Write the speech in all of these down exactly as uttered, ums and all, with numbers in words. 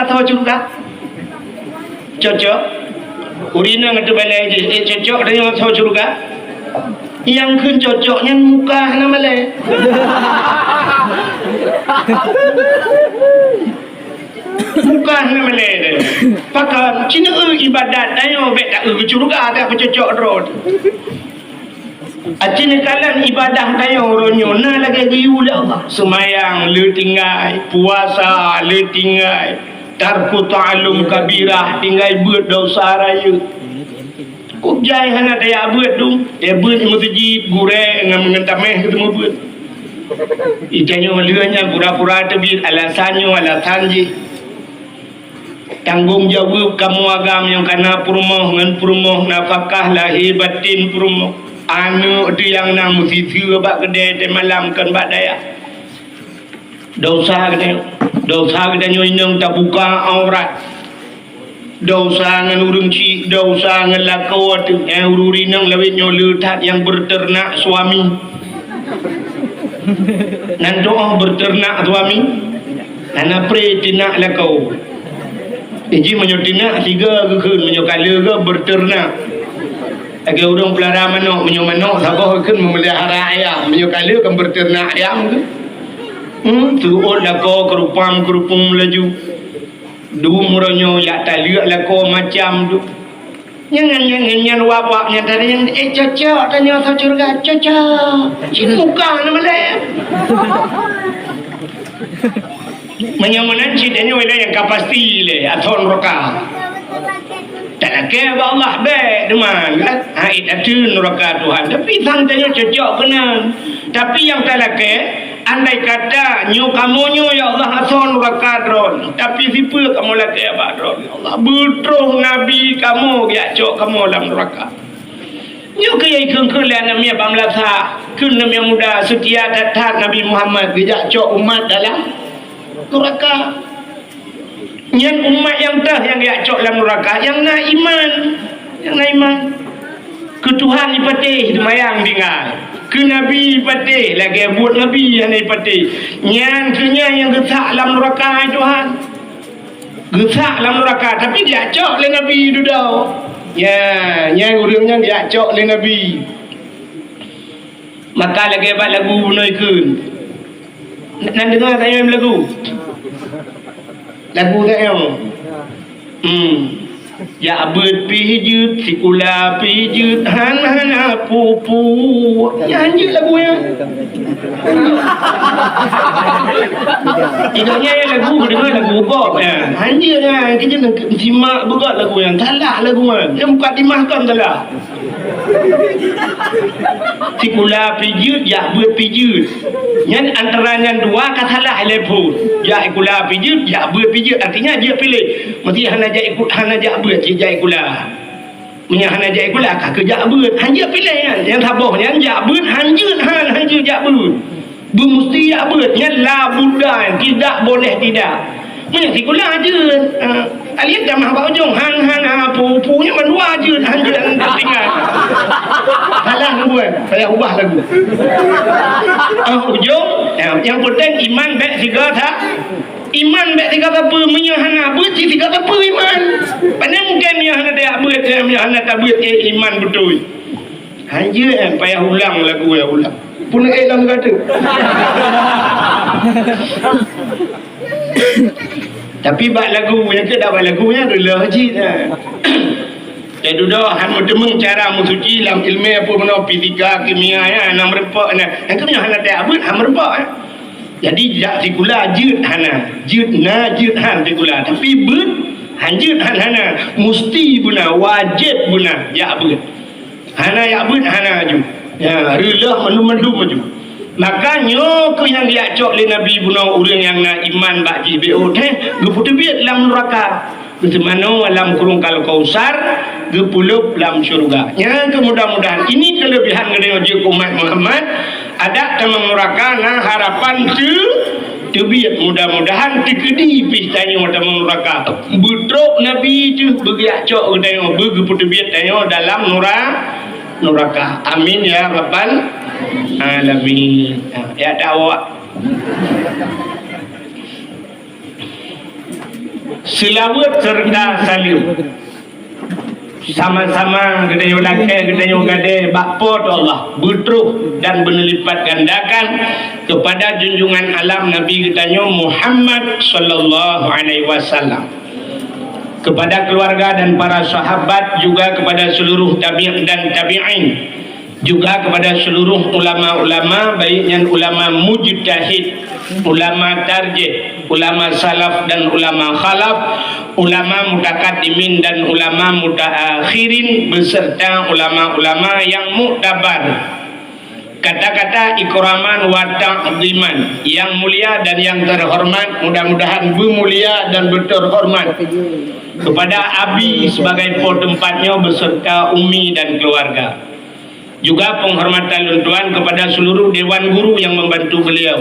atau syurga? Cocok. Ureueng inong ateueh balai jih, eh, cocok tanyoe atau syurga? Nyang kheun cocok nyan muka hana malèe. Muka hana malèe deh. Pakon, ci neueu ibadat tanyoe bèk taeu keu syurga, bèk peucocok droe. Aci neukalon ibadah tanyoe uroe nyoe na lagèe geuyue lé Allah. Seumayang le tinggai, puasa le tinggai, tarku ta'allum kabirah, tinggai beuet desya rayeuk. Kok jai hana tajak beuet tu? Eh, beuet meuseujid, gurèe ngon, ngon tamèh keu teumeu beuet. Itanyoe lheueh nyan pura-pura teubiet alasan nyoe, alasan jih. Tanggong jaweueb kamoe agam nyang kana peurumoh ngon peurumoh, nafakah lahé baten peurumoh. Aneuk teuh nyang na meusiseu bak keudè teumalam kon bak dayah. Desya geutanyoe, desya geutanyoe inong tabuka aurat. Desya ngon ureueng chik, desya ngon lakoe teuh. Eh, ureueng inong lawét nyoe le that nyang beuteunak suami. Nan tu'oh beuteunak suami, hana pré teunak lakoe. Jih meunyoe teunak sigoe geukheun, meunyoe ka le goe beuteunak. Lagèe ureueng peulara manok, meunyoe manok saboh geukheun meumeuliara ayam, meunyoe ka le kan beuteunak ayam geuh. Hmm, teuôt lakoe keurupam-keurupum laju. Dum uroe nyoe jak taleuek lakoe macam tu. Nyan, nyan, nyan, nyan wak-wak nyan tadi nyan, eh, cocok tanyoe atau syurga, cocok. Cit muka na malèe. Meunyoe meunan cit tanyoe ilèe nyang ka pasti lé, atau neuraka. Talakèe bak Allah bèk teuma, kan? Ha, eh, ateueh neuraka Tuhan. Tapi sang tanyoe cocok keunan. Tapi nyang talakèe, andai kata nyoe kamoe nyoe, ya Allah, asoe neuraka droe, tapi sipeue kamoe lakèe bak droe, ya Allah? Beutroh Nabi kamoe geujak cok kamoe lam neuraka. Nyoe keuh nyang ikheun-kheun lé aneuk miet bak meulasa, kheun aneuk miet muda seutia that-that Nabi Muhammad geujak cok umat dalam neuraka. Nyan umat nyang teuh nyang geujak cok lam neuraka, nyang na iman. Nyang na iman. Keu Tuhan jipatéh seumayang tinggai. Keu Nabi jipatéh, lagèe buet Nabi hana jipatéh. Nyan keuh nyan nyang geusak lam neuraka, hai Tuhan. Geusak lam neuraka, tapi geujak cok lé Nabi dudoe. Nya, nyan ureueng nyan geujak cok lé Nabi. Maka lagèe bak lagu bunoe kheun. Nan deungoe tanyoe lagu? Lagu tanyoe. Hmm. Jak beuet pih jeuet, sikula pih jeuet, han hana peue-peue. Nyan jeuet lagu nyan. Ingat nyan lagu, deungoe lagu gob nyan. Han jeuet nyan, keu jeuet simak beugöt lagu nyan. Salah lagu nyan. Nyan mukadimah kon salah. Sikula pih jeuet, jak beuet pih jeuet. Nyan antara nyan dua ka salah ilèe phon. Jak sikula pih jeuet, jak beuet pih jeuet. Artinya jeuet piléh. Meusti hana jak iku-, hana jak beuet, cit jak sikula. Meunyoe hana jak sikula, ka keu jak beuet. Han jeuet piléh nyan. Nyang saboh nyan jak beuet, han jeuet han, han jeuet jak beuet. Beumusti jak beuet, nyan la budda, tidak boleh tidak. Meunyoe sikula jeuet, ha, alif tamah bak ujong, han, han, ha, pu, pu, nyan mandua jeuet, han jeuet, han tinggai. Salah buet, payah ubah lagu. Ah, ujong, ya, nyang penting iman bèk sigoe sa-, iman bèk sigoe sapeue, meunyoe hana beuet, cit sigoe sapeue iman. Pane mungken meunyoe hana tajak beuet, eh, meunyoe hana tabeuet, eh, iman beutôi. Han jeuet, eh, payah ulang lagu, payah ulang. Pun, eh, lam gata. Tapi bak lagu, nyang keu dak bak lagu nyan reuloh jih, eh. Jadi dudoe han meuteumeung cara meusuci lam ileumèe peue meunoe fisika, kimia, nyan hana meureumpok, nyan. Nyang keu nyan hana tajak beuet, han meureumpok, eh. Jadi jak sikula jeuet hana, jeuet na, jeuet han sikula. Tapi beuet han jeuet han hana, musti beuna, wajéb beuna jak beuet. Hana jak beuet, hana aju. Ya, reuloh mandum-mandum aju. Maka nyoe keuh nyang geujak cok lé Nabi bunoe ureueng nyang na iman bak jih beuôt, heh, geupeuteubiet lam neuraka. Geuseumanoe lam Krueng Al-Kausar, geupeulop lam syeuruga. Nyan keuh mudah-mudahan ini keuleubihan geutanyoe jeuet keu umat Muhammad, adak tamong neuraka na harapan teu-, teubiet. Mudah-mudahan teukeudi pih tanyoe tamong neuraka. Beutrok Nabi teuh beugeujak cok geutanyoe, beugeupeuteubiet tanyoe dalam nura-, neuraka. Amin ya rabbal alamin. Ha, ya dakwah. Seulaweuet seureuta saleuem sama-sama geutanyoe lakée, geutanyoe gadée bak Po teu Allah, beutroh dan beuneulipatgandakan keupada junjungan alam Nabi geutanyoe Muhammad sallallahu alaihi wasallam, keupada keuluwarga dan para sahabat, juga keupada seuluruh tabi' dan tabi'in, juga keupada seuluruh ulama-ulama, baik nyan ulama mujtahid, ulama tarjih, ulama salaf dan ulama khalaf, ulama mutakaddimin dan ulama mutaakhirin, beserta ulama-ulama yang muktabar. Kata-kata ikraman wa ta'ziman, yang mulia dan yang terhormat, mudah-mudahan beumulia dan beuterhormat kepada Abi sebagai po teumpat nyoe beserta Umi dan keluarga. Juga penghormatan lôn tuan kepada seluruh dewan guru yang membantu beliau.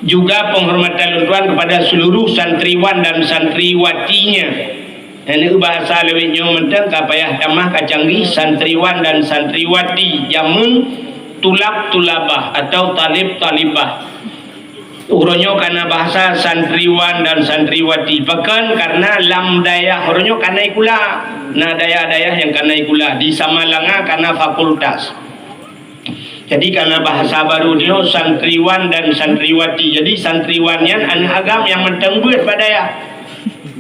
Juga penghormatan lôn tuan kepada seluruh santriwan dan santriwatinya. Nyan bahasa lawét nyoe mantong ka payah tamah ka canggih, santriwan dan santriwati, jameun tulab-tulabah atau talib-talibah. Uroe nyoe kana bahasa santriwan dan santriwati. Pakon? Karena lam dayah uroe nyoe kana ikula. Na dayah-dayah nyang kana ikula. Di Samalanga kana fakultas. Jadi kana bahasa baru nyoe santriwan dan santriwati. Jadi santriwan nyan aneuk agam nyang mantong beuet bak dayah.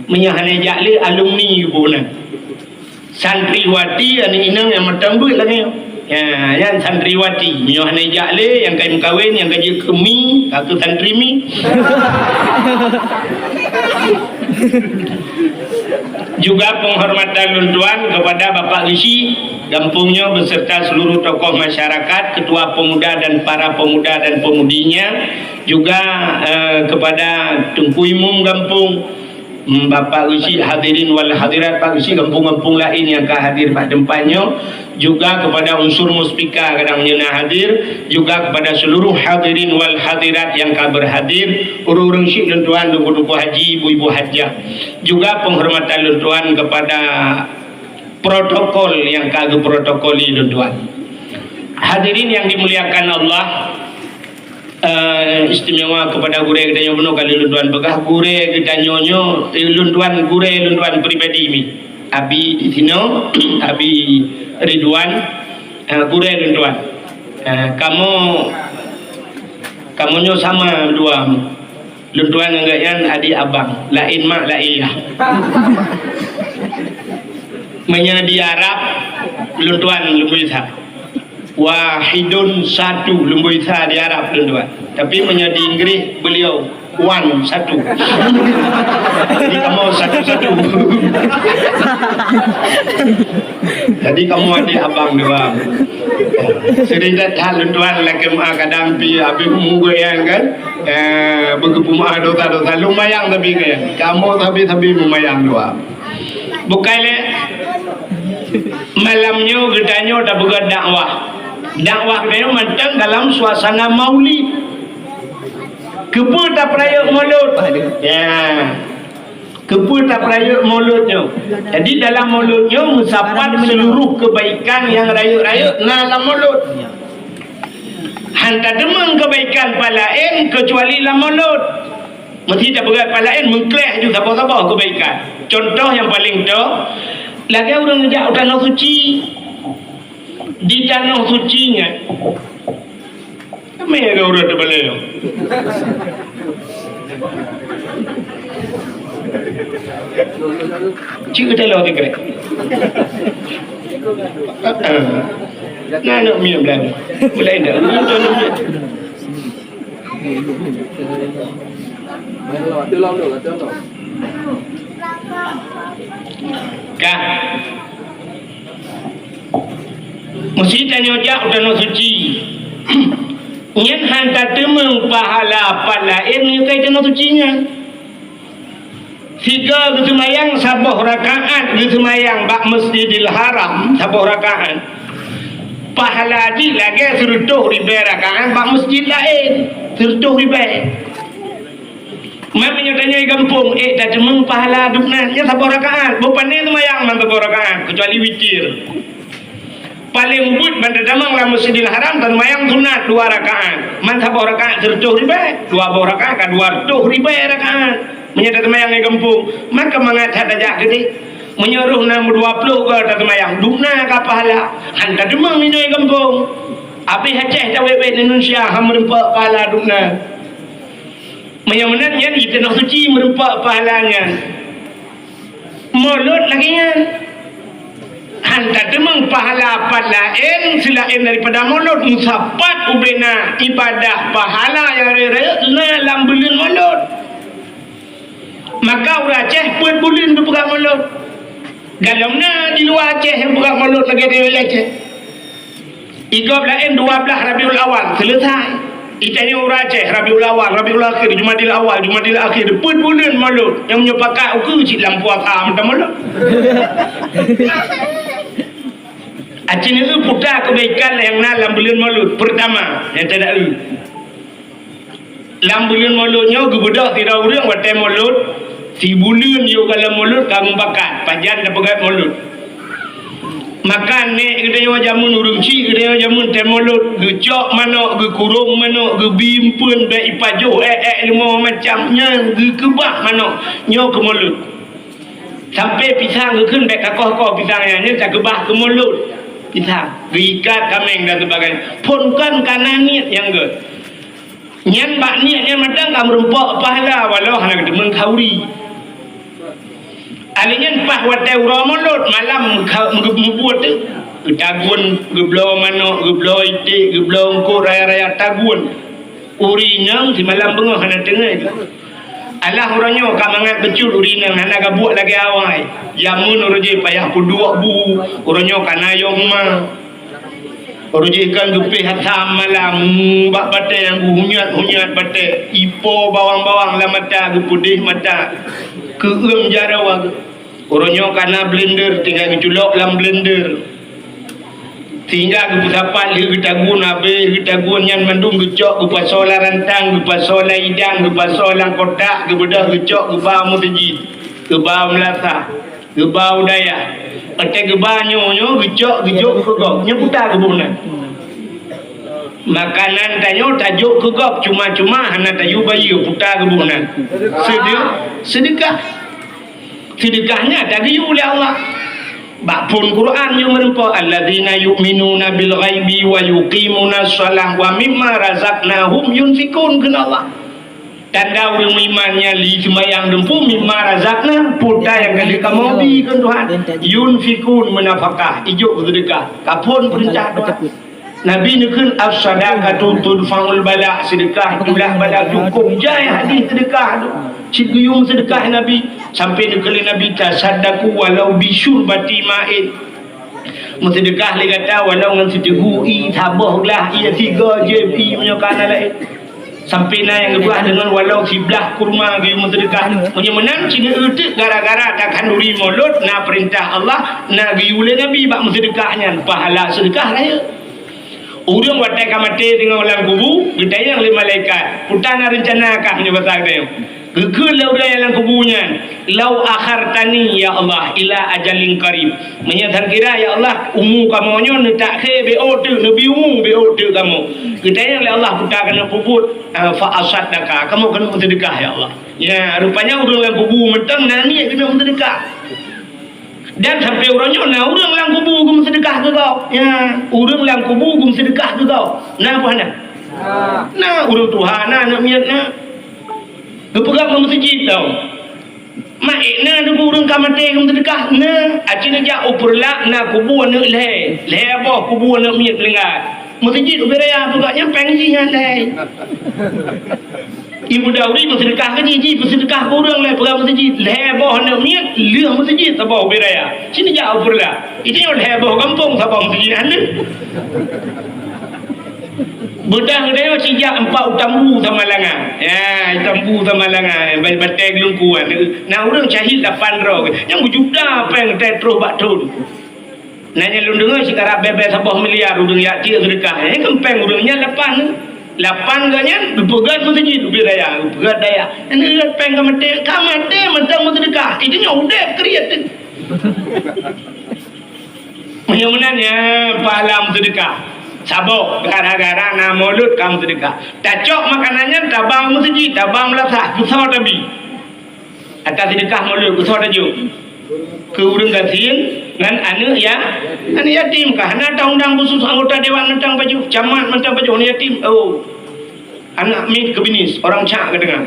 Meunyoe hana jak lé alumni geuboh nan. Santriwati aneuk inong nyang mantong beuet lagée nyoe. Ya, nyan santriwati. Meunyoe hana jak lé, nyang ka meukawen, nyang ka jeuet keu mi, ka keu santri mi. Juga penghormatan lôn tuan kepada Bapak Geuchik gampông nyoe beserta seluruh tokoh masyarakat, ketua pemuda dan para pemuda dan pemudinya, juga, eh, kepada Teungku Imum gampông, hmm, Bapak Geuchik, hadirin wal hadirat, Pak Geuchik gampông-gampông laén nyang ka hadir bak teumpat nyoe, juga kepada unsur muspika kadang nyoe na hadir, juga kepada seluruh hadirin wal hadirat nyang ka berhadir, ureuëng-ureuëng syik lôn tuan, teungku-teungku haji, ibu-ibu hajah. Juga penghormatan lôn tuan kepada protokol nyang ka geuprotokoli lôn tuan. Hadirin yang dimuliakan Allah, eh, istimewa kepada gurée geutanyoe bunoe kali lôn tuan peugah, gurée geutanyoe nyoe, eh, lôn tuan, gurée lôn tuan pribadi mi. Abi di sinoe, Abi Ridwan, eh, gurée lôn tuan. Eh, kamoe, kamoe nyoe sama dua. Lôn tuan ngon gobnyan adik abang, laén mak, laén yah. Meunyoe di Arab, lôn tuan lumboi sa. Wahidun, satu, lumboi sa di Arab, lôn tuan. Tapi meunyoe di Inggris, beliau one, satu. Jadi kamoe satu-satu. Jadi kamoe adik abang dua. Sering that lôn tuan lakée meu'ah kadang pi habéh umu gobnyan kan. Eh, beugeupeumaah dosa-dosa lumayan sabe gobnyan. Kamoe sabe-sabe lumayan dua. Bukai lé malam nyoe geutanyoe tapeugah dakwah. Dakwah geutanyoe mantong dalam suasana maulid. Keupeue tapeurayeuk maulud? Ya. Keupeue tapeurayeuk maulud nyoe? Jadi dalam maulud nyoe meusapat seluruh kebaikan nyang rayeuk-rayeuk na lam maulud. Han tateumeung kebaikan pat laén keucuali lam maulud. Meusti tapeugah pat laén meukleh ju saboh-saboh kebaikan. Contoh nyang paleng toh, lagée ureuëng jak u tanoh suci. Di tanoh suci nyan, ramé lé ureuëng teubalée nyoe. Cik taloe teukrek. Na aneuk miet blang. Mulai dah. Ka. Meusti tanyoe jak u tanoh suci. Nyan han tateumeung pahala pat laén meunyoe ka i tanoh suci nyan. Sigoe geuseumayang saboh rakaat geuseumayang bak Masjidil Haram, saboh rakaat, pahala jih lagée sireutôh ribée rakaat bak masjid laén, sireutôh ribée. Man meunyoe tanyoe i gampông, ék tateumeung pahala dum nyan, nyan saboh rakaat. Boh pané seumayang man saboh rakaat, keucuali witir. Paleng ubit ban tatamong lam Masjidil Haram, taseumayang sunat dua rakaat. Man saboh rakaat sireutôh ribée, dua boh rakaat ka dua reutôh ribée rakaat. Meunyoe taseumayang di gampông, maka mangat that tajak keudeh. Meunyoe roh na meudua ploh goe taseumayang, dum na ka pahala. Han tadeungoe inoe gampông. Abéh Aceh tawét-wét Indonesia han meureumpok pahala dum na. Meunyoe meunan nyan di Tanoh Suci meureumpok pahala nyan. Molot lagée nyan. Han tadeungoe pahala pat laén seulaén daripada molot, meusapat ubena ibadah pahala nyang rayeuk-rayeuk na lam buleuen molot. Maka ureuëng Aceh peuet buleuen geupeugah molot. Galom na di luwa Aceh nyang peugah molot lagée di Aceh. Igob laén dua blaih Rabiul Awal, seuleusai. Itanyoe ureuëng Aceh, Rabiul Awal, Rabiul Akhir, Jumadil Awal, Jumadil Akhir, peuet buleuen molot. Nyang meunyoe pakat ukeue cit lam puasa mantong molot. Aci neu puta keubaikan nyang na lam buleuen molot. Peurtama, nyang teuda eu. Lam buleuen molot nyoe geubeudôh sidroe ureuëng watée molot, sibuleuen yôh galom molot ka meupakat, pajan tapeugét molot. Maka nék geutanyoe jameun ureuëng chik geutanyoe jameun tem molot, geucok manok, geukurong manok, geubi eumpeuen bék ipajoh ék-ék leumo macam nyan geukeubah manok nyoe keu molot. Sampai pisang geukheun bék kakoh-koh pisang nyan, nyan takeubah keu molot. Pisang, geuikat kaméng dan sebagainya. Phon kon kana niet nyang geuh. Nyan bak niet nyan mantong ka meurumpok pahala walau hana geuteumeung khauri. Alèh nyan paih watèe uroe molot malam meuka-, meuge-, meubuet teuh. Geutagun, geubloe manok, geubloe iték, geubloe eungkôt raya-raya tagun. Uri inong simalam beungoh hana teungoh. Alah uroe nyoe ka mangat bacut uri inong hana gabuek lagèe awai. Jameun uroe jih payah peuduek bu, uroe nyoe ka na yôh ma. Uroe jih kan geupéh asam malam, bak batèe nyang geuhunyat-hunyat batèe, ipo bawang-bawang lam mata, geupeudeh mata, keueum jaroe. Uroe nyoe ka na blender, tinggai geuculok lam blender. Sehingga geupeusapat lheueh geutagun, abéh geutagun nyan mandum geucok, geupasoe lam rantang, geupasoe lam idang, geupasoe lam kotak, geubeudôh geucok, geuba meuseujid, geuba meulasah. Geuba u dayah. Watèe geuba nyoe, nyoe geucok, geujok keu gob. Nyoe puta geuboh nan. Makanan tanyoe tajok keu gob, cuma-cuma hana tayue bayeue, puta geuboh nan. Seudeu-, seudeukah. Seudeukah nyan tageuyue lé Allah. Bak phon Quran nyoe meurumpok, "Alladzina yu'minuna bil ghaibi wa yuqimunas shalah wa mimma razaqnahum yunfiqun," kheun Allah. Tanda ureueng meuiman nyan li seumayang dumpu mimma razaqna, puta nyang ka lheueh kamoe bi kheun Tuhan. Yunfikun meunafakah, ijok seudeukah. Kaphon peurintah Tuhan. Nabi neukheun, "As-sadaqatu tudfa'ul bala," seudeukah teulah bala. Cukôp jai hadih seudeukah tu. Cit geuyue seudeukah Nabi, sampai neukheun lé Nabi, "Tasaddaqu walau bisyurbati ma'in." Meuseudeukah lé gata walau ngon siteugui ié, saboh glah ié, sigoe jieb ié meunyoe ka na laén. Sampai na nyang geupeugah deungon walau siblah kurma geuyue meuseudeukah. Meunyoe meunan, sineuk euteuk gara-gara takhanduri molot, na peurintah Allah, na geuyue lé Nabi bak meuseudeukah nyan, pahala seudeukah rayeuk. Ureueng watèe ka maté teungoh lam kubu, geutanyong lé malaikat, "Peue na reuncana kah meunyoe basa geutanyoe?" Geukheun lé ureueng nyang lam kubu nyan, "Lau akhartani, ya Allah, ila ajalin qarib." Meunyoe sangkira, ya Allah, umu kamoe nyoe neutakhé beu teuk, neubi umu beu teuk kamoe. Geutanyong lé Allah, "Peue keuneuk peubuet?" "Ah, fa asaddaqa, kamoe keuneuk meuseudeukah, ya Allah." Ya, rupanya ureueng lam kubu mantong na niet keuneuk meuseudeukah. Dan sampai uroe nyoe na ureueng lam kubu geumeuseudeukah keu gob. Ya, ureueng lam kubu geumeuseudeukah keu gob. Na peue hana? Na ureueng tuha, na aneuk miet, na. Geupeugah bak meuseujid tau. Maék na deungon ureueng ka maté geumeuseudeukah? Na. Aci neujak u Peureulak na kubu aneuk lhèe. Lhèe boh kubu aneuk miet meuninggai. Meuseujid ubé raya peugah nyan péng jih nyan lhèe. Ibu Dauri meuseudeukah keu jih, jih meuseudeukah keu ureueng lé peugah meuseujid. Lhèe boh aneuk miet, lheueh meuseujid saboh ubé raya. Sini jak u Peureulak. Itu nyoe lhèe boh gampông saboh meuseujid aneuk. Beudang geutanyoe sijak empat u Tambu Samalanga. Ya, Tambu Samalanga, ba-, batèe geulungkuan. Na ureueng syahid lapan droe. Nyang beujuta péng teuh troh bak thon. Na nyang lôn deungö sikarab bèe-bèe saboh miliar ureueng jak tiek seudeukah. Nyan kan péng ureueng nyan lapan. Lapan geuh nyan geupeugöt meuseujid ubé raya, geupeugöt dayah. Nyan péng ka maté, ka maté mantong meuseudeukah. Itu nyoe udép kriet teuh. Meunyoe meunan nyan pahala meuseudeukah. Saboh gara-gara na molot ka meuseudeukah. Tacok makanan nyan taba meuseujid, taba meulasah, geusoe tabi. Akan seudeukah mulod, keu soe tajok? Keu ureueng gasien ngon aneuk ya-, aneuk yatim. Ka hana ta undang khusus anggota dewan mantong pajoh, camat mantong pajoh aneuk yatim. Oh. Aneuk mit keu binis, orang cak ka deungoe.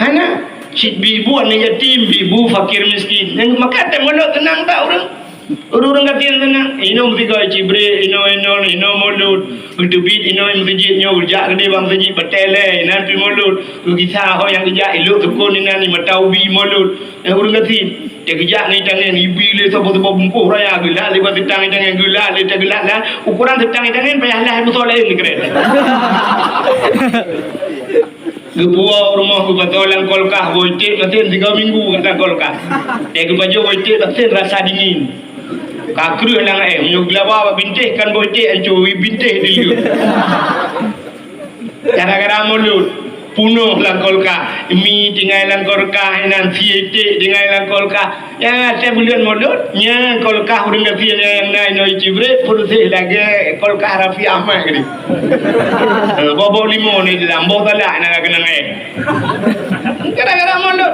Hana. Cit bi bu aneuk yatim, bi bu fakir miskin. Nyan maka teuh mulod teunang tak ureueng? Ureueng-ureueng gasien teunang. Inoe meusigoe cibrek, inoe, inoe, inoe mulod. Geuteubiet inoe meuseujid nyoe, geujak keudeh bak meuseujid batée lé, inan pih mulod. Geugisa ho nyang geujak ilok sukon inan i mata ubi mulod. Eh, ureueng gasien. Teugeujak ngon itangen, ibi lé saboh-saboh bungkôh raya, geulat lé bak seutang itangen, geulat lé teugelat lah. Ukoran seutang itangen payah lah beusoe laén dikeureueng. Geupuwoe u rumoh geupasoe lam kulkas, boh iték gasien tiga minggu lam kulkas. Teuh geupajoh boh iték gasien rasa dingin. Ka kreueh lam aé, meunyoe geulaba bak bintéh kan boh iték ancô, bintéh dileuek. Gara-gara mulod, punoh lam kulkas. Mi tinggai lam kulkas, inan sie iték tinggai lam kulkas. Ya, asai buleuen mulod, nyan kulkas ureueng gasien nyang na inoe cibrek, peureuseh lagée kulkas Raffi Ahmad keudeh. Eh, boh-boh limong ni dalam, boh galak na keunong aé. Gara-gara mulod.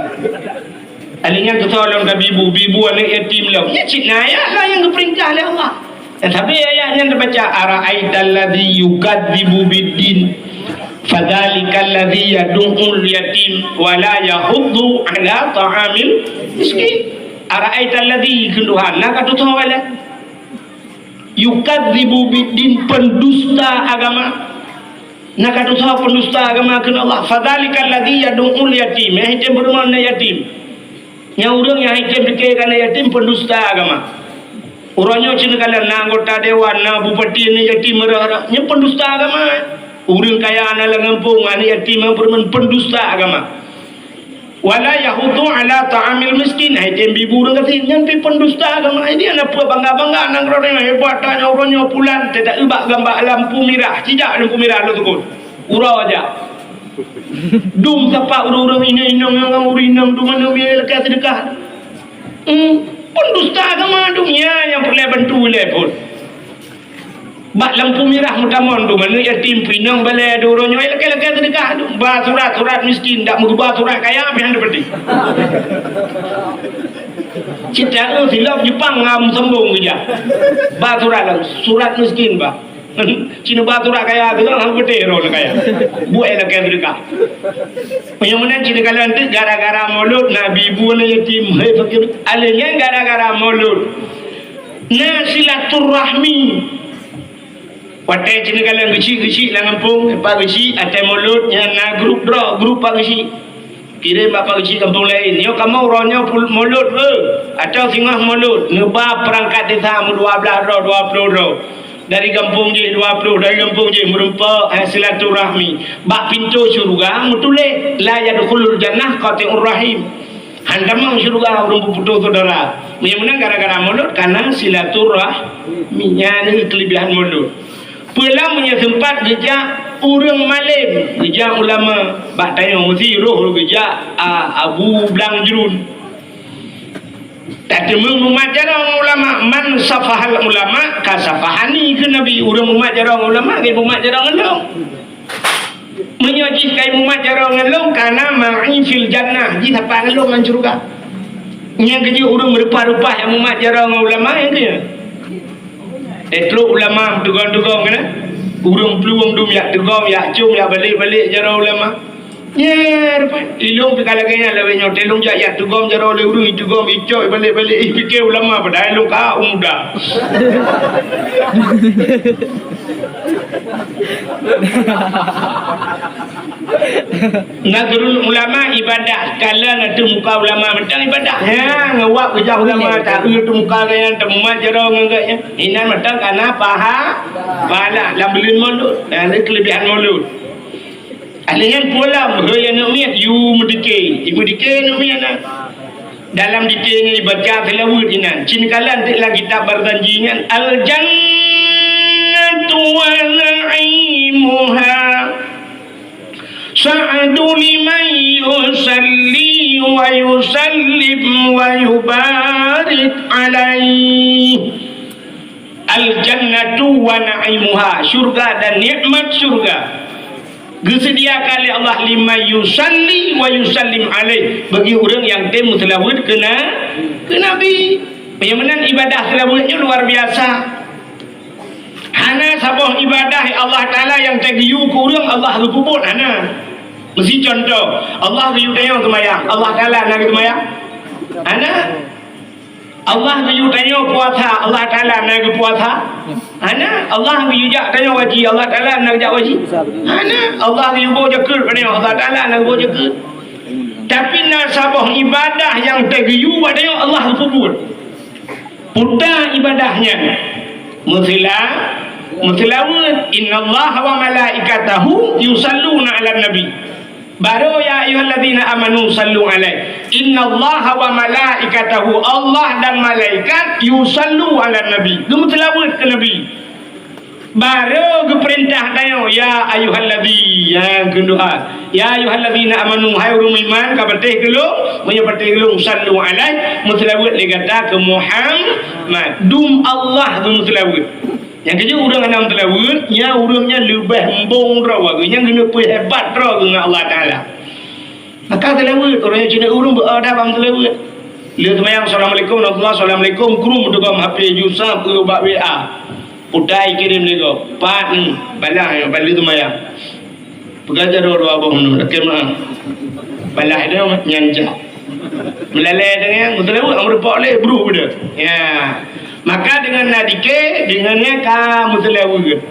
Akhirnya keu soe lom tabi bu, bi bu aneuk yatim lom. Nyan cit na ayat lah nyang geupeurintah lé Allah. Dan sabe ayat nyan teubaca, "Ara'aital ladzi yukadzibu biddin, fadzalikal ladzi yadu'ul yatim, wa la yahuddu ala ta'amil miskin." Ara'aital ladzi, kheun Tuhan, na ka tutoe lé. Yukadzibu biddin, pendusta agama. Na ka tutoe pendusta agama kheun Allah. Fadzalikal ladzi yadu'ul yatim. Nyang item peurumoh aneuk yatim. Nyang ureueng nyang item pike keu aneuk yatim pendusta agama. Uroe nyoe cit neukalon na anggota dewan, na bupati aneuk yatim meurah-rah. Nyan pendusta agama. Ureueng kaya na lam gampông, aneuk yatim nyang peurumoh pendusta agama. Wala yahuddu ala ta'amil miskin, hai tem bi bu ureueng gasien, nyan pi pendusta agama. Jadi, hana peue bangga-bangga nanggroe nyoe hebat, tanyoe uroe nyoe pulan, teuka ubak gamba lampu mirah, cijak lampu mirah lôn tukot. Uroe aja. Dum sapat ureueng-ureueng inong-inong nyang ureueng inong dum aneuk miet lakée seudeukah. Hmm, pendusta agama dum, nyan nyang peureulée bantu lé phon. Bak lampu mirah meutamong tu, aneuk yatim, pinong balée, dua uroe nyoe, lakée-lakée seudeukah tu. Ba surat, surat miskin, dak meuba surat kaya, pih hana peudeh. Cit taeu silop Jepang ngam sombong keujak. Ba surat lam, surat miskin ba. Cit ba surat kaya tu, hana peudeh roh kaya. Buet lakée seudeukah. Meunyoe meunan cit kalon tu gara-gara mulod, Nabi bu aneuk yatim, hai fakir. Akhirnya gara-gara mulod. Na silaturahmi. Watée cit neukalon geuchik-geuchik lam gampông, Pak Geuchik, até mulod nyan na grup droe, grup Pak Geuchik. Kirém bak Pak Geuchik gampông laén. Nyoe kamoe uroe nyoe pul-, mulod, eh, atau singoh mulod. Neuba peurangkat desa meudua blaih droe, dua ploh droe. Dari gampông jih dua ploh, dari gampông jih meureumpok, eh, silaturahmi. Bak pintoe syeuruga meutuléh, "La yadkhulul jannah qati'ur rahim." Hantom masôk syeuruga ureuëng peuputôh syedara. Meunyoe meunan gara-gara mulod, kana silaturahmi, nyan keulebihan mulod. Peue lam meunyoe seumpat geujak ureuëng malém, geujak ulama, bak tanyoe meusti roh geujak, a, Abu Blang Jrun. Tateumeung mumat jaroe ngon ulama, "Man safahal ulama, ka safahani," kheun Nabi, "Ureuëng mumat jaroe ngon ulama, lagée mumat jaroe ngon lôn." Meunyoe jih ka mumat jaroe ngon lôn, kana ma'i fil jannah, jih sapat ngon lôn lam syeuruga. Nyang keujeuet ureuëng meureupah-reupah nyang mumat jaroe ngon ulama nyang keujeuet. Eh, trok ulama teugong-teugong keunan. Ureuëng plueng dum yak teugong, yak com, yak balek-balek jaroe ulama. Nyan, rupa ilong pih ka lagée nyan lawét nyoe, teuh ilong jak yak teugong jaroe lé ureuëng, iteugong, icok, balek-balek, ih, pike ulama padahai ilong ka muda. Nazrul ulama ibadah, kala na teuh muka ulama mantong ibadah. Ya, ngawak keujah ulama tak eu teuh muka gaya teuh mumat jaroe ngon gaya. Inan mantong kana paha, pahala lam buleuen mulod. Nah, ni keulebihan mulod. Ahli nyan pulang, hei aneuk miet, yue meudike. Yue meudike aneuk miet na. Dalam dike nyan ibaca seulaweuet inan. Cit kalon teuk lam kitab Barzanji nyan, "Al-jannatu wa na'imuha sa'adu liman yusalli wa yusallim wa yubarik alaih." Al-jannatu wa na'imuha, syurga dan nikmat syurga. Geuseudiakan lé Allah liman yusalli wa yusallim alaih, bagi ureuëng nyang tem meuseulaweuet keu na-, keu Nabi. Nyang meunan ibadah seulaweuet nyoe luar biasa. Hana saboh ibadah Allah Taala nyang teugeuyue keu ureuëng Allah geupeubuet, hana. Meusi contoh, Allah geuyue tanyoe seumayang, Allah Taala na geuseumayang? Hana. Allah geuyue tanyoe puasa, Allah Taala na geupuasa? Hana. Allah geuyue jak tanyoe haji, Allah Taala na geujak haji? Hana. Allah geuyue boh jakeuet bak tanyoe, Allah Taala na geuboh jakeuet? Tapi na saboh ibadah nyang teugeuyue bak tanyoe Allah geupeubuet. Peue ibadah nyan? Meuseula-, meuseulaweuet. Innallaha wa malaikatahu yusalluna 'alan nabi. Baru, "Ya ayyuhalladzina amanu sallu alaihi." Innallaha wa malaikatahu, Allah dan malaikat, yusallu 'alan nabi, geumeuseulaweuet keu Nabi. Baru geupeurintah tanyoe, "Ya ayyuhalladzi," nyang keu doa, "Ya ayyuhalladzina amanu," hai ureuëng iman, ka patéh keu lôn, meunyoe patéh keu lôn, "sallu alaihi," meuseulaweuet lé gata keu Muhammad. Dum Allah geumeuseulaweuet. Nyang keujeuet ureuëng hana meuseulaweuet, nyan ureuëng nyan leubeh embong droe geuh, nyan geuneuk peuhebat droe geuh ngon Allah Taala. Maka seulaweuet, ureuëng nyang cit ureuëng beu ada bak meuseulaweuet. Lheueh seumayang, "Assalamualaikum warahmatullahi wabarakatuh." "Assalamualaikum." Krum teuka meuhapé ju sab keu bak W A. Putai kirém lé gob. Pat ni, balah nyoe, ban lheueh seumayang. Peugah jaroe dua boh meunoe, lakée meu'ah. Balah nyoe nyan jak. Meulalée deungon meuseulaweuet, meureumpok lé bruh beude. Ya. Maka deungon na dike, deungon nyan ka meuseulaweuet.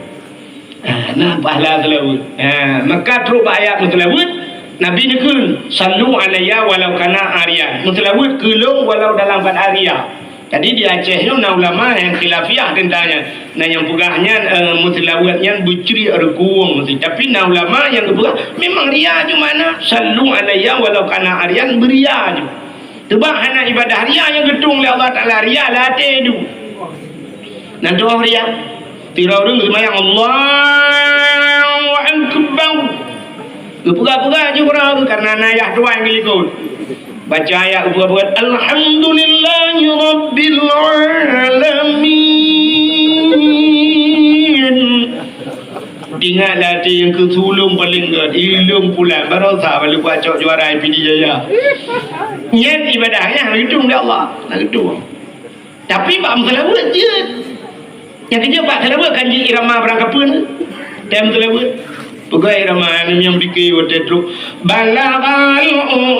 Ha, na pahala seulaweuet. Ha, maka trok bak ayat meuseulaweuet, Nabi neukheun, "Sallu alayya walau kana ariyan." Meuseulaweuet keu lôn walau dalam keadaan ria. Jadi di Aceh nyoe na ulama nyang khilafiyah teuntang nyan. Na nyang peugah nyan, eh, meuseulaweuet nyan beucriek reukuwong meusti. Tapi na ulama nyang geupeugah memang ria ju makna, "Sallu alayya walau kana ariyan," beuria ju. Teuba hana ibadah ria nyang geutueng lé Allah Taala, ria lam até ju. Nan tu'oh ria. Tira ureuëng seumayang, "Allahu Akbar." Geupeugah-peugah ju keudroe karena na yah tuan geulikot. Baca ayat geupeugah-peugah, "Alhamdulillahi Rabbil Alamin." Ingat lam até nyang keu sulông paléng gét, ilông pulan, baroesa bak leubuat cok juara I P D Jaya. Nyan ibadah nyang geutueng lé Allah, na geutueng. Tapi bak meuseulaweuet jeuet. Nyang keujeuet bak seulaweuet kan jeuet irama barangkapeue. Tem seulaweuet. Peugah irama nyang bike watée trok. Balaghal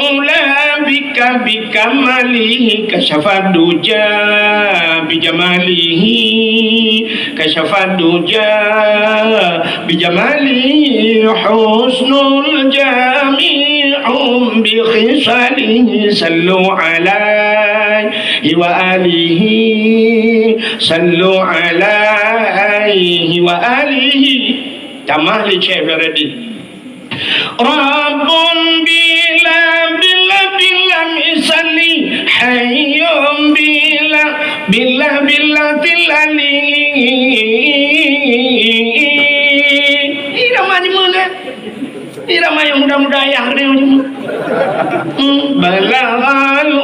ula bika bikamalihi kasyafad duja bijamalihi kasyafad duja bijamalihi husnul jami'un bi khisalihi sallu alaihi wa alihi sallu alaihi wa alihi. Tamah lé Syekh Ibrahim. Rabbun bila, bila, bila misalni, hayyun bila, bila, bila tilali. Irama nyeumeunan. Irama nyang muda-muda ayah nyoe. Hmm, balaghal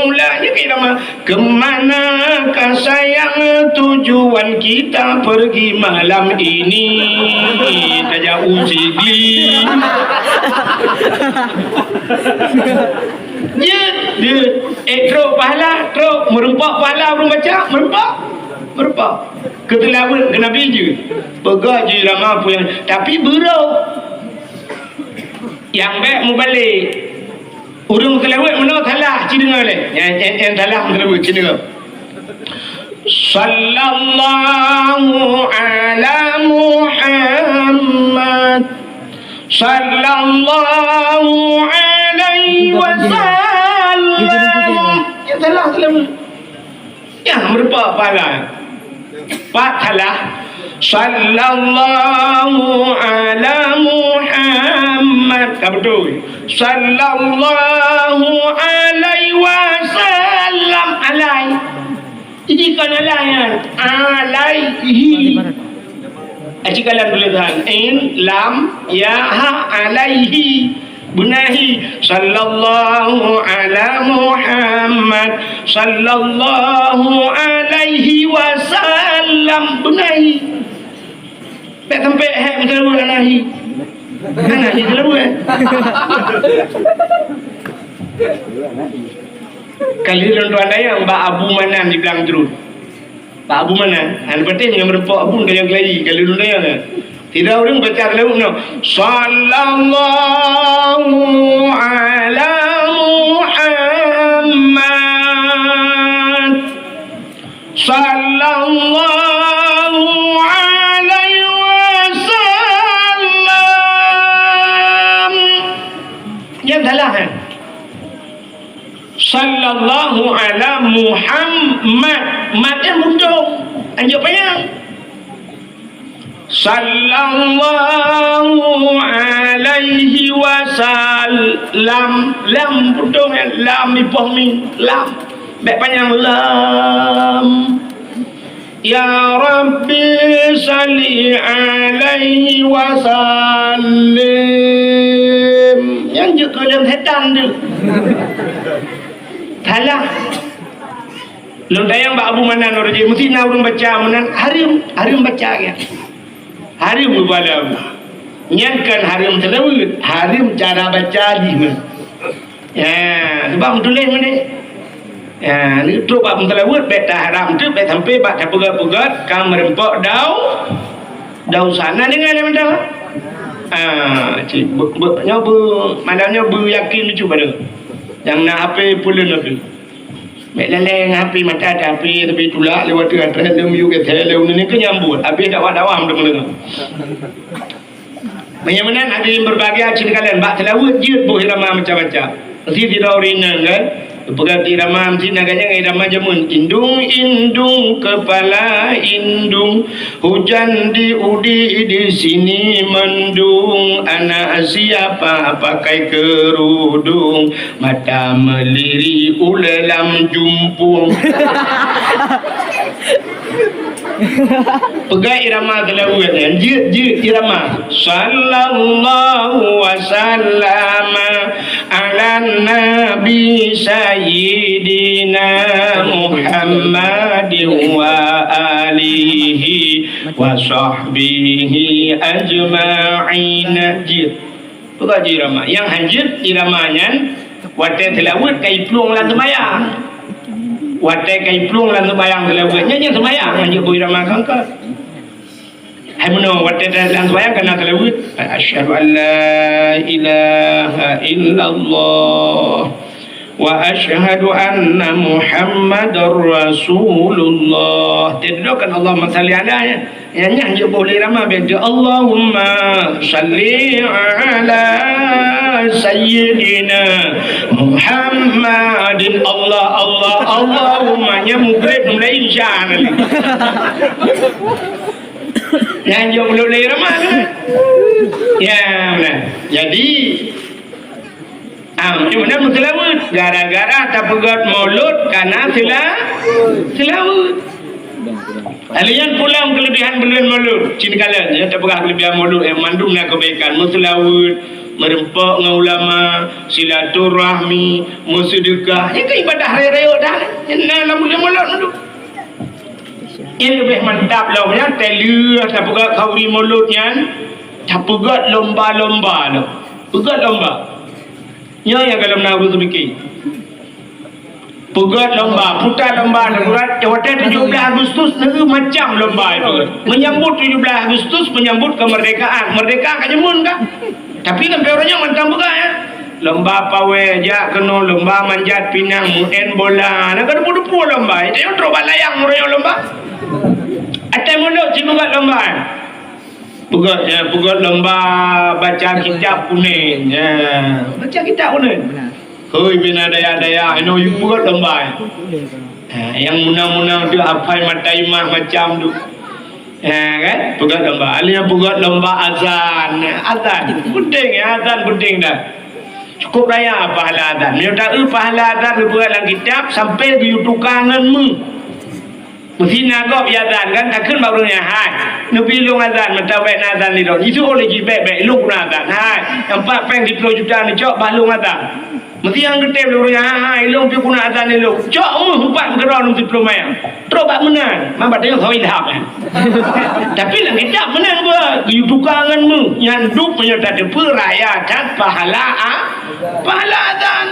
ula, nyan irama. Kemanakah sayang tujuan kita pergi malam ini? Tajak u Sigli. Ya, ya. Eh, trok pahala, trok. Meureumpok pahala ureuëng baca, meureumpok. Meureumpok. Keu seulaweuet keu Nabi jeuet. Peugah jih irama peue nyang, tapi beurok. Nyang bék mubalek. Ureuëng seulaweuet meunoe salah, ci deungoe lé. Nyang, nyang, nyang salah meuseulaweuet, ci deungoe. Sallallahu ala Muhammad. Sallallahu alaihi wasallam. Nyang salah seulaweuet. Nyang meureumpok pahala. Pat salah. Sallallahu ala Muhammad. Ka beutôi. Sallallahu alaihi wasallam. Alai. Jadi kon alai nyan. Alaihi. Aci kalan tulisan. Ain, lam, ya, ha, alaihi. Beunaihi, sallallahu ala Muhammad, sallallahu alaihi wasallam. Beunaihi. Bék sampai hék meuseulaweuet alaihi. Hana jiteuleubeuet. Ka lheueh lôn tuan dayang bak Abu Manan di Blang Jruen. Bak Abu Manan, hana patéh nyang meureumpok Abu dayang keulayi, ka lheueh lôn dayang. Sidroe ureueng baca lewat nyoe, "Sallallahu ala Muhammad." Sallallahu alaihi wasallam. Nyan salah, eh? Sallallahu ala Muhammad. Mat nyan mundong. Anjak panyang. Sallallahu alaihi wasallam. Lam putong, lam ipoh mi. Lam. Bèk panyang, lam. Ya Rabbi salli alaihi wasallim. Nyan jeuet keu lôn setan tu. Salah. Lôn tanyong bak Abu Manan, ureueng jih, meusti na ureueng baca meunan, hareuem, hareuem baca nyan. Hareuem geubalom. Nyan kon hareuem seulaweuet, hareuem cara baca jih meunan. Ya, sebab meutuléh meunan. Ya, neutrok bak meuseulaweuet, bèk tahareuem teuk, bèk sampai bak tapeugöt-peugöt ka meureumpok dau-, dosa. Na deungö lé mantong? Ah, cit, be-, be-, nyoe be-, malam nyoe beuyakin bacut baroe. Nyang na H P peuleuen H P. Bèk lalèe ngon H P mata, ada H P tapi tulak lewat tu, ada lom yue geusé lé uneuen nyan keu nyambut. Habéh dakwah-dakwah meudeungoe. Meunyoe meunan hadirin berbahagia, cit kalon bak seulaweuet jeuet boh irama macam-macam. Meusti sidroe ureueng inong kan, peugah irama meusti na ganyang irama jameun. Indung, indung, kepala indung, hujan di udi di sini mendung, anak siapa pakai kerudung, mata melirik ulèe lam jumpung. Peugah irama seulaweuet nyan, jeuet, jeuet irama. Sallallahu wasallama ala nabi sayyidina Muhammadin wa alihi wa sahbihi ajma'in. Jeuet. Peugah jih irama. Nyang hanjeuet irama nyan watèe seulaweuet ka iplueng lam seumayang. Watèe ka iplueng lam seumayang seulaweuet nyan, nyan seumayang hanjeuet boh irama kangka. Hai meunoe watèe lam seumayang ka na seulaweuet. Asyhadu an la ilaha illallah. Wa asyhadu anna Muhammadar Rasulullah. Teudoakan Allahumma salli ala, ya. Nyan, nyan jeuet boh lé irama beda. Allahumma salli ala sayyidina Muhammadin. Allah, Allah, Allahumma. Nyan mugreb mulai insya Allah. Nyan jeuet boh lé irama tu. Ya, benar. Jadi, Ah, meunyoe meunan meuseulaweuet. Gara-gara tapeugöt mulod ka na seula-, seulaweuet. Hal nyan pulang keulebihan buleuen mulod. Cit kalon, ya, tapeugah keulebihan mulod, eh, mandum na keubaikan. Meuseulaweuet, meureumpok ngon ulama, silaturahmi, meuseudeukah. Nyan keuh ibadah rayeuk-rayeuk dah. Nyan na lam buleuen mulod mandum. Nyang leubeh mantap lom nyan, teuh lheueh tapeugöt khauri mulod nyan, tapeugöt lomba-lomba lom. Peugöt lomba. Nyoe nyang gohlom na ureueng teupike. Peugöt lomba, puta lomba, na urat, watèe tujoh blah Agustus, na macam lomba ipeugöt. Menyambut tujoh blah Agustus, menyambut kemerdekaan. Merdeka ka jameun ka. Tapi kan pih uroe nyoe mantong peugah, ya. Lomba pawé, jak keunoe, lomba manjat pinang, meu'en bola. Na ka dupeue-dupeue lomba. Itu nyang trok bak layang uroe nyoe lomba. Até mulod cit peugöt lomba. Peugöt, ya, peugöt lomba baca kitab kuning. Ya, baca kitab kuning. Hôi, bina dayah-dayah, inoe yue peugöt lomba. Ha, nyang munang-munang tu hafai mata imah macam tu. Ha, kan? Peugöt lomba. Alèh peugöt lomba azan. Azan. Penting, ya, azan penting dah. Cukup raya pahala azan. Meunyoe taeu pahala azan geupeugöt lam kitab, sampai geuyue tuka ngon meuh. Meusti na gob azan kan, takheun bak ureueng nyan, "Hai, neubi lôn azan, meutabek na azan di lôn." Jisuruh lé jih, "Bèk, bèk, lôn keuneuk azan." "Hai, nyan pat péng siplôh juta neucok, bah lôn azan." Meusiang geutem lé ureueng nyan, "Ha, ha, ilong pih keuneuk azan ilong." Cok meuh upat meukeurong lom siplôh mèe. Trok bak meunan, man bak tanyoe sawi lham, eh. Tapi lam kitab meunan beuh, geuyue tuka ngon meuh. Nyan duek meunyoe tateupeue raya that pahala a-, pahala azan.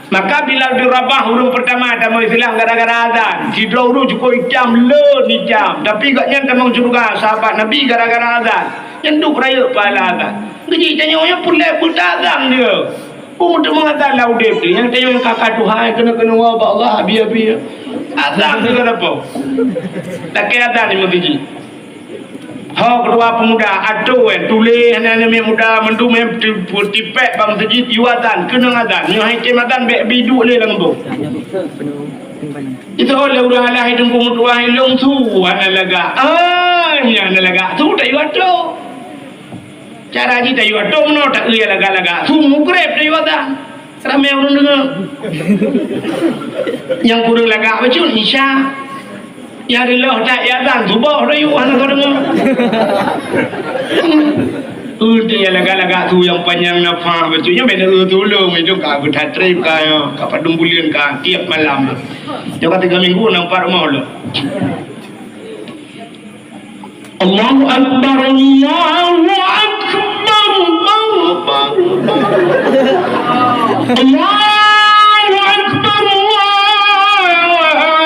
Maka Bilal bin Rabah ureueng peurtama tamong Islam gara-gara azan. Sidroe ureueng cukôp itam, leuen itam. Tapi gobnyan tamong syeuruga, sahabat Nabi, gara-gara azan. Nyan duek rayeuk pahala azan. Geujih tanyoe nyoe peureulèe beuta azan dia. Peue meuteumé azan lam udép teuh, nyang teuh nyang ka-ka Tuhan, keuneuk-keuneuk woe bak Allah, abi-abi. Azan teuh ka dapoe. Lakèe azan di meuseujid. Ho ketua pemuda, atô, eh, tuléh aneuk-aneuk muda mandum, eh, ti-, tipèk bak meuseujid, yue azan, keuneuk azan. Nyoe hai tem azan, bèk biduek lé lam geumbông. Itu lé ureueng alah itu, peue meutuah ilong su, hana lagak. Ah, nyang hana lagak su, tayue atô. Cara jih tayue atô meunoe, ta-eu nyang lagak-lagak su, mugreb tayue azan. Ramè ureueng deungö. Nyang kureueng lagak bacut, Isya. Nyang reuloh that azan, suboh tayue, hana ka deungö. Untuk nyang lagak-lagak su nyang panyang nafah bacut, nyan bèk na-eu tulông, itu ka beutatreb ka, ka padum buleuen ka, tiep malam. Nyoe ka tiga minggu na upat rumoh lom. Allahu Akbar, Allahu Akbar, Allahu Akbar. Allahu Akbar, Allahu Akbar, Allahu Akbar.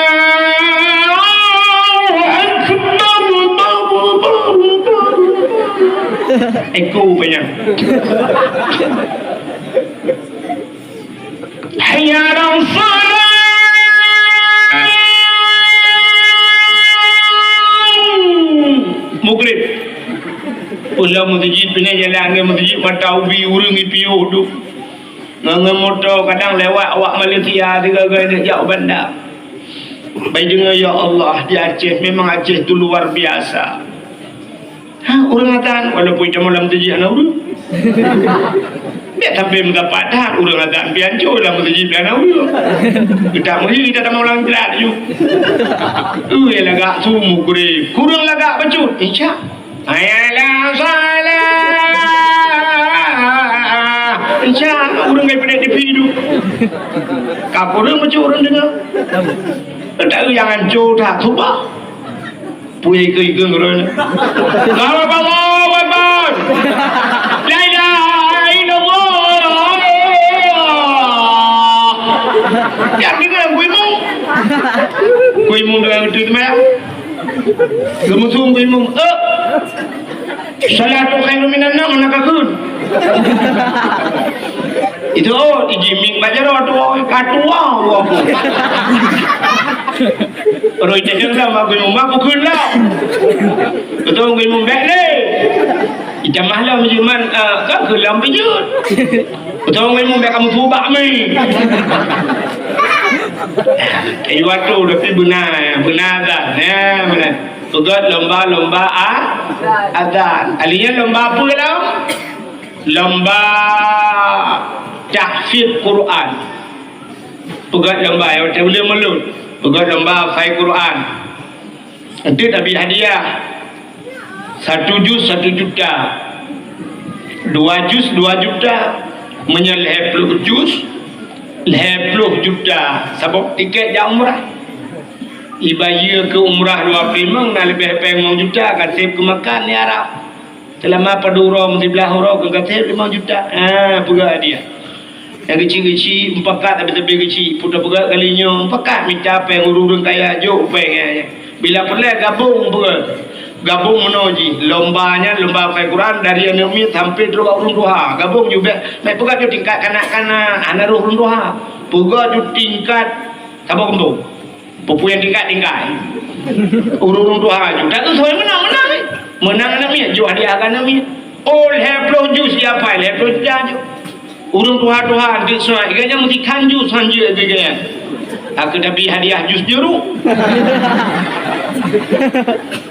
Eko banyak. Hayya 'alas shalah. Mugreb. Ulah meuseujid, pinai jalan ngon meuseujid, mata ubi ureueng ipiôh duek. Ngon, ngon moto kadang lewat awak Malaysia, sigoe-goe neuk jak u banda. Bai deungö, ya Allah, di Aceh, memang Aceh tu luar biasa. Ha, ureueng azan, walaupun ita malam tu jih hana ureueng. Bèk sampai meusapat that, ureueng azan pih ancô lam meuseujid pih hana ureueng. Geutak meuhi ita tamong lam jrat ju. Ui, lagak su mugreb. Kureueng lagak bacut. Insya. Hayya 'alas shalah. Insya, ureueng gai peudet di pidu. Ka kureueng bacut ureueng deungö. Dak jangan ancô that, sumpah. Pui keu-keu ureueng. Allahu Akbar, Allahu Akbar. La ilaha illallah. Ya, deungö, kui mu. Kui mu deungö tu, teuma. Geumusum kui mu. Eh. Shalatu khairum minan naum, hana ka kheun. Itu, oh, ijimik bak jaroe tu, oh, ka tuha, oh, aku. Roi tajeng dah, mak gunong, mak bukon lah. Beutôi gunong bèk lé. Itamah lah, meujeuman, ah, ka keulam peujeuet. Beutôi gunong bèk kamoe subak mi. Kayu atu, tapi beuna, beuna azan. Ya, beuna. Peugöt lomba-lomba a-, azan. Ahli nyan lomba peue lom? Lomba tahfiz Quran. Peugöt lomba, ya, watèe ulèe mulod. Peugöt lomba hafai Quran. Enteuk tabi hadiah. Satu juz satu juta. Dua juz dua juta. Meunyoe lhèe ploh juz, lhèe ploh juta. Sabab tiket jak umrah. Ibayeue keu umrah dua ploh limong na leubeh péng limong juta, ka sép keu makan di Arab. Seulama padum uroe, meusiblah uroe, ka sép limong juta. Ha, peugöt hadiah. Nyang geuchik-geuchik, mupakat, tapi-tapi geuchik. Peue tapeugöt kali nyoe, mupakat mita péng ureueng-ureueng kaya, jok péng nyan. Bila peureulèe gabong peugöt. Gabong meunoe jih. Lomba nyan, lomba hafai Quran dari aneuk miet sampai trok bak ureueng tuha. Gabong ju bèk, bèk peugöt ju tingkat kanak-kanak, hana rôh ureueng tuha. Peugöt ju tingkat saboh gampông. Peue-peue nyang tingkat-tingkat. Ureueng-ureueng tuha ju. Tak tu soe meunang, meunang, eh. Meunang aneuk miet, jok hadiah keu aneuk miet. Oh, lhèe ploh juz jihafai, lhèe ploh juz jihafai. Ureueng tuha-tuha, anteuk soe, ié nyan meusikan juz, han jeuet keu ié nyan. Aku tapi hadiah juz jeruk.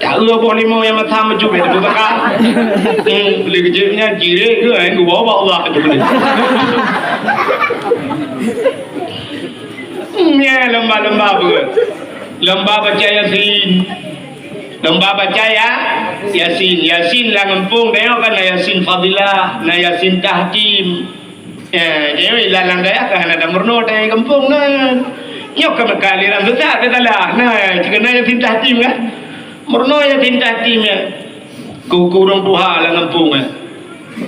Tak eu boh limau nyang masam meucubit, beubaka. Hmm, boleh kejepnya, jireh ke, eh, gua bawa Allah tu boleh. Hmm, ya, lomba-lomba apa? Lomba baca Yasin. Lomba baca ya, Yasin. Yasin lam gampông, tengok kan, na Yasin Fadilah, na Yasin Tahkim. Eh, jadi lam dayah ka hana tameurunoe watèe gampông na. Nyoe ka meuka aliran sesat, ka salah. Nah, cit keunan nyang pinta tim kan. Meurunoe nyang pinta tim nyan. Keu, keu ureueng tuha lam gampông kan.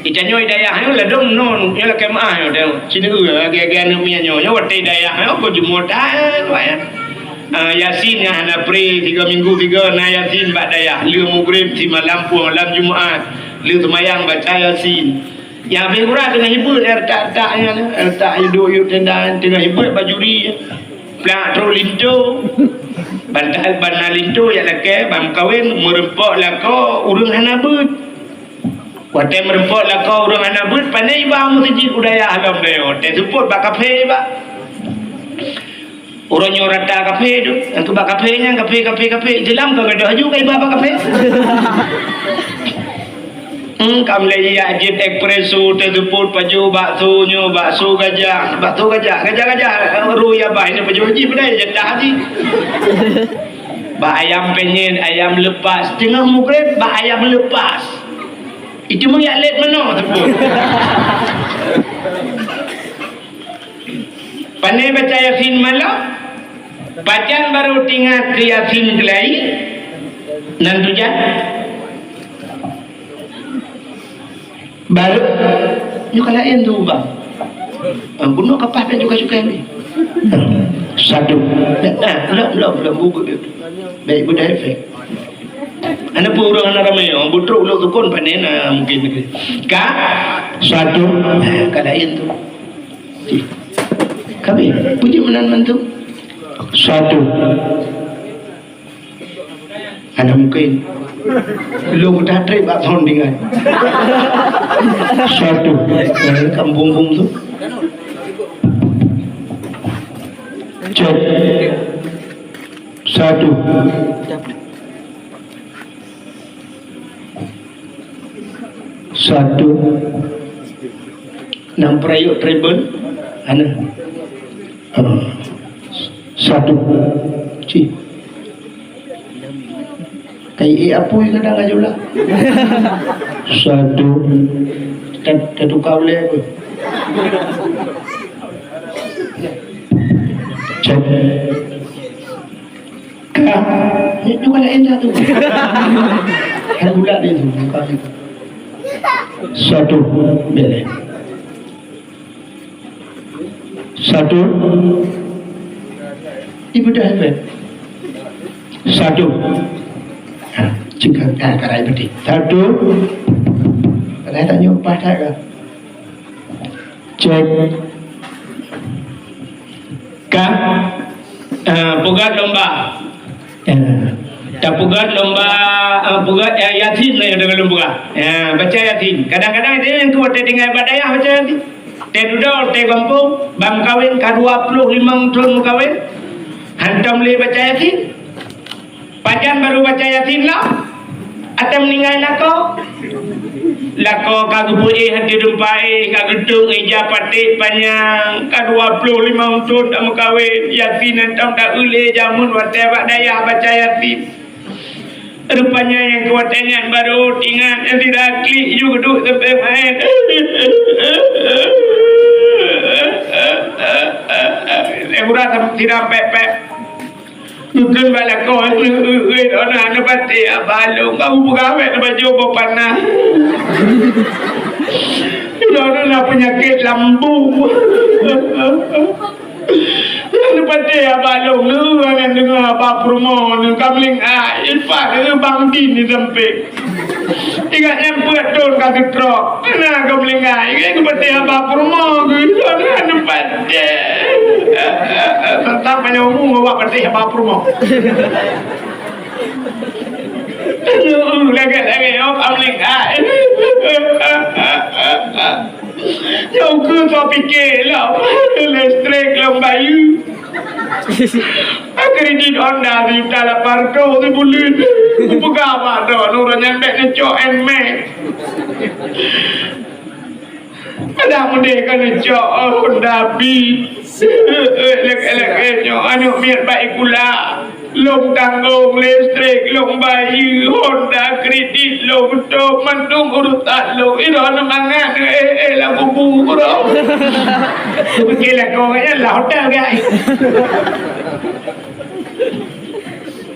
Di tanyoe dayah nyoe ladôm non, nyoe lakèe meu'ah nyoe, sineuk lagèe-lagèe aneuk miet nyoe. Nyoe watèe dayah nyoe, keu jeuet that, eh, wah, ya. Ah, Yasin nyang hana pré, tiga minggu tiga na Yasin bak dayah. Lheuh Maghrib simalam, pulang malam Jumat. Lheuh seumayang baca Yasin. Nyang habéh urat teungoh hibuet, eh, retak-retak nyan, eh, retak hidup yub tenda, teungoh hibuet bajuri. Plak trok linto. Bantal bana linto jak lakèe, ban meukawen, meureumpok lakoe ureueng hana beuet. Watèe meureumpok lakoe ureueng hana beuet, pané iba meuseujid u dayah lom dayah. Watèe seupôt bak kafé iba. Uroe nyoe rata kafé tu. Nyang keu bak kafé nyan, kafé, kafé, kafé. Islam ka gadôh aju ka iba bak kafé. Hmm, ka mulai jak jép espresso, teuseupôt pajoh bakso nyoe, bakso gajah. Bakso gajah, gajah-gajah. Roh ya bah, ini pajoh jih, padahai jatah jih. Bak ayam penyet, ayam lepas. Teungoh Maghrib, bak ayam lepas. Itu meuyak lét meunoe seupôt. Pané baca Yasin malam, pajan barô teuingat keu Yasin keulayi, nan tujan. Barô, nyoe ka laén tu, Bang. Ah, bunoe ka paih dan cukai-cukai ni. Satu. Ah, lom, lom, lom, bubu tu. Baik, budak efek. Ana peue ureueng hana ramé, oh, butrok ulok tukon panen, ah, mungkin. Ka? Satu. Ah, ka laén tu. Kami, puji meunan mantu. Satu. Hana mungkin. Lôn dah trép bak soundingan. Satu. Eh, kampung-kampung tu. Cek. Satu. Satu. Nang peurayek treble. Hana. Ah. Satu. Cih. Kai, eh, apui kadang aja lah. Satu. Tat-, tatuka ulèe pun. Cek. Ka. Ni, ni bukan laén satu. Hai bulat dia tu. Satu. Boleh. Satu. Ibu dah hebat. Satu. Ha, cakap, ha, karai betul. Satu. Karai tak nyumpah tak ke? Cek. Ka. Ah, peugöt lomba. Ya. Tapeugöt lomba, ah, peugöt, eh, Yasin lah nyang deungon lôn peugah. Ya, baca Yasin. Kadang-kadang ada nyang tu watèe tinggai bak dayah baca Yasin. Teuh dudoe, teuh gampông, ban meukawen ka dua ploh limong thon meukawen. Hantom lé baca Yasin. Pajan barô baca Yasin lah. Até meuninggai lakoe. Lakoe ka geupeuéh di teumpat éh, ka geutôk ija paték panyang, ka dua ploh limong thon tameukawen, Yasin hantom taeu lé jameun watèe bak dayah baca Yasin. Rupanya nyang keu watèe nyan barô teuingat nyang sira klik ju geuduek sampoe maén. Lé urat sira pèk-pèk. Geukheun bak lakoe, "Ui, ui, ui, droeneuh hana patéh haba lôn, kamoe peugawèe neubajoe boh panah. Droeneuh na peunyakét lambung." Hana patéh haba lôn, neuh, hana deungoe haba peurumoh, neuh, ka meuling ai, ipat, neuh, bang din di sampéng. Ingat nyan peuet thon ka geutrok. Keunan ka meuninggai. Ingat geupatéh haba peurumoh geuh. Hana patéh. Teuntang panjang umu awak patéh haba peurumoh. Lagèe-lagèe nyoe ka meuninggai. Nyoe keuh soe pike lom. Listrik lom bayeue. Kredit Honda sijuta lapan reutôh sibuleuen. Kupeugah bak droe, uroe nyan bèk neucok Nmax. Adak meudeh ka neucok Honda Beat. Lagèe-lagèe nyoe aneuk miet bak sikula. Lôn tanggong listrik, lôn bayeue Honda kredit, lôn tôp mandum urusan lôn. Droeneuh mangat, eh, eh, lam kubu droe. Kupike lakoe nyan lah hotel, gai.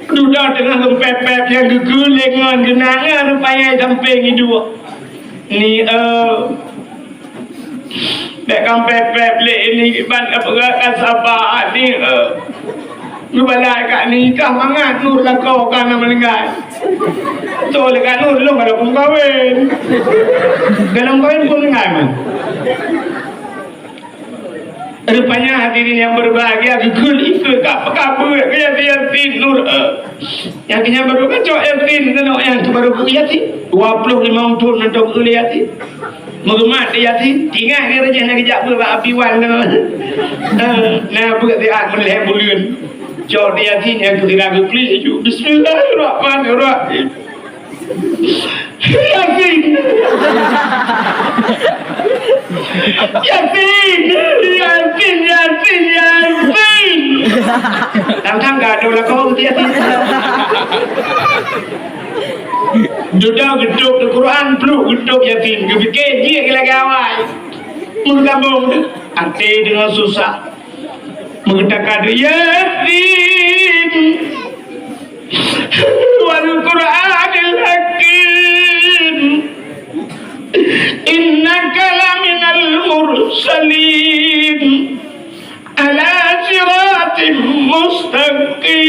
Dudoe teungoh geupép-pép nyang geukheun lé ngon geunangan rupanya sampéng iduek. Ni, eh, Bèk kampèe pèp lé ini ban peugah ka saba ni, eh. Geubalai ka nikah mangat Nur lakoe ka na meuninggai. Toh lé ka Nur lôn ka lôn kawen. Dalam kawen pun meuninggai man. Rupanya hadirin yang berbahagia, geukheun ikeu ka peukabeuet keu Yasin, Yasin Nur, eh. Nyang keunyan baru kan cok Yasin, keunoe nyang baru keu Yasin. Dua ploh limong thôn mantong keu Yasin. Meureumat di Yasin, ingat keu reujeh na geujak beuet bak Abi Wan tu. Eh, na beuet siat meulhèe buleuen. Cok di Yasin nyang keu sira geuklik ju. Bismillahirrahmanirrahim. Yasin. Yasin. Yasin, Yasin, Yasin. Tang-tang ka ada lakoe Yasin. Dudoe geutôp di Quran, pluek geutôp Yasin. Geupike jih lagèe awai. Meusambông até deungon susah. Meugeutakan Yasin. Wal Qur'anil Hakim. Innaka laminal mursalin. Ala siratim mustaqim.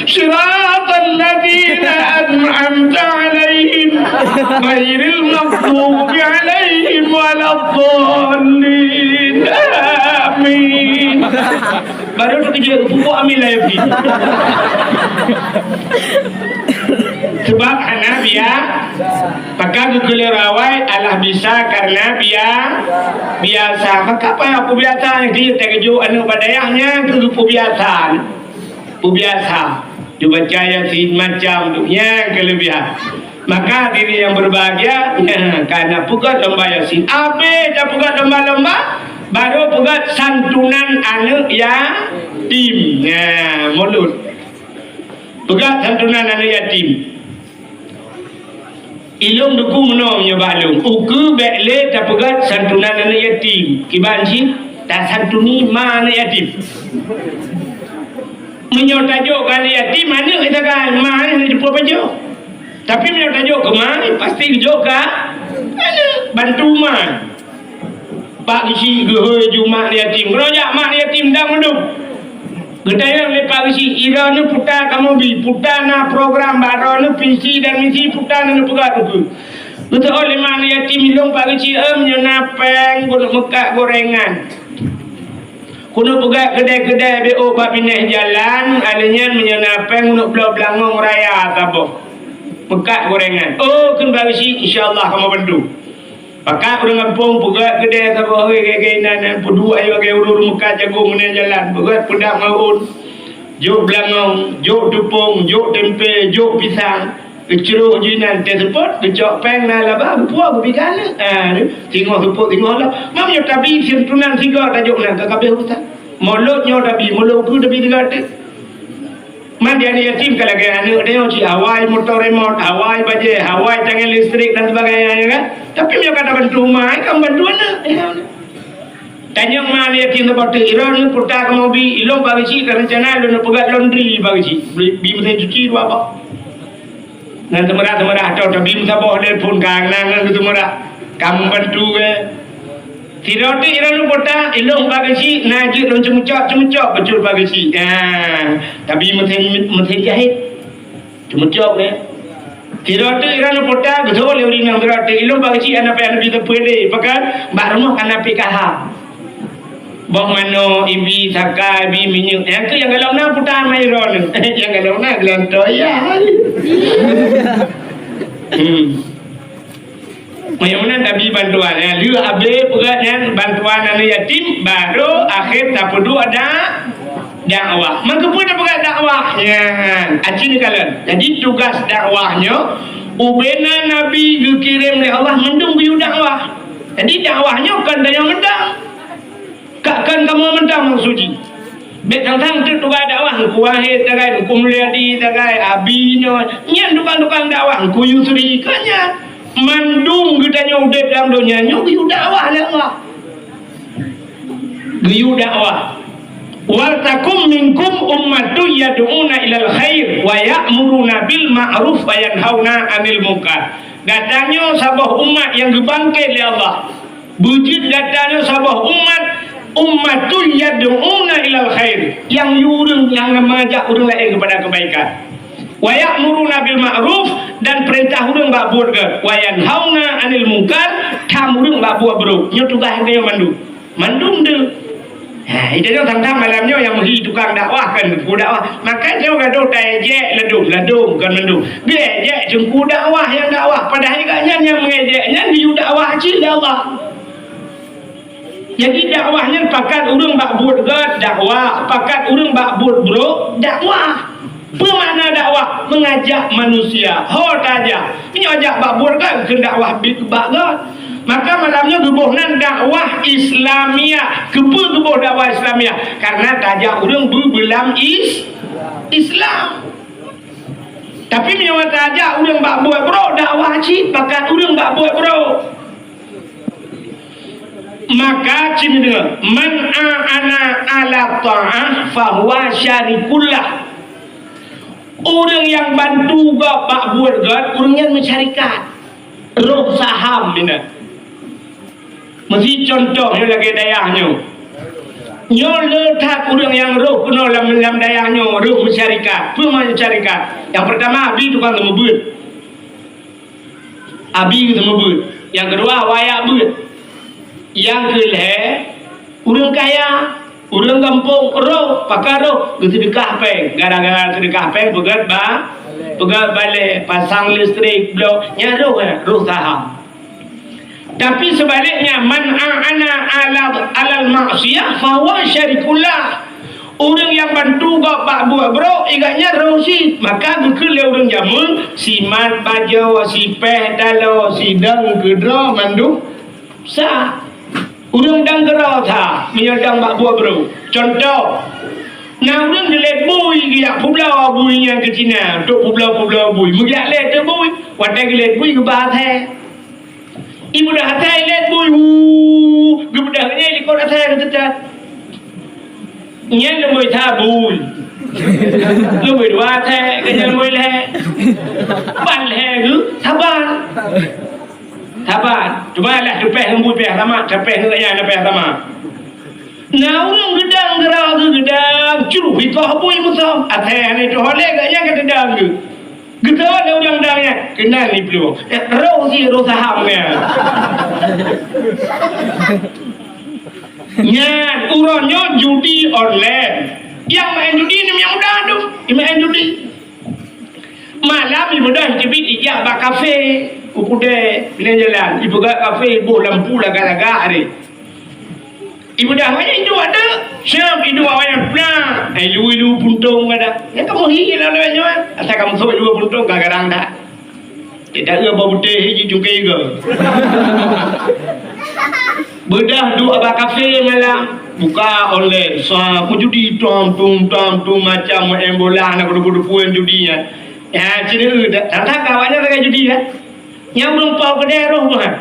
Siratal ladzina an'amta 'alaihim, ghairil maghdubi 'alaihim waladdallin. Amin. Baru tu dia pupuk amin lah, ya, Pi. Sebab hana bia-, maka geukheun lé awai, alah bisa karena bia-, biasa. Maka apa yang aku biasa ni, dia terkejut aneuk bak dayah nyan keu geupeubiasa. Peubiasa. Dibaca Yasin macam tu. Nyan kelebihan. Maka hadirin yang berbahagia, nyan, karena peugöt lomba Yasin. Abéh tapeugöt lomba-lomba, baru peugöt santunan aneuk yatim. Nah, mulod. Peugöt santunan aneuk yatim. Ilôn duku meunoe meunyoe bak lôn. Ukeue bèk lé tapeugöt santunan aneuk yatim. Kiban cit tasantuni ma aneuk yatim. Meunyoe tajok keu aneuk yatim, aneuk sagai, ma nyan hana jipeupajoh. Tapi meunyoe tajok keu ma, pasti geujok keu aneuk, bantu ma. Pak Geuchik geuhôi ju mak yatim. Keudroe jak mak yatim dang mandum. Geutanyong lé Pak Geuchik, "Droeneuh peue ta kamoe bi? Peue ta na program bak droeneuh visi dan misi, peue ta neupeugah keu?" Geutanyong lé mak yatim, "Ilôn Pak Geuchik, eh, meunyoe na péng keuneuk meukat gorengan. Keuneuk peugah keudè-keudè B O bak binéh jalan, alèh nyan meunyoe na péng keuneuk bloe beulangong raya saboh. Meukat gorengan." "Oh," kheun Pak Geuchik, "insya Allah kamoe bantu." Pakat ureueng gampông peugöt keudè saboh, "Hei, gèt-gèt inan, peuduek ayo lagèe ureueng meukat jagong meunan jalan, peugöt peudap ngon ôn, jok beulangong, jok teupông, jok tempe, jok pisang, geucrok ju inan, teuseupôt, geucok péng na laba, geupuwoe geupiga aneuk." Ah, singoh seupôt, singoh lom. Meunyoe tabi santunan sigoe tajok nan, ka kabéh urusan. Mulod nyoe tabi, mulod ukeue tabi sigoe teuk. Man di aneuk yatim ka lagèe aneuk tanyoe cit, awai moto remot, awai bajèe, awai tangieng listrik dan sebagainya, ya kan? Tapi meunyoe ka tabantu ma, ka membantu aneuk. Tanyong ma aneuk yatim saboh teuk, "Droeneuh peue ta kamoe bi?" "Ilôn Pak Geuchik ka reuncana lôn peugöt laundry Pak Geuchik. Bi, bi meusén cuci dua boh." Nyan teumeurah-teumeurah, atau tabi meusaboh lé phôn ka, nyan, nyan teumeurah. Ka membantu, eh. Sidroe teuk droeneuh peue ta, "Ilôn Pak Geuchik, na jeuet lôn ceumeucok-ceumeucok," bacut Pak Geuchik. Nah, tabi meusén, meusén jahét. Ceumeucok, eh. Sidroe teuk droeneuh peue ta, geutanyong lé ureueng inong sidroe teuk, "Ilôn Pak Geuchik hana payah neubi sapeue lé, pakon bak rumoh ka na P K H. Boh manok, ibi, saka, ibi minyeuk." Nyang keu nyang galom na peue ta ma droeneuh. Nyang galom na geulantô, ya. Hmm. Meunyoe meunan tabi bantuan, ya. Lheueh abéh peugöt nyan bantuan aneuk yatim, baru akhé tapeuduek da-, dakwah. Meukeupeu tapeugöt dakwah? Nyan, aci neukalon. Jadi tugas dakwah nyoe, ubena nabi geukirém lé Allah mandum geuyue dakwah. Jadi dakwah nyoe kon tanyoe mantong. Ka kon kamoe mantong maksud jih. Bék sang-sang teuk tugai dakwah, Teungku Wahid sagai, Teungku Mulyadi sagai, Abi nyoe. Nyan tukang-tukang dakwah, Teungku Yusri, ka nyan. Mandum geutanyoe udeb lam donya nyoe geuyue dakwah lé Allah. Geuyue dakwah. "Wal takum minkum ummatun yad'una ilal khair wa ya'muruna bil ma'ruf wa yanhauna 'anil munkar." Gata nyoe saboh umat nyang geubangket lé Allah. Beujeuet gata nyoe saboh umat, ummatun yad'una ilal khair, nyang yue ureuëng, nyang meungajak ureuëng laén keupada keubaikan. "Wa ya'muruna bil ma'ruf," dan peurintah ureuëng bak buet gét. "Wa yanhauna 'anil munkar," tham ureuëng bak buet brok. Nyoe tugaih geutanyoe mandum. Mandum deuh. Ha, geutanyoe sang-sang malam nyoe nyang meuhi tukang dakwah kan, Teungku dakwah. Maka nyoe gadoh taéjek ladôm, ladôm bukan mandum. Geuéjek Teungku dakwah nyang dakwah, padahai gobnyan nyang meuéjek nyan geuyue dakwah cit lé Allah. Jadi dakwah nyan pakat ureuëng bak buet gét, dakwah, pakat ureuëng bak buet brok, dakwah. Peue makna dakwah? Meungajak manusia. Ho tajak. Meunyoe jak bak buet gét, keu dakwah bit bak gét. Maka malam nyoe geuboh nan dakwah Islamiah. Keupeue geuboh dakwah Islamiah? Karena tajak ureuëng beu-, beulam is-, Islam. Tapi meunyoe tajak ureuëng bak buet brok, dakwah cit pakat ureuëng bak buet brok. Maka cit deungoe, "Man a'ana 'ala tha'ah fahuwa syarikullah." Ureuëng nyang bantu gob bak buet gét, ureuëng nyan meusyarikat. Roh saham meunan. Meusi contoh nyoe lagée dayah nyoe. Nyoe le that ureuëng nyang roh keunoe lam, lam dayah nyoe, roh meusyarikat. Peue makna syarikat? Nyang peurtama, Abi tukang seumeubeuet. Abi geuseumeubeuet. Nyang keudua, awak jak beuet. Nyang keulhée, ureuëng kaya, ureuëng gampông roh, pakon roh, geuseudeukah péng. Gara-gara seudeukah péng, peugét ba-, peugét balée, pasang listrik, blok, nyan roh, eh, roh saham. Tapi seubaliknya, "Man a'ana 'ala, 'alal ma'siyah fahuwa syarikullah." Ureuëng nyang bantu gob bak buet brok, igat nyan roh cit. Maka geukheun lé ureuëng jameun, simat bajoe, sipéh taloe, sidang keudroe mandum sa. Ureuëng dang keudroe sa, meunyoe dang bak buet brok. Contoh, na ureuëng geulét bui, geujak peubloe bui nyan keu Cina, untuk peubloe-peubloe bui. Meujak lét teuk bui, watée geulét bui geuba asèe. Ibeudôh asèe ilét bui, hu, geubeudôh nyan likot asèe geuteutat. Nyan leubeh that bui. Leubeh dua asèe, ka nyan leubeh lhèe. Ban lhèe geuh, saban. Saban. Cuma lah teupèh ngon bui payah sama, teupèh ngon nyan payah sama. Na ureueng geudang geura geuh geudang, cruh ikoh bui musöm. Asèe hana itoh lé, gobnyan ka teudang geuh. Geutanyoe lé ureueng dang nyan, keunan jiplueng. Eh, roh jih roh saham nyan. Nyan, uroe nyoe judi online. Nyang maén judi ni nyang muda tu, nyang maén judi. Malam ibeudôh teubiet ijak bak kafe, u Pudé, binéh jalan. Ipeugah kafe, iboh lampu lagak-lagak hari. Ibeudôh awaknyan iduek teuk, siab iduek awaknyan peue na, eh, ilu-ilu puntông ka dah. Nyan kamoe hi lam lawét nyoe, asai kamoe sôk ilu puntông ka garang dah. Tidak ada bau putih hiji cungkai ke. Beudôh duek bak kafe malam, buka online, sa peujudi tom tum tom tum macam main bola na kudu-kudu puen judi nyan. Ya, cina dah, dah, dah, awaknyan lagak judi ya. Nyang ureueng po keudè roh meuhan.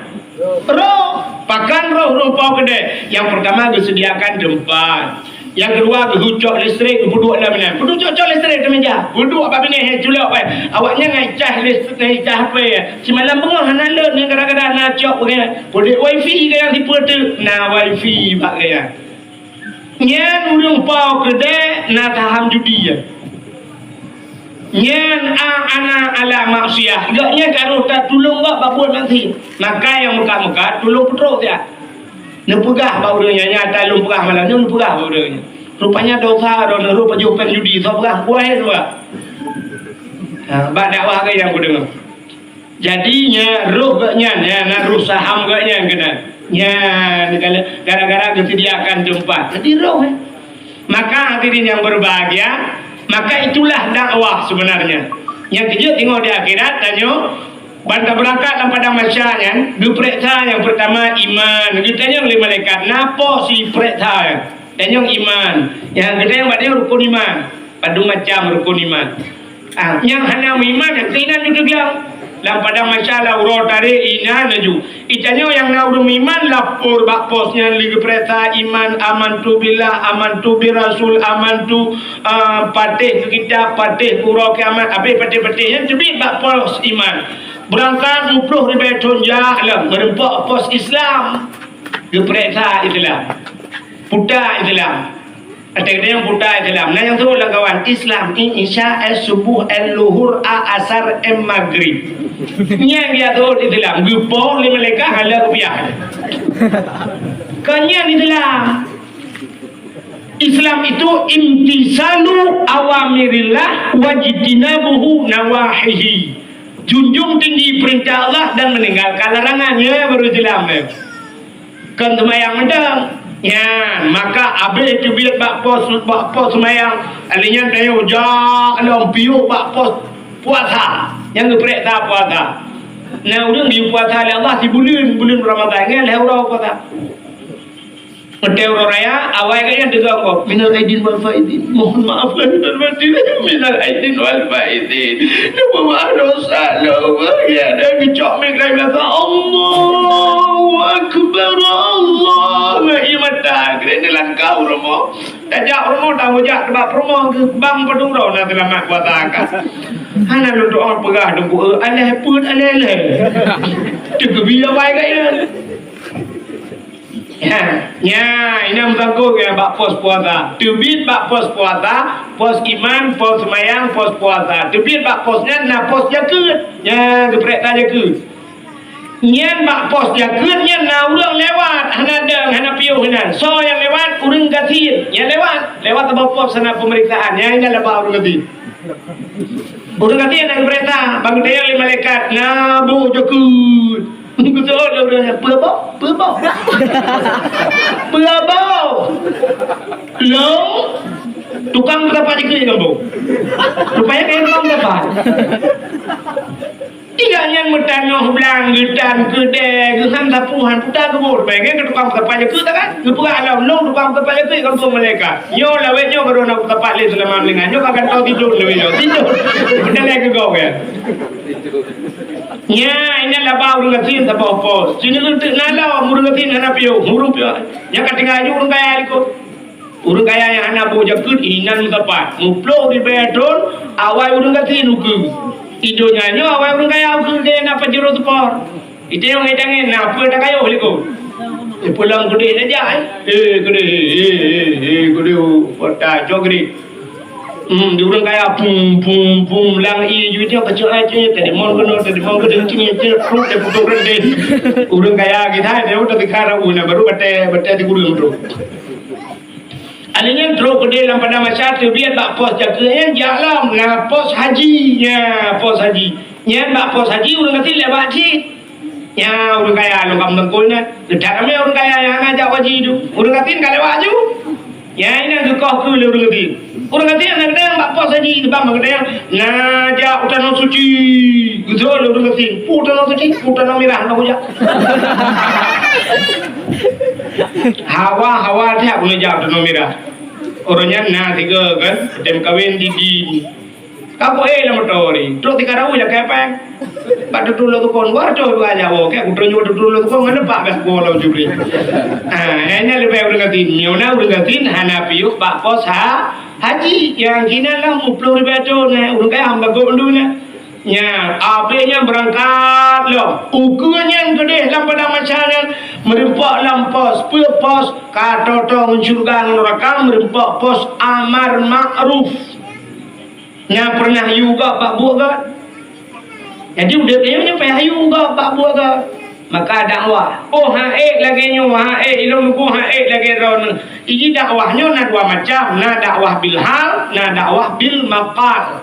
Roh, pakon roh ureueng po keudè? Nyang peurtama geuseudiakan teumpat. Nyang keudua geucok listrik, geupeuduek lam inan. Peuduek cok-cok listrik di meja. Peuduek bak binéh culok, eh. Awaknyan ngai cah listrik, ngai cah H P. Simalam beungoh hana lôn, gara-gara na cok, eh. Peuduek wifi gaya tipe tu, na wifi bak gaya. Nyan ureueng po keudè na saham judi nyan. Nyan a-, ana ala maksiat. Gobnyan ka roh tatulông bak, bak buet maksiat. Maka nyang meukat-meukat tulông peutrok siat. Neupeugah bak ureueng nyan, nyata lôn peugah malam nyoe, neupeugah bak ureueng nyan. Rupanya dosa droeneuh roh pajoh péng judi, soe peugah, kuwai soe peugah. Ha, bak dakwah gobnyan kudeungoe. Jadi, nyan roh gobnyan, nyan na roh saham gobnyan keunan. Nyan, gara-gara geuseudiakan teumpat. Jadi, roh, eh. Maka, hadirin yang berbahagia, maka itulah dakwah sebenarnya. Nyang keujeuet teungoh di akhirat, tanyoe, ban tabeurangkat lam padang mahsyar nyan, geupareksa nyang peurtama iman, geutanyong lé malaikat, na po si pareksa nyan? Nyang iman. Nyang geutanyoe bak nyoe rukun iman. Padum macam rukun iman. Ah, nyang hana meuiman, nyang keuinan ju teugiang. Lam padang mahsyar lam uroe tarek inan laju. Itanyoe nyang na ureuëng meuiman lapor bak pos nyan lé geupeuriksa iman, amantu billah, amantu birasul, amantu, ah, patéh keu kitab, patéh keu uroe kiamat, habéh patéh-patéh nyan teubiet bak pos iman. Beurangkat muploh ribée thon jak lom meureumpok pos Islam. Geupeuriksa Islam. Puta Islam. Ada nyang buta Islam. Nah, nyang turun lam kawan Islam ni Isya, eh, subuh, eh, luhur, a, asar, eh, maghrib. Nyang dia turun Islam. Geupoh lima malaikat hala rupiah. Kan nyan Islam. Islam itu imtisalu awamirillah wajtinabuhu nawahihi. Junjung tinggi perintah Allah dan meninggalkan larangannya baru Islam. Kon seumayang mantong. Nyan, maka abéh teubiet bak pos, bak pos seumayang. Ali nyan tanyoe jak lom piôh bak pos puasa. Nyang geupeuriksa puasa. Nah, ureuëng geuyue puasa lé Allah sibuleuen, buleuen Ramadhan, nyan lhée uroe puasa. Watée uroe raya, awai geuh nyan teuga kop. Minal aidin wal faizin. Mohon maaf lahir dan batin. Minal aidin wal faizin. Dia maaf dosa lom. Ya, dia geucok mic dari belakang. Allahu Akbar, Allah. Ngai mata, kena ni langkah uroe mo. Tajak uroe mo, dah hujak teuba perumoh ke bang padum uroe na selamat puasa ka. Hana lôn doa peugah deungon, eh, alah peuet, alah, alah. Teukeubila bai ka ya. Ya, ya, ina meusangkot ya bak pos puasa. Teubiet bak pos puasa, pos iman, pos seumayang, pos puasa. Teubiet bak pos nyan na pos jakeuet. Ya, geuprek ta jakeuet. Nyan bak pos jakeuet nyan na ureuëng lewat, hana deueng, hana piôh inan. Soe nyang lewat? Ureuëng gasien. Nyang lewat, lewat saboh pos sana pemeriksaan. Nyan inan laba ureuëng gasien. Ureuëng gasien na geuprek ta, bang tayang lé malaikat, na boh jakeuet. Geuseuôt lé ureuëng nyan, "Peue boh? Peue boh? Peue boh?" Lom, tukang peusapat jikheun lam boh. Rupanya kaya tukang peusapat. Tiga nyan meutanoh blang, geutan, keudè, geuhan sapu, han puta geubôh. Rupanya kaya tukang peusapat jikheun, kan? Geupeugah lom, lom tukang peusapat jikheun, kan malaikat. Nyoe lawét nyoe baru na peusapat lé seulama meuninggai. Nyoe ka gantoe tidur lawét nyoe. Tidur. Beutôi lé geugok ya. Nya, inan laba ureuëng gasien saboh pos. Sinoe teuk na lom ureuëng gasien hana piôh, ureuëng piôh. Nya ka tinggai ju ureuëng kaya likot. Ureuëng kaya nyang hana boh jakeuet inan meusapat. Muploh ribée thon awai ureuëng gasien ukeue. Di donya nyoe awai ureuëng kaya ukeue keu na pajuro seupor. Itayong idangin na peue takayôh likot. Eh, pulang keudeh saja, eh. Eh, keudeh, eh, eh, eh, eh, keudeh, oh, kota cok keudeh. Hmm, di ureuëng kaya, pum, pum, pum, lang i ju dia kacau ai cit, tadi mon kena, tadi mon kena, cit, cit, truk dia putus berhenti. Ureuëng kaya kita, dia udah sekarang, uh, nah, baru batai, batai di gurung tu. Akhirnya truk gede lam padang mahsyar tu, biar bak pos jatuh, eh, jalan, nah, pos haji, ya, pos haji. Nyan bak pos haji, ureuëng gasien lewat cit. Nya, ureuëng kaya lôn ka meuteupeue nyan. Geudak ramé ureuëng kaya nyang hana jak haji tu. Ureuëng gasien ka lewat ju. Nya, inan geukoh keu lé ureuëng gasien. Ureuëng gasien na geudang bak pos haji, teubang bak geudang. Na jak u Tanoh Suci. Geuseuôt lé ureuëng gasien. Pu Tanoh Suci, pu Tanoh Mirah, na kujak. Hawa, hawa siat ulôn jak u Tanoh Mirah. Ureuëng nyan na tiga kan, tem kawin di, di Ka kuéh lam moto ni, trok tika rawi lakée péng. Bak tutulong tukon, wah, tu dua nyawa, keu kuteunyoe tutulong tukon, ngon lepak beh kuala jubri. Ah, hanya leubeh ureuëng gasien, nyoe na ureuëng gasien hana piôh bak pos ha, haji, nyang kinan lah muploh ribée thon, eh, ureuëng kaya hamba gop dulu na. Nya, abéh nyan beurangkat lom. Ukeue nyan keudeh lam padang mahsyar nyan, meureumpok lam pos, peue pos, ka toto ngon syeuruga ngon neuraka, meureumpok pos amar ma'ruf. Nyang pernah yue gob bak buet gob. Jadi udeb nyoe nyang payah yue gob bak buet gob. Maka dakwah. Oh, han ék lagée nyoe, han ék, ilôn muphom han ék lagée droeneuh. Jadi dakwah nyoe na dua macam, na dakwah bil hal, na dakwah bil maqal.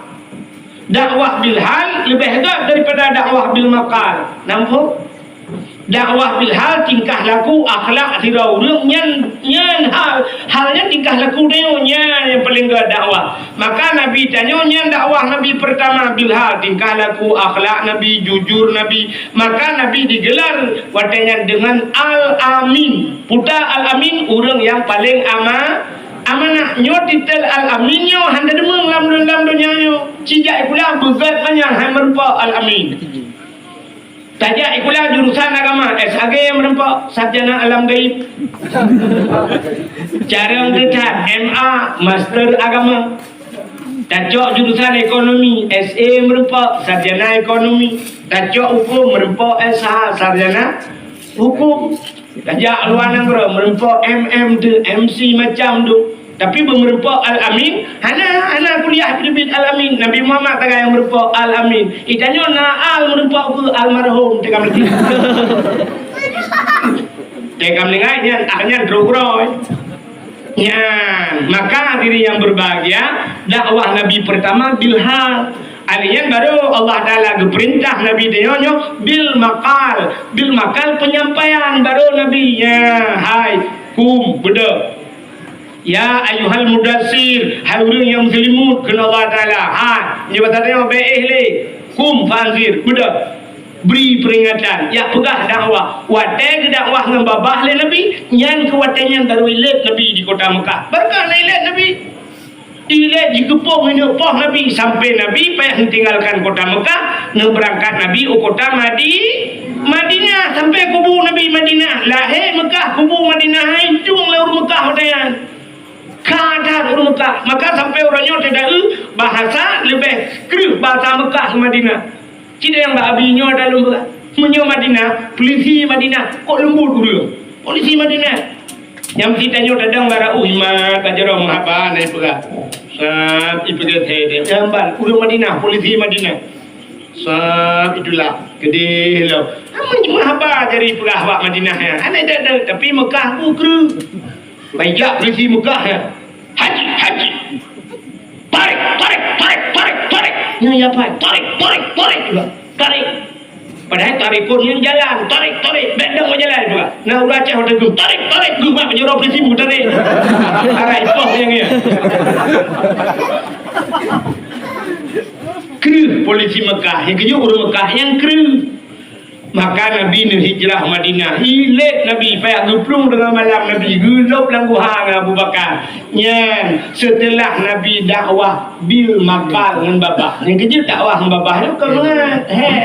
Dakwah bil hal leubeh göt daripada dakwah bil maqal. Na muphom? Dakwah bil hal, tingkah laku, akhlak sidroe ureueng nyan, nyan hal, hal nyan tingkah laku tanyoe, nyan nyang paleng gét dakwah. Maka Nabi tanyoe nyan dakwah Nabi peurtama bil hal, tingkah laku, akhlak Nabi, jujur Nabi. Maka Nabi digelar watée nyan deungon Al-Amin. Peue ta Al-Amin, ureueng nyang paleng ama-, amanah. Nyoe titel Al-Amin nyoe hana deungon lam, lam donya nyoe. Ci jak sikula beugét manyang hai meurumpok Al-Amin. Tajak sikula jurusan agama, S A G meurumpok, sarjana alam gaib. Carông teutab, M A, master agama. Tacok jurusan ekonomi, S A meurumpok, sarjana ekonomi. Tacok huköm meurumpok, S H, sarjana huköm. Tajak luwa nanggroe meurumpok, M M tu, M C macam tu. Tapi beumeurumpok Al-Amin, hana, hana kuliah teubiet Al-Amin. Nabi Muhammad sagai nyang meurumpok Al-Amin. Itanyoe na al meurumpok keu almarhum teuka meuti. Teuka meuninggai nyan, ah, nyan trok uroe. Nyan, maka hadirin yang berbahagia, dakwah Nabi pertama bil hal. Alèh nyan baru Allah Taala geupeurintah Nabi tanyoe nyoe bil maqal. Bil maqal penyampaian baru Nabi. Ya, hai, kum, beudôh. Ya ayyuhal mudassir, hai ureueng nyang meuselimut, kheun Allah Taala. Ha, nyoe bak tanyoe bèk éh lé. Kum fa anzir, beudôh. Bri peuringatan, jak peugah dakwah. Watèe geudakwah ngon babah lé Nabi, nyan keu watèe nyan baru ilét Nabi di kota Mekah. Barokah na ilét Nabi. Ilét jikeupông ineuk poh Nabi, sampai Nabi payah tinggalkan kota Mekah, neubeurangkat Nabi u kota Madi-, Madinah, sampai kubu Nabi Madinah. Lahé Mekah, kubu Madinah, hai, jong lé ureueng Mekah watèe nyan. Ka that ureueng Mekah. Maka sampai uroe nyoe teuda-eu bahasa leubeh kreueh bahasa Mekah keu Madinah. Cit nyang bak Abi nyoe dalam beurah. Meunyoe Madinah, polisi Madinah, kok leumbut ureueng. Polisi Madinah. Nyang meusitanyoe tadong bara, "Uh, imat, bak jaroe meuhaba na ipeugah." Sat, ipeugah thèe. Nyang ban, ureueng Madinah, polisi Madinah. Sat, itulah, keudéh lom. Amun meuhaba jadi ipeugah bak Madinah nyan. Hana ada, ada. Tapi Mekah bu kreueh. Baijak polisi Mekah nyan. Haji, haji. Tarik, tarik, tarik, tarik, tarik. Nyan ya, Pak. Tarik, tarik, tarik. Tarik. Padahai tarikun nyan jalan. Tarik, tarik. Bèk dong jalan juga. Nah, ureueng Aceh watèe geuh. Tarik, tarik. Geuh mak jaroe polisi bu tarik. Arai poh nyang ya. Kreueh polisi Mekah. Nyang keujeuet ureueng Mekah nyang kreueh. Maka Nabi neuhijrah Madinah. Ilét Nabi payah geuplueng teungoh malam Nabi geulôb lam guha ngon Abu Bakar. Nyan, seuteulah Nabi dakwah bil maqal ngon babah. Nyang keujeuet dakwah ngon babah nyoe kon mangat. He.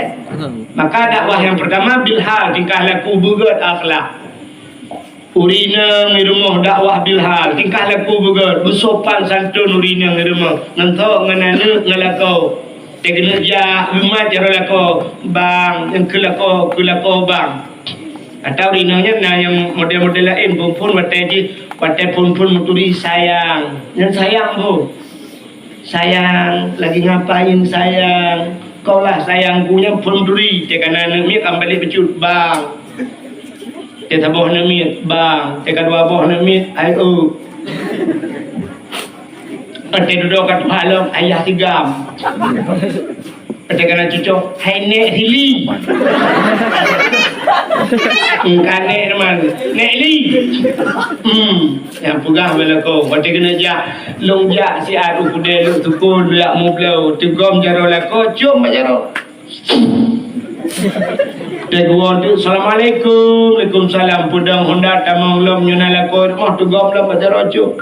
Maka dakwah nyang peurtama bil hal, tingkah laku, beugét akhlak. Ureueng inong di rumoh dakwah bil hal, tingkah laku beugét, beusopan santun ureueng inong di rumoh, ngon sok, ngon aneuk, ngon lakoe. Teuh keuneuk jak, geumat jaroe lakoe, "Bang, nyang keu lakoe, keu lakoe, Bang." Atau ureueng inong nyan na nyang model-model laén, phôn-phôn watèe jih, watèe phôn-phôn meuturi, "Sayang." Nyan sayang phôn. "Sayang, lagi ngapain, sayang?" "Kaulah sayangku." Nyan phôn meuturi, teuh ka na aneuk miet, ka balek bacut, "Bang." Teuh saboh aneuk miet, "Bang." Teuh ka dua boh aneuk miet, "Ayo." Teuh dudoe ka tuha lom, "Ayah tigam." Teuh ka na cucoe, "Hai nèk Sili." "Engka nèk teuma, nèk Li." Hmm. Nyang peugah bak lakoe, watèe keuneuk jak, "Lôn jak siat u keudè lôn tukon, lôn jak meubloe." Teugom jaroe lakoe, ciom bak jaroe. Teuh geuwoe teuk, "Assalamualaikum." "Waalaikumsalam." Peudong honda tamong lom, nyoe na lakoe rumoh, teugom lom bak jaroe, ciom.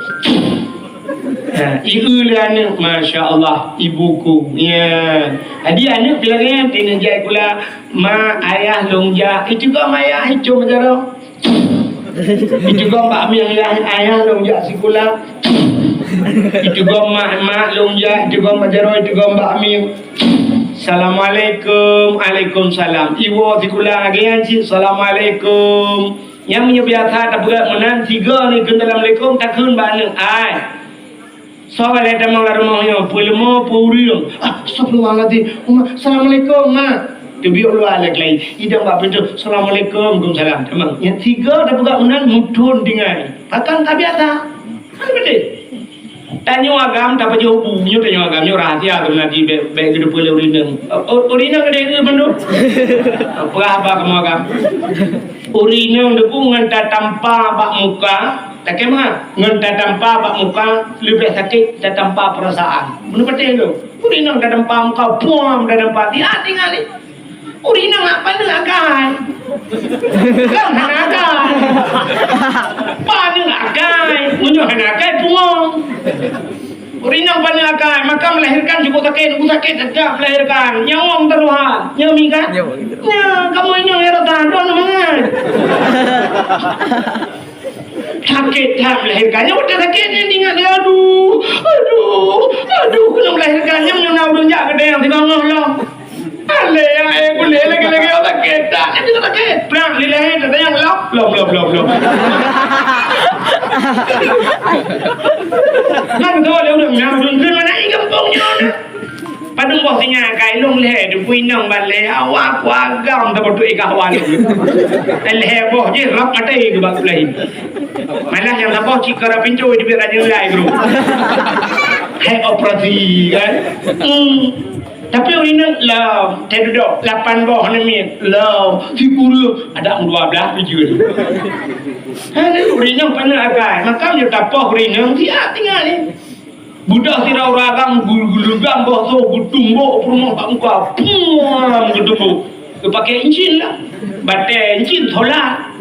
Ha, ieu lé aneuk, "Masya Allah, ibuku." Ya. Jadi aneuk pih lagèe nyan, teuh neujak sikula, "Ma, ayah lôn jak." "Ih, teugom ayah," ih, ciom bak jaroe. "Ih, teugom bak mieng, ayah, ayah lôn jak sikula." "Ih, teugom mak, mak lôn jak." "Ih, teugom bak jaroe, ih, teugom bak mieng." "Assalamualaikum." "Waalaikumsalam." Iwoe sikula lagèe nyan cit, "Assalamualaikum." Nyang meunyoe biasa tapeugah meunan, sigoe neukheun assalamualaikum, takheun bak aneuk, "Ai, soe lé tamong lam rumoh nyoe, peue leumo, peue ureueng?" "Ah, astagfirullahalazim, Uma, assalamualaikum, Ma." Teubiet luwa lé keulayi, idong bak pintoe, "Assalamualaikum." "Waalaikumsalam." Tamong. Nyang sigoe tapeugah meunan, muthon tinggai. Pakon ka biasa. Kan beutôi? Tanyoe agam tapajoh bu, nyoe tanyoe agam, nyoe rahasia sebenarnya, bèk, bèk geuteupeue lé ureueng inong. U-, u-, ureueng inong keudéh keu mandum. Peugah haba kamoe agam. Ureueng inong deungon tatampa bak muka, takém ha? Ngon tatampa bak muka leubeh sakét tatampa peurasaan. Meunurot patéh lôn. Ureueng inong tatampa muka, puam tatampa, di hati ngali. Ureueng inong hana paneuk akai. Kan hana akai. Paneuk akai. Meunyoe hana akai, pungo. Ureueng inong paneuk akai, maka melahirkan cukup sakét, cukup sakét, sejak melahirkan. Nyawöng taluha. Nyoe mi kan? Nyoe. Nyoe, kamoe inong ya rasa, droe mangat. Sakét that melahirkan. Nyoe udah sakét, nyan ingat, aduh, aduh, aduh, keuneuk melahirkan. Nyoe, nyoe na ureueng jak keudéh nyang sigoe lom. Alé, ya, eh, boleh lagi-lagi orang sakét. Tak, dia tak sakét. Prak, dia lahir, dia tanya, lom, lom, lom, lom, lom. Kan tu ada orang yang belum kena mana ikan pong nyonya. Padahal boh singa kai long leh, dia pun inong balai, awak aku agam tak betul ikan awak long. Leh boh je, rap mati ke bak lain. Malah yang saboh cik kara pintu di biar aja lai, bro. Hai operasi, kan? Hmm. Tapi ureueng inong lom, teududoe lapan boh aneuk miet, lom, sikureueng, ada dua belas tujuh. Hana ureueng inong paneuk akai, maka nyoe tapoh ureueng inong siat tinggai ni. Budak sidroe ureueng agam gu-, gulugam boh soe geutumbok peurumoh bak muka, puam geutumbok. Geupakai incin lah. Batèe incin solar.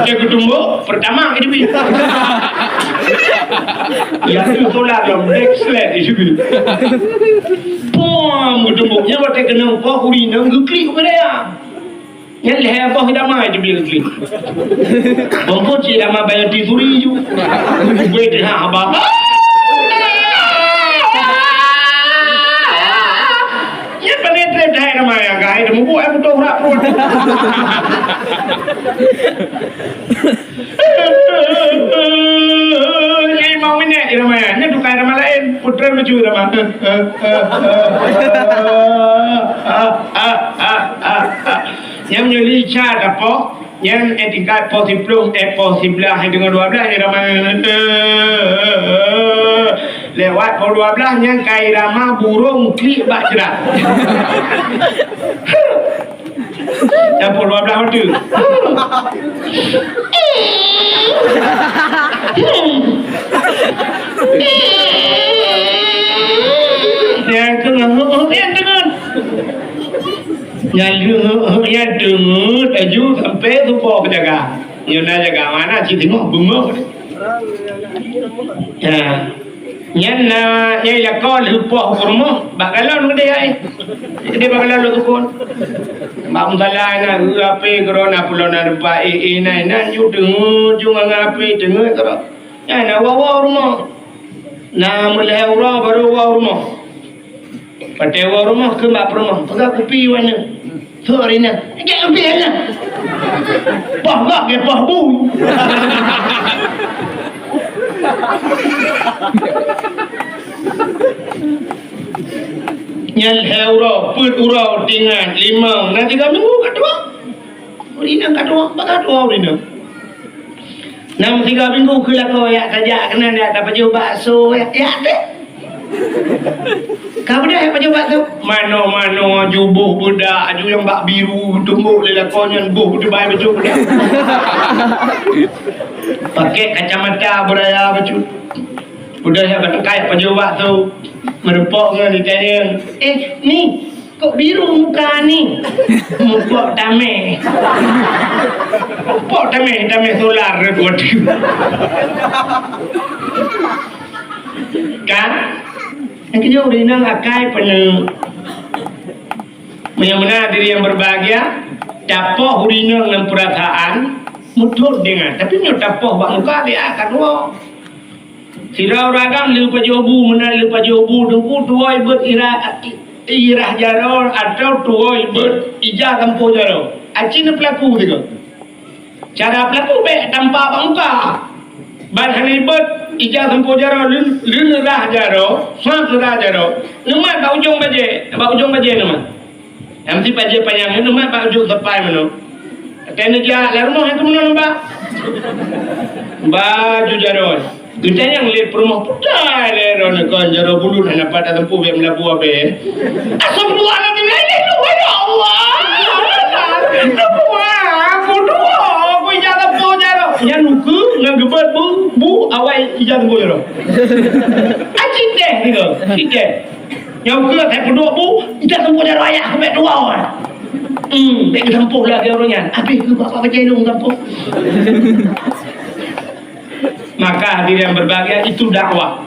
Cek geutumbok, pertama ke dibi. Ya tu solar dong, backslide di situ. Pom geutumbok. Nya batèe kena poh uri nang geuklik pada ya. Nyan lhèe boh idama itu bila geuklik. Bongkot cik idama bayar ti suri ju. Gue dah abang. Nyan panetrep dahai ramai nyang ka hai teumeubeuet ai putôh urat pruet. Limong minèt irama nyan, nyan tukai irama laén. Putra lucu irama. Nyan meunyoe lica tapoh, nyan eh tingkat poh siploh, eh poh siblaih, eh deungon dua blaih, eh ramai. Lewat poh dua blaih, nyan ka irama burông klik bak jrat. Dan poh dua blaih mata. Nyan keuh, nyan deungon. Nyan lheueh, nyan deungon laju sampai suboh jaga. Nyoe na jaga mana cit teungoh beungoh. Ya. Nyan na, nyan lakoe lheueh poh u rumoh, bak galon keudéh ai. Keudéh bak galon lôn sukon. Bak musala na, eu, ape, keudroe na pulo na rupa, eh, eh, na, na, ju teungeut, ju ngon ape, teungeut keudroe. Nyan na woe-woe u rumoh. Na meulhèe uroe baru woe u rumoh. Watèe woe rumoh keumbak peurumoh, peugah kupi wana. Sorry na. Gèt kupi na. Poh gak gèt poh bu. Nyan lhèe uroe, peuet uroe, tinggai, limong, na tiga minggu ka tuha. Ureueng inong ka tuha, bak ka tuha ureueng inong. Nam tiga minggu keu lakoe yak tajak keunan yak tapajoh bakso yak, yak teh. Ka beudôh yak pajoh bakso. Mano-mano ju boh beudak, ju nyang bak biru, tumbok lé lakoe nyan boh beutebai bacut beudak. Pakai kacamata beuraya bacut. Udah yak bateukai pajoh bakso. Meureumpok ngon ditanyong. Eh, ni, Kok biru muka ni? Mupok tameh. Mupok tameh, tameh solar dua tu. Kan? Nyang keujeuet ureueng inong akai peue? Meunyoe meunan hadirin yang berbahagia, tapoh ureueng inong ngon peurasaan, meutot deungon. Tapi meunyoe tapoh bak muka, dia akan woe. Sidroe ureueng agam lheueh pajoh bu, meunan lheueh pajoh bu, teungku tuwoe beuet irah, irah jaroe atawa tuwoe beuet ija sampoe jaroe. Aci neupeulaku sigoe. Cara peulaku bèk tampa bak muka. Ban hana beuet ija sampoe jaroe, lheueh, lheueh neurah jaroe, sat neurah jaroe. Neumat bak ujong bajèe, bak ujong bajèe neumat. Nyang meusti bajèe panyang nyoe neumat bak ujong sapai meunoe. Watèe neujak lam rumoh nyang keumeunong neubat. Baju jaroe. Geutanyong lé peurumoh, "Peue teuma lé droeneuh kon jaroe buleuen hana pat tateumpeue bèk meulabu abèe?" Astagfirullahalazim, la ilaha illallah, ya Allah. Aku dua, aku ija teumpeue jaroe. Nyan ukeue ngon geubeuet bu, bu awai ija teumpeue jaroe. Aci teh gitu, aci teh. Nyang ukeue saya peuduek bu, ija teumpeue jaroe ayah aku bèk dua. Hmm, bèk geusampôh lagèe ureueng nyan. Abéh keu bapak bajèe lôn sampôh. Maka hadirin yang berbahagia, itu dakwah.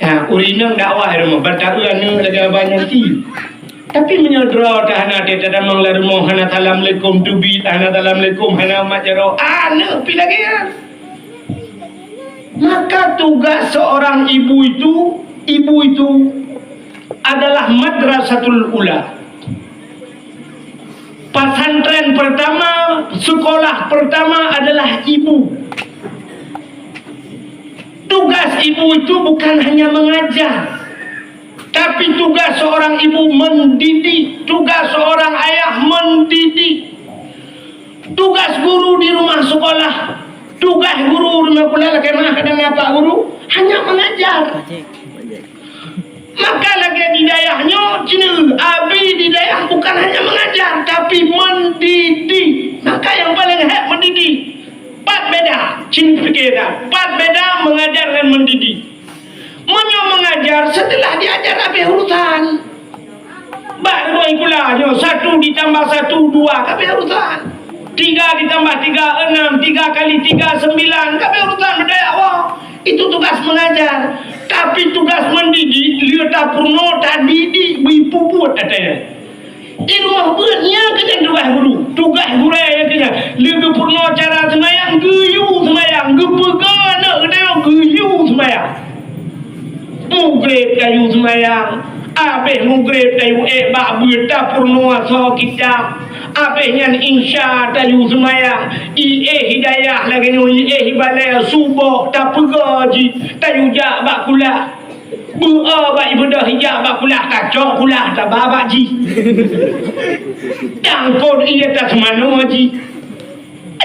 Ha, ureueng inong dakwah di rumoh, bataeu aneuk lagèe abang nyan ti. Tapi meunyoe droe teuhana teutamong lam rumoh, hana assalamualaikum teubiet, hana assalamualaikum, hana umat jaroe, aneuk pih lagèe nyan. Maka tugas seorang ibu itu, ibu itu adalah madrasatul ula. Pesantren pertama, sekolah pertama adalah ibu. Tugas ibu itu bukan hanya mengajar, tapi tugas seorang ibu mendidik, tugas seorang ayah mendidik. Tugas guru di rumah sekolah, tugas guru di rumah sekolah, lagèe mana kadang apa guru, hanya mengajar. Maka lagèe di dayah nyoe, cina abi di dayah bukan hanya mengajar, tapi mendidik. Maka yang paling hebat mendidik. Pat beda, cina pikir dah. Pat beda mengajar dengan mendidik. Meunyoe mengajar, setelah diajar habis urusan. Bak rumoh sikula nyoe, satu ditambah satu, dua, habis urusan. Tiga ditambah tiga, enam, tiga kali tiga, sembilan, habis urusan, berdaya Allah. Itu tugas mengajar. Tapi tugas mendidik, lheueh tapeurunoe, tadidik, bri pubuet até. Di rumoh beuet nyan keuh nyan tugaih guru. Tugaih gurèe nyan keuh nyan. Lheueh geupeurunoe cara seumayang, geuyue seumayang, geupeugah aneuk geutanyoe geuyue seumayang. Mugreb tayue seumayang, abéh mugreb tayue ék bak beuet tapeurunoe asoe kitab, abéh nyan insya tayue seumayang, iéh hidayah lagèe nyoe, iéh ibalat suboh tapeugah jih, tayue jak bak kulah. Beuo bak ibeudôh ijak bak kulah, tacok kulah, taba bak jih. Tangkot ié taseumanoe jih.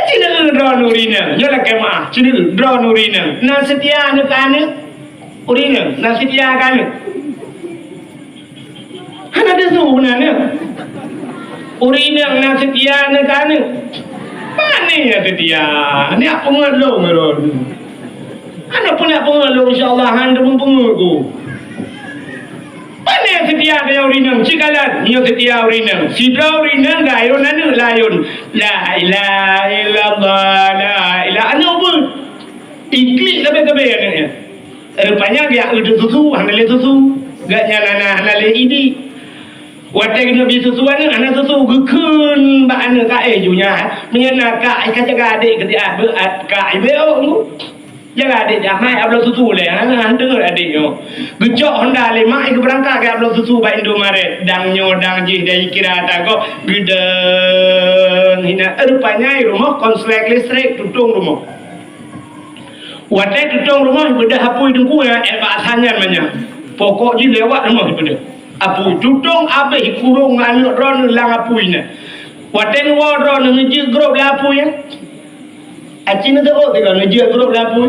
Cina droeneuh ureueng inong, nyoe lakèe meu'ah, cina droeneuh ureueng inong. Na seutia aneuk keu aneuk? Ureueng inong, na seutia keu aneuk? Hana teusu keu aneuk. Ureueng inong na seutia aneuk keu aneuk? Pane na seutia? Ni peungeut lôn droeneuh. Hana peureulèe peungeut lôn, insya Allah, han teupeupeungeut ku. Pane seutia keu ureueng inong, sikalon nyoe seutia ureueng inong. Sidroe ureueng inong geuayôn aneuk layôn. La ilaha illallah, la ilaha, aneuk beuet. Iklik sabe-sabe aneuk nyan. Rupanya geujak eu susu, hana lé susu. Gobnyan hana, hana lé idik. Watèe keuneuk bi susu aneuk, hana susu, geukheun bak aneuk, "Ka éh ju nyan, meunyo na kak, ka jaga adék keu siat, beuat kak, ibeuk." Jaga adék jamai, abloe susu lé, hana, hana deungö adék nyoe. Geucok honda lé mak, geubeurangkat keu abloe susu bak Indomaret. Dang nyoe, dang jih, dari kira tagoe, geudong, hina. Rupanya i rumoh konslet listrik, tutong rumoh. Watèe tutong rumoh, beudôh apui teungku nyan, eh, bak asai nyan manyang. Pokok jih lewat rumoh beudôh. Apui tutong abéh kurong aneuk droeneuh lam apui nyan. Watèe neuwoe droeneuh neujeuet grob lam apui nyan. Aci neuteuôt teuka neujeuet grob lam apui.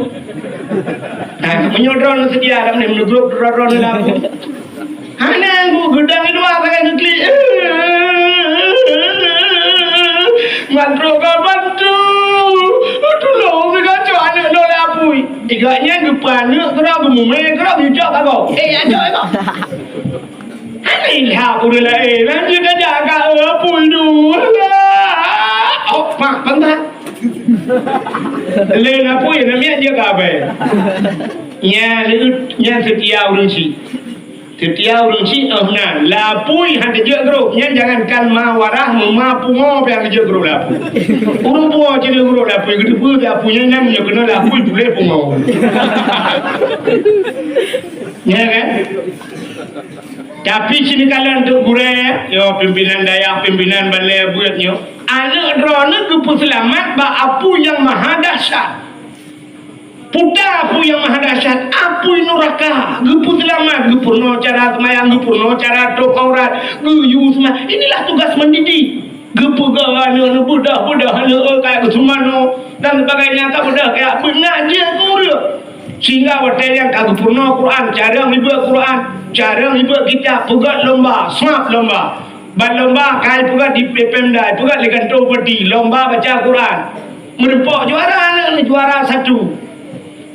Nah, meunyoe droeneuh seutia lam nyan, neugrob droeneuh lam apui. Hana nggu geudang i luwa sagai geuklik. Mandro ka bantu. Tulông, sigoe cok aneuk lôn lam apui. Igak nyan geupeuaneuk keudroe, geumumè keudroe, geujok ka gob. Eh, ya cok, ya cok. Hana ilham ureueng laén. Lanjut aja ka apui dulu. Oh, mak, bangsa. Lain apui, namiet dia ka abai. Nyan, nyan seutia ureueng chik. Seutia ureueng chik, oh, na, lapui han teujeuet grob. Nyan jangankan ma warah, ma pungo pih han teujeuet grob lapui. Ureueng pungo cit grob lapui, geuteupeue lapui nyan, nyan meunyoe keunoe lapui puléh pungo. Ya kan? Tapi sini kalian tu gurèe, yo pimpinan dayah, pimpinan balè beuet nyoe. Aneuk droeneuh geupeuseulamat bak apui nyang maha dahsyat. Puta apui nyang maha dahsyat, apui nuraka, geupeuseulamat, geupeurunoe cara seumayang, geupeurunoe cara tôp aurat, geuyue seumayang. Inilah tugas mendidik. Geupeugah aneuk, beudôh-beudôh aneuk, eh, kaya geuseumanoe dan sebagainya, ka beudôh kaya beuna jih keu ureueng. Sehingga watèe nyan ka geupeurunoe Quran, carông ibuet Quran, carông ibuet kitab, peugöt lomba, swab lomba. Ban lomba ka ipeugöt di Pemda, ipeugöt lé kantô bupati, lomba baca Quran. Meureumpok juara aneuk nyoe, juara satu.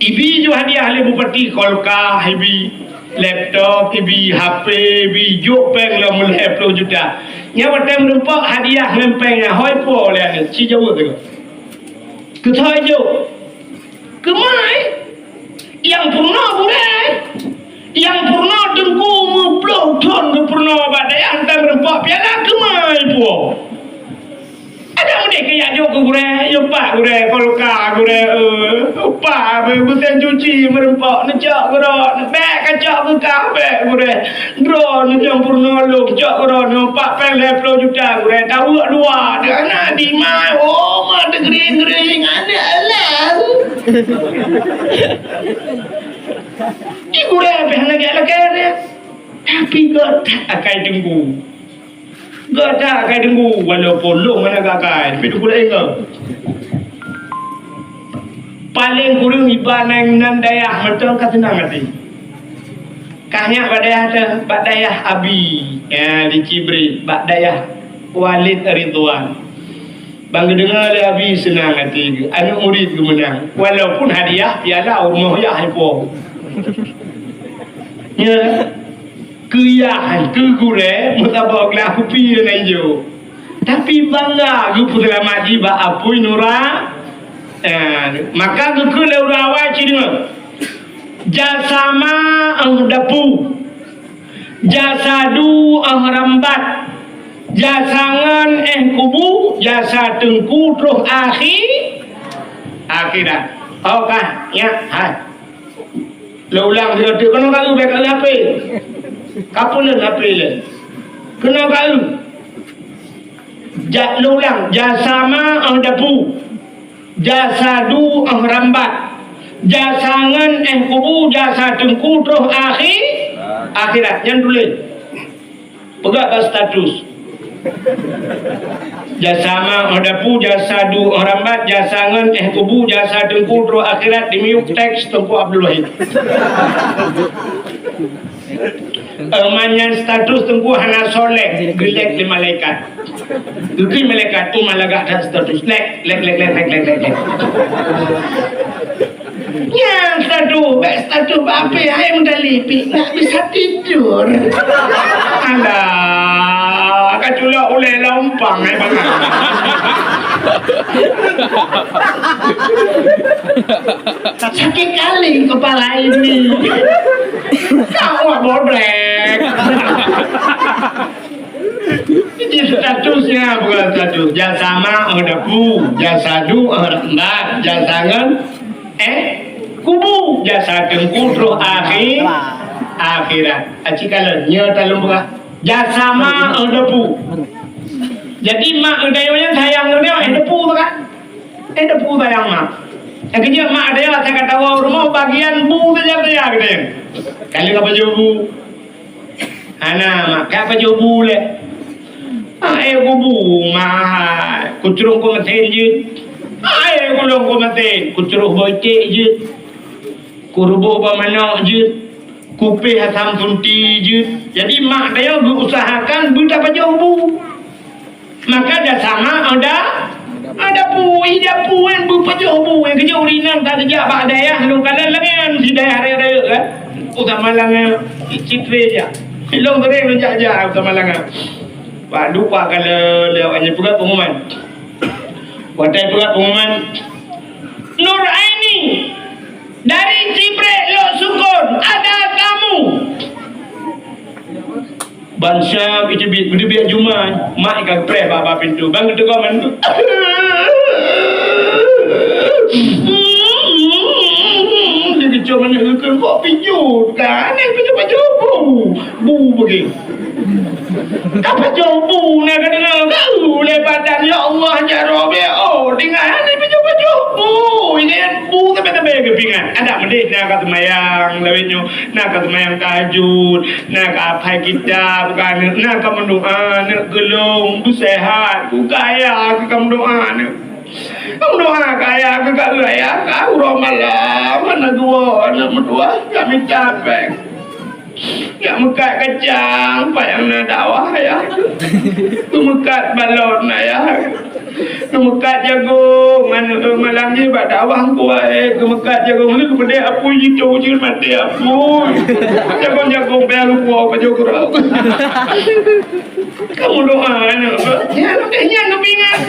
Ibi ju hadiah lé bupati, kulkas ibi, laptop ibi, H P ibi, jok péng lom meulhèe ploh juta. Nyan watèe meureumpok hadiah ngon péng nyan, hôi po lé aneuk, ci jaweueb lé. Keuthai jok. Keumai. Nyang peurunoe gurèe. Nyang peurunoe teungku meuploh thon geupeurunoe bak dayah, hantom meureumpok piala, keumai po. Adak meudeh keu jak jok keu gurèe, yue pak gurèe, kulkas gurèe, eh, pak, beusen cuci meureumpok, neucok keudroe, bèk kacok keu kah, bèk gurèe. Droe nyoe nyang peurunoe lôn, cok keudroe nyoe, pak péng lhèe ploh juta gurèe, tawök dua, teuh aneuk dimai, oh, ma teugering-gering, aneuk alah. Di gurèe pih hana geulakèe, tapi göt that akai teungku. Göt that akai teungku, walaupun lôn hana akai, tapi teungku laén göt. Paléng kureueng iba nan, nan dayah mantong ka seunang até. Ka nyak bak dayah teuh, bak dayah Abi, ya, di Cibri, bak dayah Walid Ridwan. Ban geudeungoe lé Abi seunang até geuh, aneuk murit geumeunang. Walaupun hadiah piala u rumoh yah ipo. Ya, keu yah, keu gurèe, meusaboh glah kupi dan ijo. Tapi bangga geupeuselamat jih bak apui Nura. Eh, maka geukheun lé ureueng awai ci deungoe. Jasama 'oh dapu. Jasadu 'oh rambat. Jasangon 'oh kubu, jasa teungku troh akhi-, akhirat. Oh, ka, nyak, hai. Lôn ulang sigoe teuk, keunoe ka eu, bèk ka eu H P. Ka peuleuen H P lé. Keunoe ka eu. Ja-, lôn ulang, jasama 'oh dapu, jasadu 'oh rambat, jasangon 'oh kubu, jasa teungku troh akhi-, akhirat. Nyan tuléh. Peugah bak status. Jasama 'oh dapu, jasadu 'oh rambat, jasangon 'oh kubu, jasa teungku troh akhirat, di miyueb teks Teungku Abdul Wahid. Eh, manyan status teungku hana soe like, geulike lé malaikat. Geukheun malaikat, "Oh, malaikat that status. Like, like, like, like." Nyan status, bèk status bak H P, hai meutalipik, nak bisa tidur. Alah, ka culok ulèe lompang, hai bangai. Sakit kali kepala ini. Kau buat bodrek. Jadi statusnya bukan status. Jasama 'oh dapu, jasadu 'oh rambat, jasangon 'oh kubu, jasa teungku troh akhi-, akhirat. Aci kalon, nyoe talôn peugah. Jasama 'oh dapu. Jadi mak geutanyoe nyan sayang geutanyoe 'oh dapu tu kan? 'Oh dapu sayang mak. Nyang keujeuet mak geutanyoe asai ka tawoe u rumoh bagian bu saja geutanyoe. Ka lheueh ka pajoh bu. Hana, mak, ka pajoh bu lé. Aé kubu, mak, kucroh keu meusén jeuet. Aé kulông keu meusén, kucroh bak iték jeuet. Kuruboh bak manok jeuet. Kupéh asam sunti jeuet. Jadi, mak tanyoe geuusahakan beutapajoh bu. Maka dasama ada, ada pui, ada pui, beupajoh bu. Nyang keujeuet ureueng inong ka geujak bak dayah, lôn kalon lagèe nyan, di dayah rayeuk-rayeuk kan. Utama langa, cit-, citré jak. Ilong sering lôn jak-jak utama langa. Bak dupa kalon lé awak nyan peugah pengumuman. Watèe peugah pengumuman, "Nur Aini dari Cibrek Lhoksukon, ada tamu." Ban siap iteubiet, geuteubiet jumai, mak ka geupreh bak, bak pintoe. Ban geuteuka mantong. Dia kecil mana hukum kok pinjau kan? Ni pinjau baju bu. Bu bagi. Apa jauh bu nak kena tahu lepas dan ya Allah jarobe. Oh, dengan ni pinjau baju bu. Ini bu tebe-tebe kepingan. Ada medit nak kat semayang lawinyo. Na ka seumayang tahajud, na ka hafai kitab keu aneuk, na ka meudoa aneuk keu lôn, beuseuhat, keu kaya, ka meudoa aneuk. Meudoa keu ayah, keu ka lheueh ayah, ka uroe malam, aneuk dua, aneuk meutuah, ka mita péng. Ka meukat kacang, pat nyang na dakwah, ayah. Geumeukat balon, ayah. Geumeukat jagong, aneuk malam jih bak dakwah kuai, geumeukat jagong, lheueh geupeudeh apui jitôh jeuet maté apui. Jagong-jagong, bayang lupa pajoh keurok. Kamu doa, aneuk. Ya, nyan geupeuingat.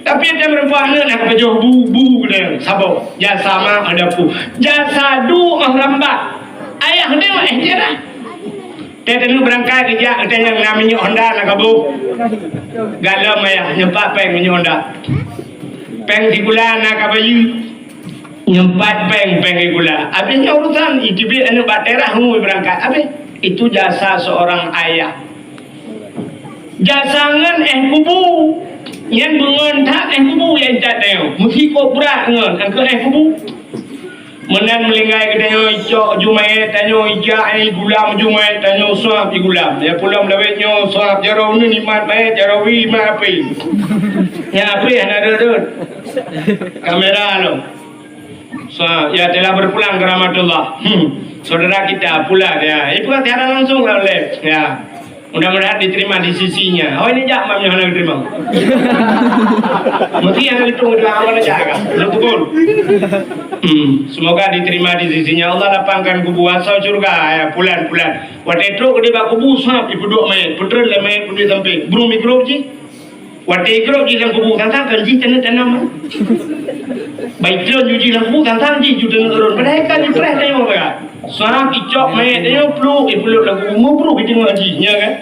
Tapi teumeureumpok aneuk na pajoh bu, bu, bu, saboh. Jasa mak ada pu. Jasa du mah lambat. Ayah dia mah eh dia dah. Teuh teuh beurangkat geujak, teuh nyang na minyeuk Honda na kaboh. Galom ayah, nyeumpat péng minyeuk Honda. Péng sigula na kabayeue. Nyeumpat péng, péng sigula. Habis nyan urusan, iteubiet aneuk bak teras ngui beurangkat. Habis. Itu jasa seorang ayah. Jasa ngon éh kubu. Nyan beungon that éh kubu nyang cat tanyoe. Meusikok brat ngon, angkeu éh kubu. Meunan meuninggai geutanyoe icok ju manyét, tanyoe ijak, igulam ju manyét, tanyoe suab igulam. Ya pulang lawét nyoe suab, jaroe uneun imat manyét, jaroe wi imat apui. Ya apui hana rot-rot. Kamera lom. Suab, ya telah berpulang ke rahmatullah. Hmm. Saudara kita pulang ya. Ibu kan tiada langsung lah oleh. Ya. Mudah-mudahan diterima di sisinya. Oh, ini jak mam yang hana diterima. Mesti yang itu udah awal aja kan. Belum pukul. Hmm, semoga diterima di sisinya. Allah lapangkan kubu asal surga ya, pulan-pulan. Watèe trok di bak kubu sab ipeuduek mayét, peutreun lé mayét peudeh sampé. Bru mikrob jih. Watèe igrôp jih lam kubu, sang-sang kan jih keuneuk tanam. Baik treun ju jih lam kubu, sang-sang jih ju keuneuk rhot. Padahai kan ipreh tanyoe ka. Sang icok mayét tanyoe pluek, ipluek lam kubu, meubruh i teungoh jih, nya kan?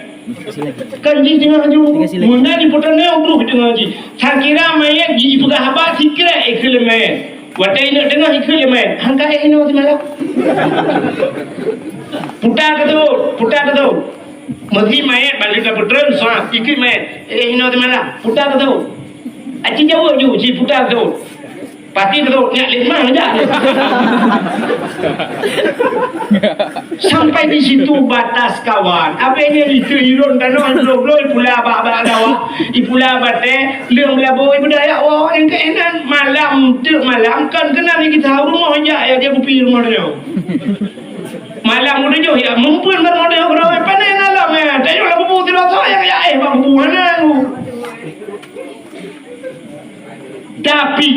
Kan jih teungoh ju, meunan ipeutanyoe bruh i teungoh jih. Sang kira mayét jih ipeugah haba sikrek ikheun lé mayét. Watèe ineuk teungoh ikheun lé mayét, han ka éh inoe simalam. Puta teutôt, puta teutôt. Meusé mayét bak lheueh tapeutreun, sa, ikheun mayét. Eh, inoe teumalam. Puta teutôt. Aci jaweueb ju, ci puta teutôt. Pasti teutôt, nyak lé mah jak. Sampai di situ batas kawan. Apa ini itu irun tanoh, bloe-bloe, pula bak-bak dawa, ipula batèe, leung belabo, ibu dayak, wah, yang keenan. Malam, teuk malam, kan keunan kita rumoh jak, ya, dia kupi rumoh dia. Malam udah jauh ya, mumpun bermodal orang apa ni dalam ya. Tengok lagu bu tidak tahu yang ya eh bang bu mana lu. Tapi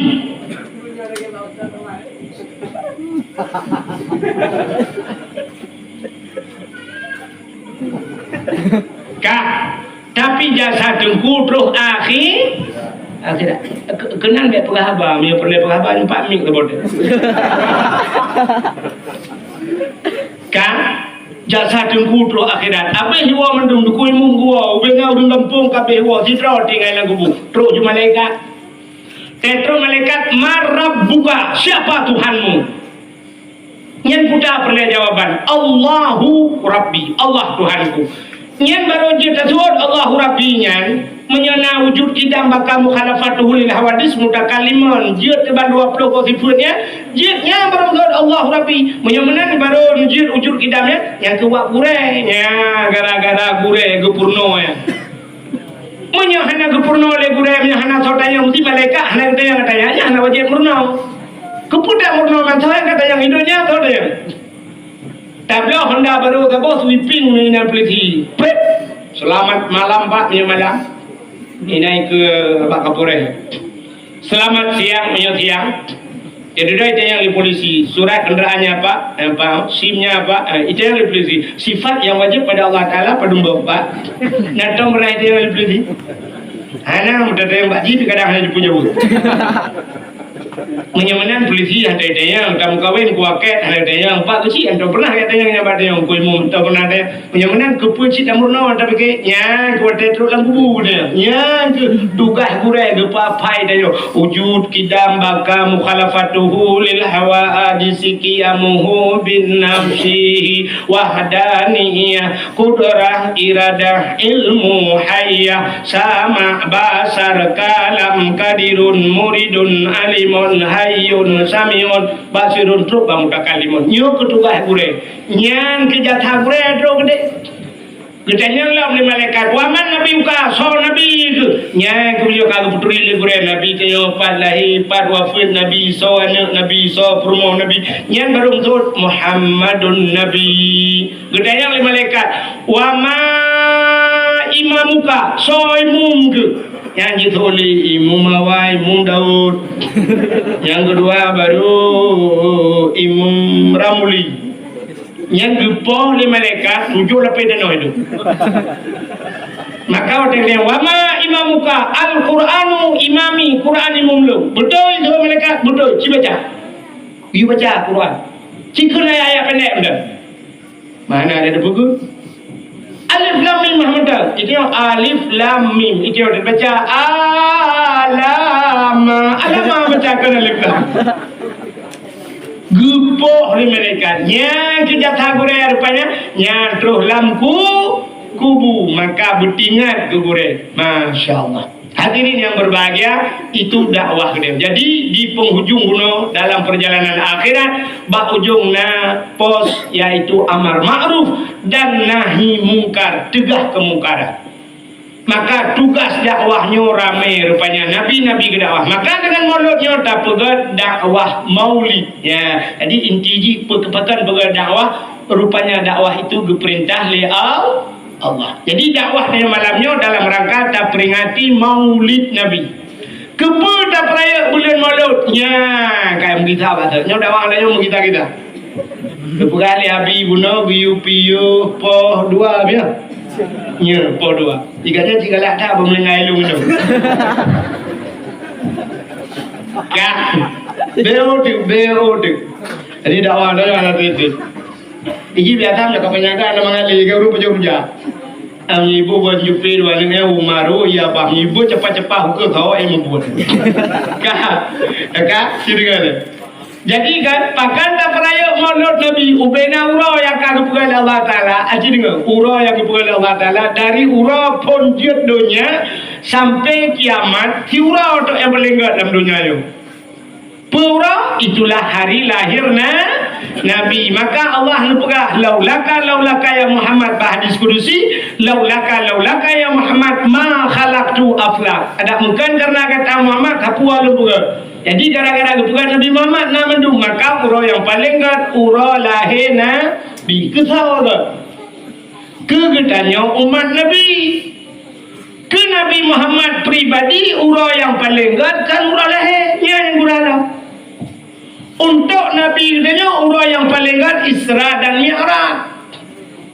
kah Tapi jasa teungku troh akhé, akhirat. Ke-, keunan bèk peugah haba, meunyoe peureulèe peugah haba, nyoe pat mik leubeh. Ka, jasa teungku troh akhirat. Abéh woe mandum, dukui mum geuwoe, ubé ngon ureueng gampông ka abéh woe, sidroe tinggai lam kubu. Troh ju malaikat. Teutroh malaikat, "Man rabbuka?" Siapa Tuhanmu? Nyan puta peureulèe jawaban, "Allahu Rabbi, Allah Tuhanku." Nyan barô jeuet taseuôt Allahu Rabbi nyan, meunyoe na wujud qidam baqa mukhalafatuhu lil hawadits mutakalliman, jeuet keu ban dua ploh boh sifeuet nyan, jeuet nyan barô seuôt Allahu Rabbi. Meunyoe meunan barô jeuet wujud qidam nyan, nyang keu wab gurèe. Nya, gara-gara gurèe geupeurunoe nyan. Meunyoe hana geupeurunoe lé gurèe, meunyoe hana soe tanyong, si malaikat hana geutanyong, tanyong nyan hana wajéb meurunoe. Keupeue tameurunoe mantong nyang ka tanyong, indonyo soe tanyong? Tabloe honda barô saboh, sweeping ngon inan polisi. Prét! Seulamat malam, Pak, meunyoe malam. Inan keu bak Kapolres. Selamat siang, meunyoe siang. Jadi, dah itanyong lé polisi, surat kenderaannya apa? Eh, apa? SIM-nya apa? Eh, itanyong lé polisi. Sifat yang wajib pada Allah Taala padum boh, Pak? Nah, tong pernah itanyong lé polisi? Hana, mudah tanyong Pak Ji, kadang hana jipeujaweub. Meunyoe meunan polisi hana itanyong, tamukawén, kuakét hana itanyong, Pak Keuchik, hana pernah itanyong nyang bak tanyong, Teungku Imum, hana pernah tanyong. Meunyoe meunan, keupeue cit tameurunoe, tapi keu nyan keu watèe trok lam kubu nyan. Nyan keu tugaih gurèe geupapai tanyoe. Wujud, qidam, baqa, mukhalafatuhu lil hawaditsi, qiyamuhu bin nafsihi, wahdaniyah, qudrah, iradah, ilmu, hayyah, sama', basar, kalam, qadirun, muridun, alimun, hayyun, sami'un, basirun, trok bak mutakallimun. Nyoe keu tugaih gurèe. Nyan keu jatah gurèe trok keudéh. Geutanyong lom lé malaikat, "Wa man nabiyuka, soe nabi keuh?" Nyan keuh beliau ka geupeuturi lé gurée, nabi tanyoe pat lahé, pat wafeuet nabi, soe aneuëk nabi, soe peurumoh nabi. Nyan barô meuseubut, "Muhammadun nabi." Geutanyong lé malaikat, "Wa ma imamuka, soe imum keuh?" Nyan jiteupeue lé imum awai, imum Daud. Nyang keudua barô imum Ramli. Nyan geupoh lé malaikat tujoh lapéh tanoh itu. Maka watée nyan, "Wa ma imamuka, Al-Qur'anu imami, Qur'an imum lôn." "Beutôi," jaweueb malaikat, "beutôi, ci baca." Geuyue baca Qur'an. Ci kheun ayat-ayat pendek benda. Mana ada dibuku? Alif lam mim mah mantong. Itu yang alif lam mim. Itu yang dibaca alama. Alama baca kheun alif lam. Geupoh lé malaikat. Nyan keuh jatah gurée rupanya. Nyan troh lam ku-, kubu. Maka beutingat keu gurée. Masya Allah. Hadirin yang berbahagia, itu dakwah geutanyoe. Jadi, di penghujung bunoe dalam perjalanan akhirat, bak ujong na pos, yaitu amar ma'ruf dan nahi mungkar, teugah keumungkaran. Maka tugas dakwah nyoe ramé rupanya nabi-nabi geudakwah. Maka dengan maulud nyoe tapeugét dakwah maulid. Ya, jadi inti jih pe-, pakon peugét dakwah, rupanya dakwah itu geupeurintah lé Al-, Allah. Jadi dakwah nyoe malam nyoe dalam rangka taperingati maulid Nabi. Keupeue tapeurayeuk buleuen maulud? Nya, ka meugisa bak nyoe dakwah lagée nyoe meugisa-gisa. Geupeugah lé Abi bunoe geuyue piôh poh dua biya. Nya, poh dua. Tiga nyan cit galak that beumeulinggai lôn nyoe. Ka. Beu teuk, beu teuk. Jadi dakwah nyoe hana teuntèe. Iji biasa nyoe ka peunyaga na mangat lé, ka ureueng pajoh rujak. Am ibu buat jupi dua nyoe Umaru, ya bah ibu cepat-cepat hukum sawa ilmu buat. Ka, ka, sini kan. Jadi kan, pakon tapeurayeuk maulud Nabi, ubena uroe nyang ka geupeugah lé Allah Taala, aji deungoe, uroe nyang geupeugah lé Allah Taala, dari uroe phon jeuet donya sampai kiamat, si uroe tok nyang paleng gét lam donya nyoe. Peue uroe, itulah hari lahir na-, Nabi. Maka Allah neupeugah, "Laulaka, laulaka ya Muhammad," bak hadis kudusi, "Laulaka, laulaka ya Muhammad, ma khalaqtu aflak." Adak mungken karena gata Muhammad, hapua lôn peugah. Jadi, gara-gara geupeugah Nabi Muhammad na mandum, maka uroe nyang paleng gét, uroe lahé Nabi. Keu soe gét? Keu geutanyoe umat Nabi. Keu Nabi Muhammad pribadi, uroe nyang paleng gét kan uroe lahé, nyan gurala. Untuk Nabi geutanyoe, uroe nyang paleng gét Isra dan Mi'raj.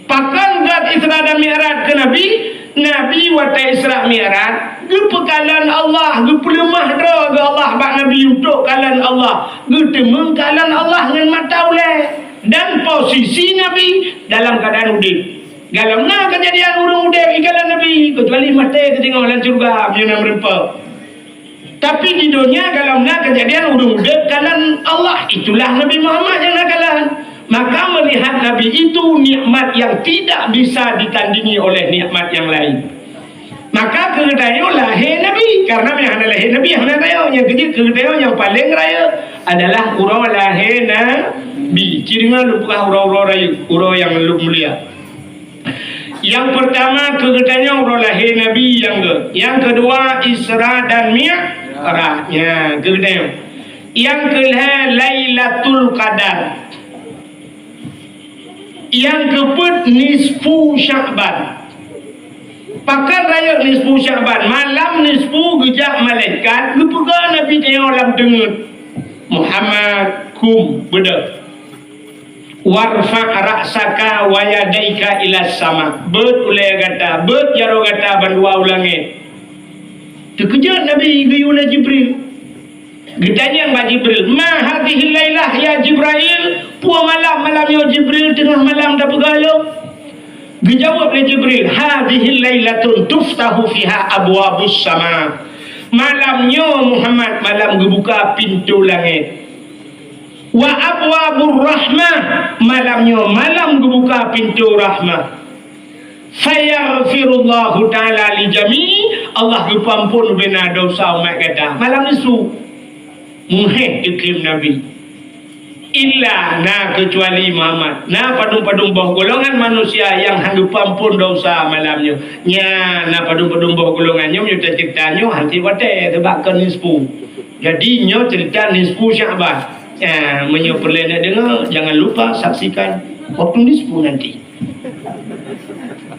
Pakon gét Isra dan Mi'raj keu Nabi? Nabi watée Isra Mi'raj, geupeukalon Allah, geupeuleumah droe geuh Allah bak Nabi untuk kalon Allah, geuteumeung kalon Allah ngon mata ulée, dan posisi Nabi dalam keuadaan udeb. Galom na keujadian ureuëng udeb ikalon Nabi, keucuali maté teudeungoe lam syeuruga meunyoe na meureumpok. Tapi di donya galom na keujadian ureuëng udeb kalon Allah, itulah Nabi Muhammad nyang na kalon. Maka melihat Nabi itu nikmat yang tidak bisa ditandingi oleh nikmat yang lain. Maka keu geutanyoe lahé Nabi, karena meunyoe hana lahé Nabi hana rayeuk. Nyang keujeuet keu geutanyoe nyang paleng rayeuk adalah uroe lahé Nabi. Ci deungoe lôn peugah uroe-uroe rayeuk, uroe nyang lôn mulia. Nyang peurtama keu geutanyoe uroe lahé Nabi nyang gét. Nyang keudua Isra dan Mi'raj. Nya, keu geutanyoe. Nyang keulhée Lailatul Qadar. Nyang keupeuet nisfu Sya'ban. Pakon rayeuk nisfu Sya'ban? Malam nisfu geujak malaikat geupeugah Nabi tanyoe lam teungeut. Muhammad, kum, beudôh. Warfa' ra'saka wa yadaika ila sama. Beuet ulée gata, beuet jaroe gata bandua u langét. Teukeujot Nabi geuyue lé Jibril. Geutanyong bak Jibril, "Ma hadhihil lailah ya Jibrail? Peue malam, malam nyoe Jibril teungoh malam tapeugah lom?" Geujaweueb lé Jibril, "Hadhihil lailatun tuftahu fiha abwabus sama." Malam nyoe Muhammad, malam geubuka pintoe langét. "Wa abwabur rahmah," malam nyoe malam geubuka pintoe rahmah. "Fayaghfirullahu ta'ala li jami'i," Allah geupeuamphon ubena desya umat gata. Malam nyoe su, meuheh teukhém Nabi. Illa, na keucuali Muhammad. Na padum-padum boh golongan manusia nyang han geupeuampon desya malam nyoe. Nyan, na padum-padum boh golongan nyoe, meunyoe taceurita nyoe, han tiep watée, sabab kon nisfu. Jadi, nyoe ceurita nisfu Sya'ban. Nyan, meunyoe peureulée neudeungoe, jangan lupa saksikan waktu nisfu nanti.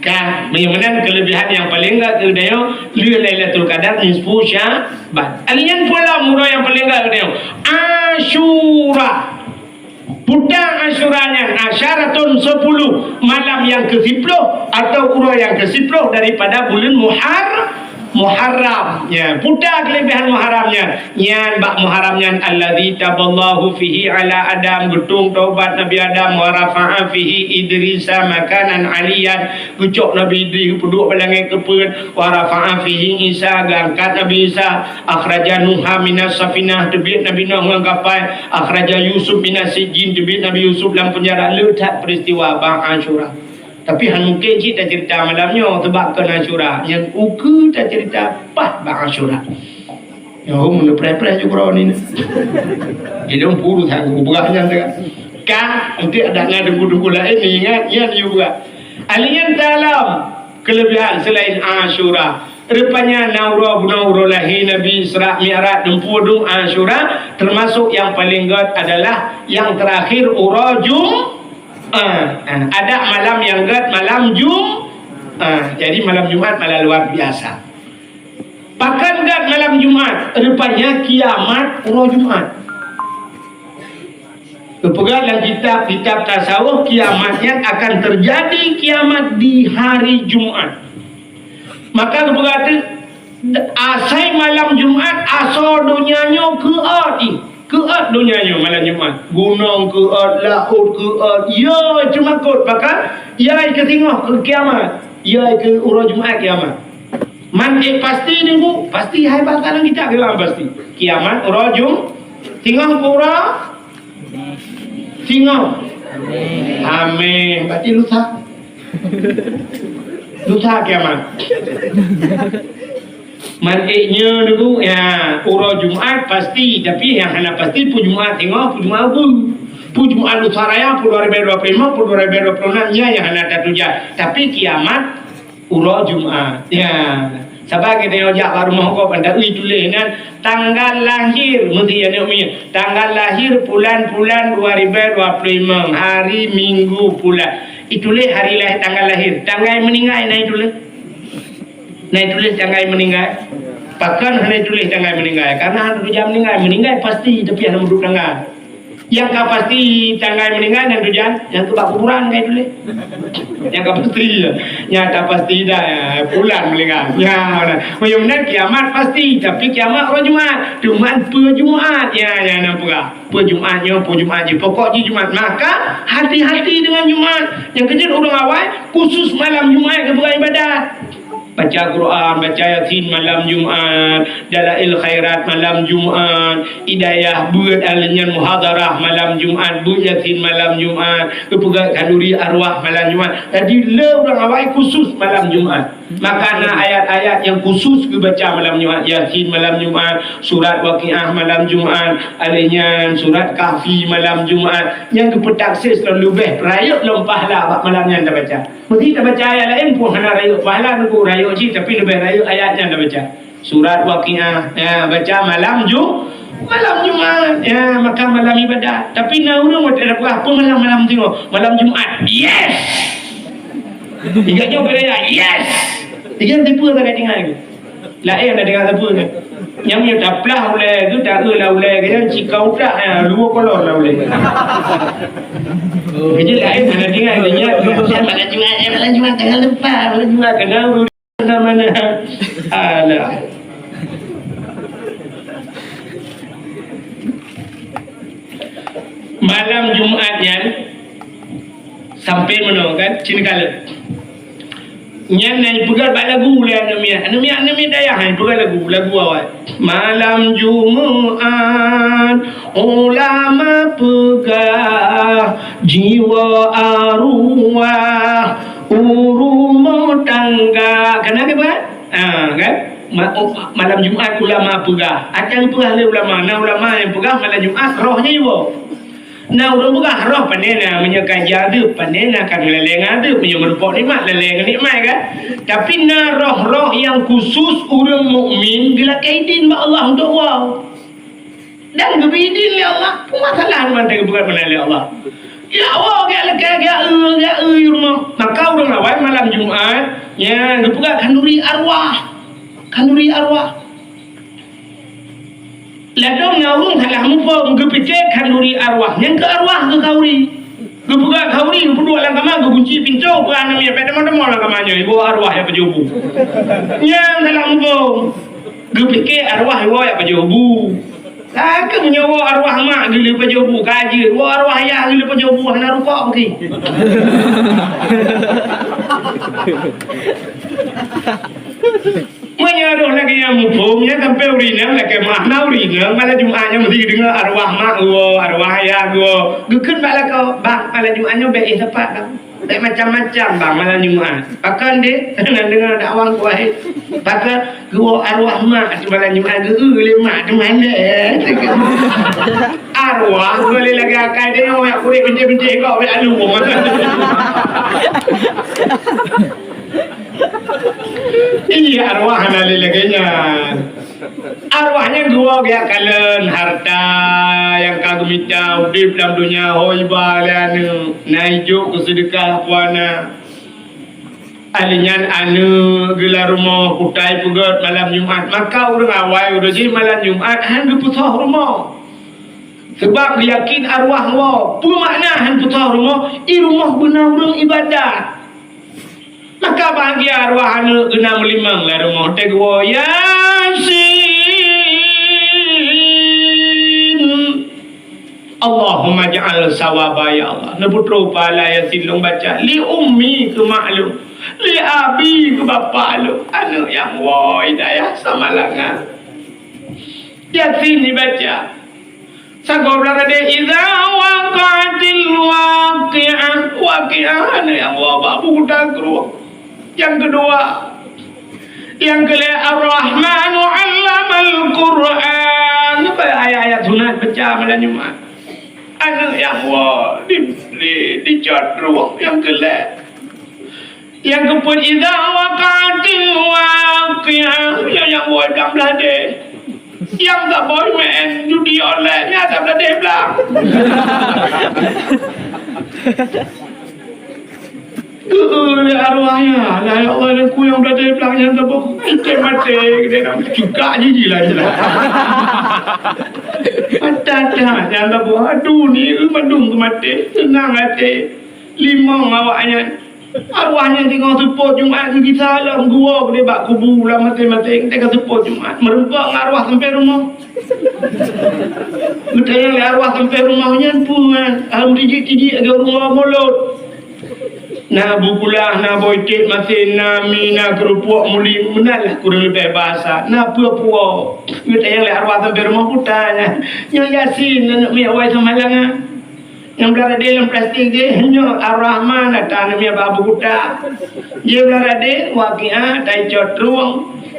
Ka, meunyoe meunan keulebihan nyang paleng gét keu geutanyoe, lheueh Lailatul Qadar nisfu Sya'ban. Alèh nyan peue lom uroe nyang paleng gét keu geutanyoe? Asyura. Peue ta Asyura nyan, asyaratun sepuluh, malam nyang keu siploh atau uroe nyang keu siploh daripada buleuen Muhar-, Muharram. Ya, peue ta keulebihan Muharram nyan. Nyan bak Muharram nyan, alladzi taballahu fihi ala Adam, geutueng taubat Nabi Adam, wa rafa'a fihi Idrisa makanan aliyan, geucok Nabi Idris geupeuduek bak langét keupeuet, wa rafa'a fihi Isa, geuangkat Nabi Isa, akhraja Nuha minas safinah, teubiet Nabi Nuh ngon kapai, akhraja Yusuf minas sijjin, teubiet Nabi Yusuf lam peunjara. Le that peristiwa bak Asyura. Tapi han mungken cit taceurita malam nyoe, sabab kon Asyura. Nyang ukeue taceurita paih bak Asyura. Ya, hom, neupreh-preh ju keudroe ni. Jadi, hom puru that kupeugah nyan teuka. Ka, nanti ada na teungku-teungku laén ingat, nyan ju peugah. Alèh nyan ta lom keulebihan selain Asyura. Rupanya na uroe bunoe uroe lahé Nabi, Isra Mi'raj, teumpeue dum Asyura, termasuk nyang paleng gét adalah nyang terakhir uroe Jum-, ah, ah, ada malam nyang gét malam Jum-, ah, jadi malam Jumat malah luar biasa. Pakon gét malam Jumat? Rupanya kiamat uroe Jumat. Geupeugah lam kitab-kitab tasawuf, kiamat nyan akan terjadi kiamat di hari Jumat. Maka geupeugah teuh, asai malam Jumat, asoe donya nyoe keuôt jih. Keuôt donya nyoe malam Jumat. Gunong keuôt, laôt keuôt, ya, cuma kot. Pakon? Ya, keu singoh keu kiamat. Ya, keu uroe Jumat kiamat. Man ék pasti nunggu, pasti hai bak lam kitab kiamat pasti. Kiamat uroe Jum-, singoh uroe Singoh. Amin. Berarti lusa. Lusa kiamat. Man ék nyoe dulu, ya, uroe Jumat pasti, tapi nyang hana pasti peue Jumat singoh, peue Jumat ubeut. Peue Jumat lusa raya, peue dua ribu dua puluh lima, peue dua ribu dua puluh enam, nyan nyang hana tatuja. Tapi kiamat uroe Jumat. Ya. Saban geutanyoe jak bak rumoh gob, anda ui tuléh nan tanggal lahir, meusti aneuk miet. Tanggal lahir pulan-pulan dua ribu dua puluh lima, hari Minggu pulan. Ituléh hari lahir, tanggal lahir. Tanggai meuninggai na ituléh? Na ituléh tanggai meuninggai? Pakon hana ituléh tanggai meuninggai? Karena hana tatuja meuninggai. Meuninggai pasti, tapi hana meuduek tanggai. Nyang ka pasti tanggai meuninggai nyan tujuan, nyang keu bak kuburan ka ituléh. Nyang ka pasti, ya. Nyang ka pasti dah, ya, pulan meuninggai. Ya, nah. Meunyoe meunan kiamat pasti, tapi kiamat uroe Jumat. Cuman peue Jumat, ya, ya, na peugah. Peue Jumat nyoe, peue Jumat jih. Pokok jih Jumat. Maka, hati-hati dengan Jumat. Nyang keujeuet ureueng awai, khusus malam Jumat geupeugah ibadat. Baca Quran, baca Yasin malam Jumat, Dalail Khairat malam Jumat, Hidayah beuet, alèh nyan muhadarah malam Jumat, beuet Yasin malam Jumat, geupeugah khanduri arwah malam Jumat. Jadi, le ureueng awai khusus malam Jumat. Maka na ayat-ayat nyang khusus geubaca malam Jumat, Yasin malam Jumat, surat Waqiah malam Jumat, alèh nyan surat Kahfi malam Jumat, nyang geupeutakhsis lom leubeh rayeuk lom pahala bak malam nyan tabaca. Meusti tabaca ayat laén pun hana rayeuk pahala, nunggu rayeuk cit, tapi leubeh rayeuk ayat nyan tabaca. Surat Waqiah, ya, baca malam Ju-, malam Jumat, ya, maka malam ibadat. Tapi na ureueng watèe tapeugah, "Peue malam-malam singoh?" "Malam Jumat." Yes! Ingat nyoe keu raya, yes! Ingat tipe sangat ingat. Laén na deungoe sapeue nyan. Nyang nyoe taplah ulèe geuh, taeu lam ulèe geuh, nyang cika utak, eh, luwa kolor lam ulèe. Jadi laén hana deungoe, ingat. Malam Jumat, eh, malam Jumat, jangan lupa, malam Jumat, kena urus mana-mana. Alah. Malam Jumat nyan, Sampoe meunoe kan, cit kalon. Nyan na jipeugah bak lagu lé aneuk miet. Aneuk miet, aneuk miet dayah na jipeugah lagu, lagu awai. Malam Jumat, ulama peugah, jiwoe arwah u rumoh tangga. Kana ke, Pak? Ha, kan? Ma-, oh, malam Jumat ulama peugah. Akan peugah lé ulama. Na ulama nyang peugah malam Jumat roh nyan jiwoe. Na ureuëng peugah roh pane na, meunyoe ka jiadeueb pane na, ka geulalée ngon adeueb, meunyoe meurumpok nikmat, lalée ngon nikmat kan. Tapi na roh-roh nyang khusus ureuëng mukmin geulakée idin bak Allah untuk woe. Dan geubri idin lé Allah, peue masalah mantong geupeugah meunan lé Allah. Ya Allah, geulakée, geu-, geu-, rumoh. Maka ureuëng awai malam Jumat, nya geupeugah khanduri arwah. Khanduri arwah. Ladôm na ureuëng salah muphom, geupike khanduri arwah. Nyang keu arwah keu khanduri. Geupeugah khanduri, geupeuduek lam kama, geukunci pintoe, peue hana miet, pih teumon-teumon lam kama nyoe, iwoe arwah nyang pajoh bu. Nyan salah muphom. Geupike arwah iwoe nyang pajoh bu. Ka keuh meunyoe woe arwah mak geuleueh pajoh bu, ka jeuet. Woe arwah ayah geuleueh pajoh bu, hana rukok mungkin. Meunyoe roh lagée nyan muphom, nyan sampoe ureuëng inong lakée meuah na ureuëng inong, malam Jumat nyan meusti geudeungoe arwah mak geuwoe, arwah ayah geuwoe. Geukheun bak lakoe, "Bang, malam Jumat nyoe bék éh sapat, Bang. Bék macam-macam, Bang, malam Jumat." "Pakon, Dek?" "Hana deungoe dakwah kuwahé." "Pakon?" "Geuwoe arwah mak ateueh malam Jumat, geu-eu lé mak teuh mandé." Arwah geuwoe lé lagée akai teuh, nyoe jak kurek beunci-beunci kok bék alu. Iya, arwah hana lé lagée nyan. Arwah nyan geuwoe geujak kalon harta nyang ka geumita udeb lam donya, ho iba lé aneuëk, na ijok keu seudeukah puana. Ahli nyan aneuëk geulah rumoh, kutai peugét malam Jumat, maka ureuëng awai uroe jih malam Jumat han geupeusoh rumoh. Sabab geuyakin arwah woe, peue makna han peusoh rumoh, i rumoh beuna ureuëng ibadat. Maka bahagia arwah aneuëk geuh na meulimong lam rumoh, teuh geuwoe Yasin. Allahumma ja'al sawaba, ya Allah. Neupeutrok pahala Yasin lôn baca. Li ummi, keu mak lôn. Li abi, keu bapak lôn. Aneuëk nyang woe hidayah samalangan. Yasin dibaca. Sagoe blah tadi, "Idza waqa'atil waqi'ah." Waqi'ah, aneuëk nyang woe bak buku takruh. Nyang keudua, nyang keulhée, "Ar-Rahmanu 'allamal Qur'an." Nyoe ayat-ayat sunat baca malam Jumat. Aneuëk nyang woe di, di, dicot rueng nyang keulhée. Nyang keupeuet, "Idza waqa'atil waqi'ah." Nyang, nyang woe blang bladé. Nyang saboh meu'en judi online, nyan tabladé blang. Geu-eu lé arwah nyan, "Alah, ya Allah, dan ku nyang bladé blang nyan saboh." Item maté, geude nam cukak jiji lah, jeulaih. Mata-mata nyan saboh, aduh, ni mandum keu maté, seunang até. Limong awak nyan. Arwah nyan teungoh seupôt Jumat geugisa lom, geuwoe keudeh bak kubu lam maséng-maséng, teuka seupôt Jumat. Meureumpok ngon arwah sampoe rumoh. Geutanyong lé arwah sampoe rumoh nyan peue nyan, alheuh tijik-tijik lagée ureuëng woe mulod. Na bu kulah, na boh iték masin, na mi, na keureupok muli, meunan lah kureueng leubeh basa. Na peue-peue. Geutanyong lé arwah sampoe rumoh, peue tan nyan. Nyoe Yasin, aneuëk miet woe samalangan. Nyang blah tadi lam plastik jih, nyoe Ar-Rahman ata, aneuëk miet bak buku ta. Jih blah tadi, Waqiah, taicot rueng.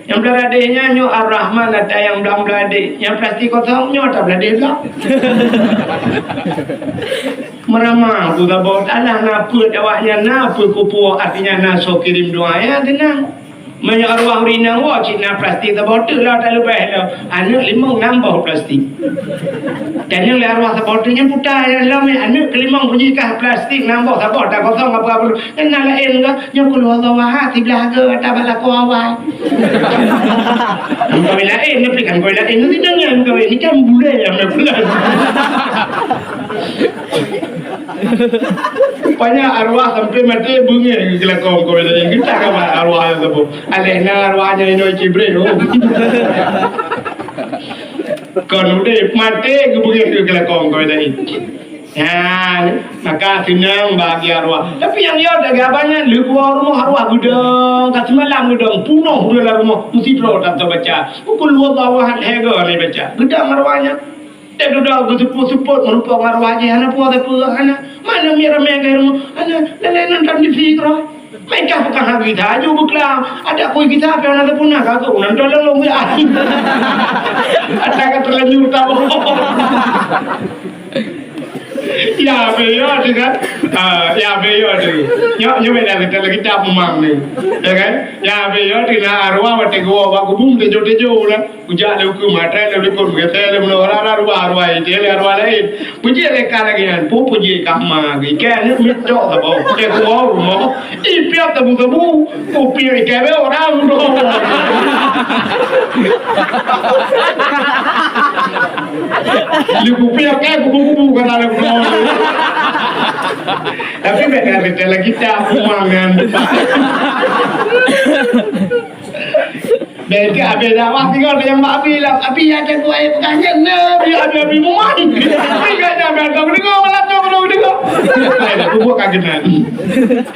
Nyang blah tadi nyan, nyoe Ar-Rahman ata nyang blah-blah tadi. Nyang plastik kosong, nyoe ata blah tadi blah. Meurama, ku saboh, alah na peuet awak nyan, na peuet kupu, artinya na soe kirim doa, ya, tenang. Meunyoe arwah ureuëng inong woe cit na plastik saboh teuk lom, taleubeh lom. Aneuëk limong nam boh plastik. Tanyong lé arwah saboh teuk nyan peue tan nyan lom, aneuëk keulimong pun jikah plastik nam boh saboh, ata kosong apa-apa. Nyan na laén geuh, nyoe Qul Huwallahu Ahad, siblah geuh, ata bak lakoe awai. Meukawen laén, tapi kan meukawen laén, nanti nyan meukawen, ni kan bulée nyang meukawen. Rupanya arwah sampai maté beungéh keu lakon kawin tadi. Kita ka ba arwah nyang saboh. Aleh na arwah nyang inoe cibreh, oh. Kon udép maté geubeungéh keu lakon kawin tadi. Ha, maka seunang bahagia arwah. Tapi nyang yo dah gaban nyan leukuah rumoh arwah geudong, ka seumalam geudong, punoh udah lam rumoh, meusidroe tanpa baca. Qul huwallahu ahad, hego ni baca. Geudong arwah nyan. Teududoe geuseupôt-seupôt meurumpok ngon arwah jih, hana puasa peue, hana. Mana mi ramé gaya rumoh, hana. Lalai nonton T V keudroe. Maikah peukah gita aju beuklam. Ada kui gita pih hana teupuna, ka keu nonton lom ya. Ada ka terlanjur tahu. Ya, beu yo tu kan. Ah, ya, beu yo tu. Nyo, nyo beda kita lagi dah memang ni. Ya kan? Ya, beu yo tu na arwah watèe geuwoe bak kubu teujô-teujô lah. Kujak lé ukeue maté lé likot meugeusé lé meunurah arwah, arwah itu lé arwah laén. Puji lé ka lagèe nyan. Pu puji ka ma geuh. Ikèe aneuk miet cok saboh. Ikèe kuwoe rumoh. Ipiôh tebu-tebu, kupiôh ikèe bèe orang tu. Li kupiôh kèe kubu-kubu kata lé kubu. Tapi bèk kata lagi tak kumangan. Bèk abéh dakwah tinggai nyang bak abi lah. Abi ada kuai pekanyan na, abi abi abi muman. Tinggai nyang bèk tahu dengar malam tu baru dengar. Ai dah kubu ka kena.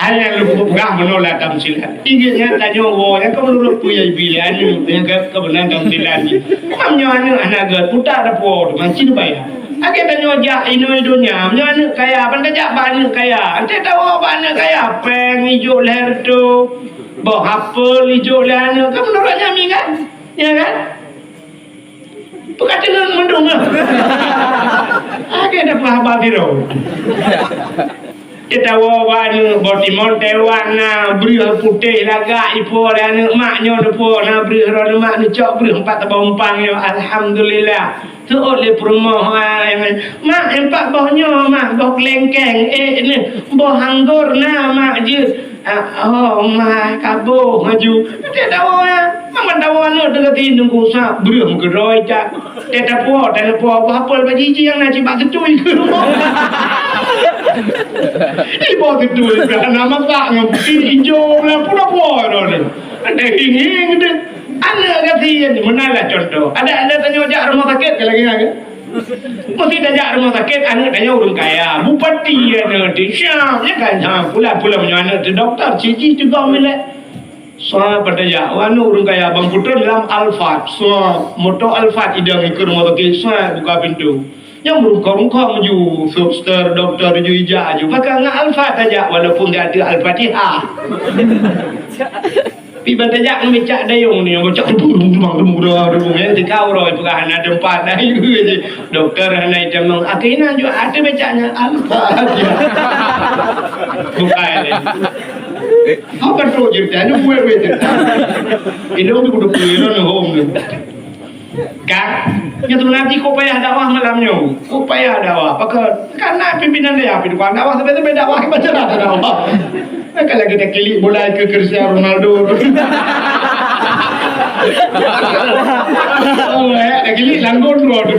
Hai nyang lôn peugah meunoe lam tamsilan. Ingat nyan tanyoe woe nyang ka meunurot peue nyang ibi lé aneuk nyang ka, ka meunan tamsilan jih. Mam nyoe aneuk hana gèt puta dapur tu mancin bayar. Lagèe tanyoe jak inoe donya, meunyoe aneuk kaya, ban tajak bak aneuk kaya. Ante tawoe bak aneuk kaya, pèng ijok lhèe reutôh, boh apel ijok lé aneuk. Ka meunurot nyan mi kan? Ya kan? Peukateungon meudong ah. Lagèe na peuhaba sidroe. Teuh tawoe bak aneuk boh timon teuwan na breueh putéh lagak ipo lé aneuk mak nyoe neupo na breueh droeneuh mak neucok breueh empat tabong umpang nyoe alhamdulillah. Teuôt lé peurumoh ai mak empat boh nyoe mak boh keulengkeng eh neh boh anggor na mak jeuet. Ah, oh, ma, kaboh maju. Dia tahu ya. Mama tahu aneuk dekat sini nunggu sap breuh meukeuroi cak. Dia tapuo, dia tapuo apa apa bak jiji yang nak cibak tetui ke rumah. Ibu tetui ke nama tak ngampi hijau lah pura puo dah ni. Ada hing-hing tu. Aneuk kat sini menalah contoh. Ada ada tanya jak rumah sakit ke lagi nak? Meusti tajak rumoh sakét aneuk tanyoe ureueng kaya, bupati aneuk teuh, siap nyan kan. Ha, pula-pula meunyoe aneuk teuh dokto, siji teugoh milék. Soe patajak, aneuk ureueng kaya bang putron lam Alphard, soe moto Alphard idong ikeue rumoh sakét, soe buka pintoe. Nyang meurungkok-rungkok meunyoe suster, dokto ju ijak aju, pakon ngon Alphard tajak walaupun di ateueh Al-Fatihah. Pi ban tajak ngon becak dayong ni, becak rubung, rubung, rubung, rubung, rubung, ya, tika uroe peugah hana teumpat, dah, ya, ya. Doktor hana itamong, akhirnya juga ada becaknya, Al-Fatihah. Bukan, ya. Apa tu cerita? Ini buat, buat cerita. Ini untuk dukung, ini home ni. Kan? Nyan teuma nabi kok payah dakwah malam nyoe. Kok payah dakwah. Pakon? Karena pimpinan dia pi tukang dakwah, sampai-sampai dakwah, baca dah dakwah. Kan lagi dah kilik bola ke Cristiano Ronaldo. Oh, eh, dah kilik langgon dua tu.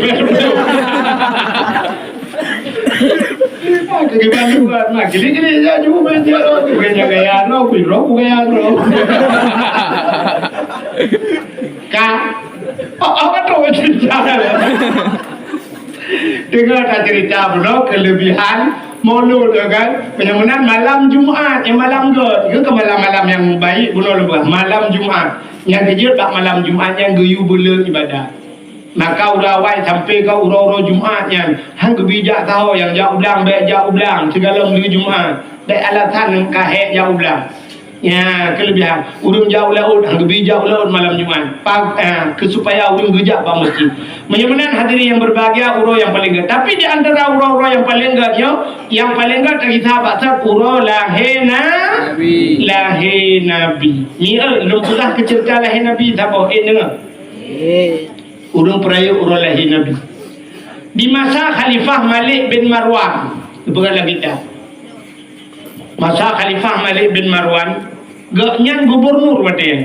Kagimana buat? Nah, kilik-kilik je, cuma main dia. Bukan gaya, no, bukan gaya, no. Ka. Oh, oh, betul cerita. Dengar tak cerita bunoe kelebihan Maulud tu kan. Meunyoe meunan malam Jumat, nyang malam göt. Itu ke malam-malam nyang baik bunoe leubeh. Malam Jumat. Nyang keujeuet bak malam Jumat nyang geuyue beuleuen ibadat. Maka uroe awai sampai ka uroe-uroe Jumat nyan, han geubijak saho nyang jak u blang, bèk jak u blang, sigohlom lheueh Jumat. Bèk alasan ka hék jak u blang. Nya, keulebihan. Ureueng jak u laôt, han geubijak u laôt malam Jumat. Pa, eh, keu supaya ureueng geujak bak meuseujid. Meunyoe meunan hadirin yang berbahagia, uroe nyang paleng gèt. Tapi di antara uroe-uroe nyang paleng gèt nyoe, nyang paleng gèt tagisa bak sat uroe lahé na-, Nabi. Lahé Nabi. Nyoe, lôn peugah keu ceurita lahé Nabi, saboh, eh, deungö. Eh. Ureueng peurayeuk uroe lahé Nabi. Di masa Khalifah Malik bin Marwan, geupeugah lam kitab. Masa Khalifah Malik bin Marwan, gobnyan gubunur watèe nyan.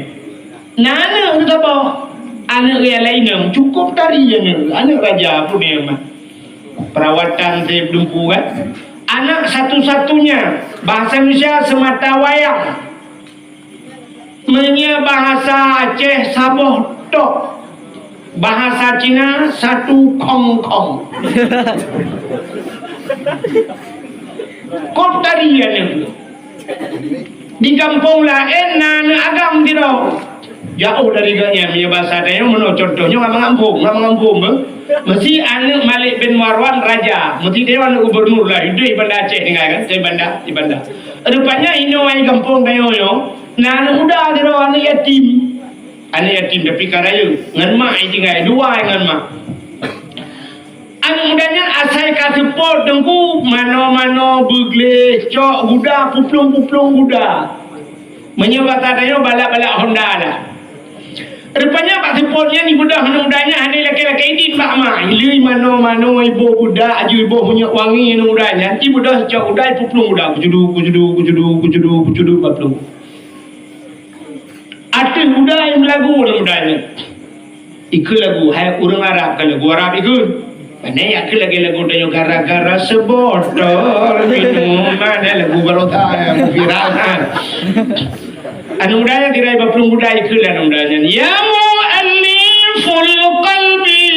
Na aneuk geuh saboh, aneuk nyang laén nyan cukôp tari aneuk, aneuk raja pun nyan mah. Perawatan seb dumpu kan. Anak satu-satunya, bahasa Indonesia semata wayang. Meunyoe bahasa Aceh saboh tok, bahasa Cina satu kongkong. Kop tari aneuk. Di gampông laén na aneuk agam sidroe. Jauh dari gobnyan, meunyoe bahasa tanyoe meunoe contoh nyoe ngon gampông, ngon gampông beuh. Meusi aneuk Malik bin Marwan raja, meusi dia aneuk gubunur lah, di Banda Aceh tinggai kan, di Banda, di Banda. Rupanya inoe gampông tanyoe nyoe, Na aneuk muda sidroe, aneuk yatim. Aneuk yatim tapi ka rayeuk. Ngon mak tinggai, dua ngon mak. Muda nyan asai ka seupôt teungku, manoe-manoe, beugleh, cok guda, puplong-puplong guda. Meunyoe basa tanyoe balak-balak honda lah. Rupanya bak seupôt nyan ibeudôh aneuk muda nyan hana lakée-lakée idin bak ma. Ilui manoe-manoe, iboh guda, aju iboh minyeuk wangi aneuk muda nyan, ibeudôh cok guda, ipuplong guda, kujudu, kujudu, kujudu, kujudu, kujudu, bak plueng. Ateueh guda nyang meulagu aneuk muda nyan. Ikheun lagu, hai ureueng Arab, ka lagu Arab ikheun. Pane yakheun lagée lagu tanyoe, gara-gara sebotol minuman, eh, lagu baroesa, eh, viral, ah. Aneuk muda nyan tirai bak plueng guda ikheun lé aneuk muda nyan. Ya mu'allifal qalbi,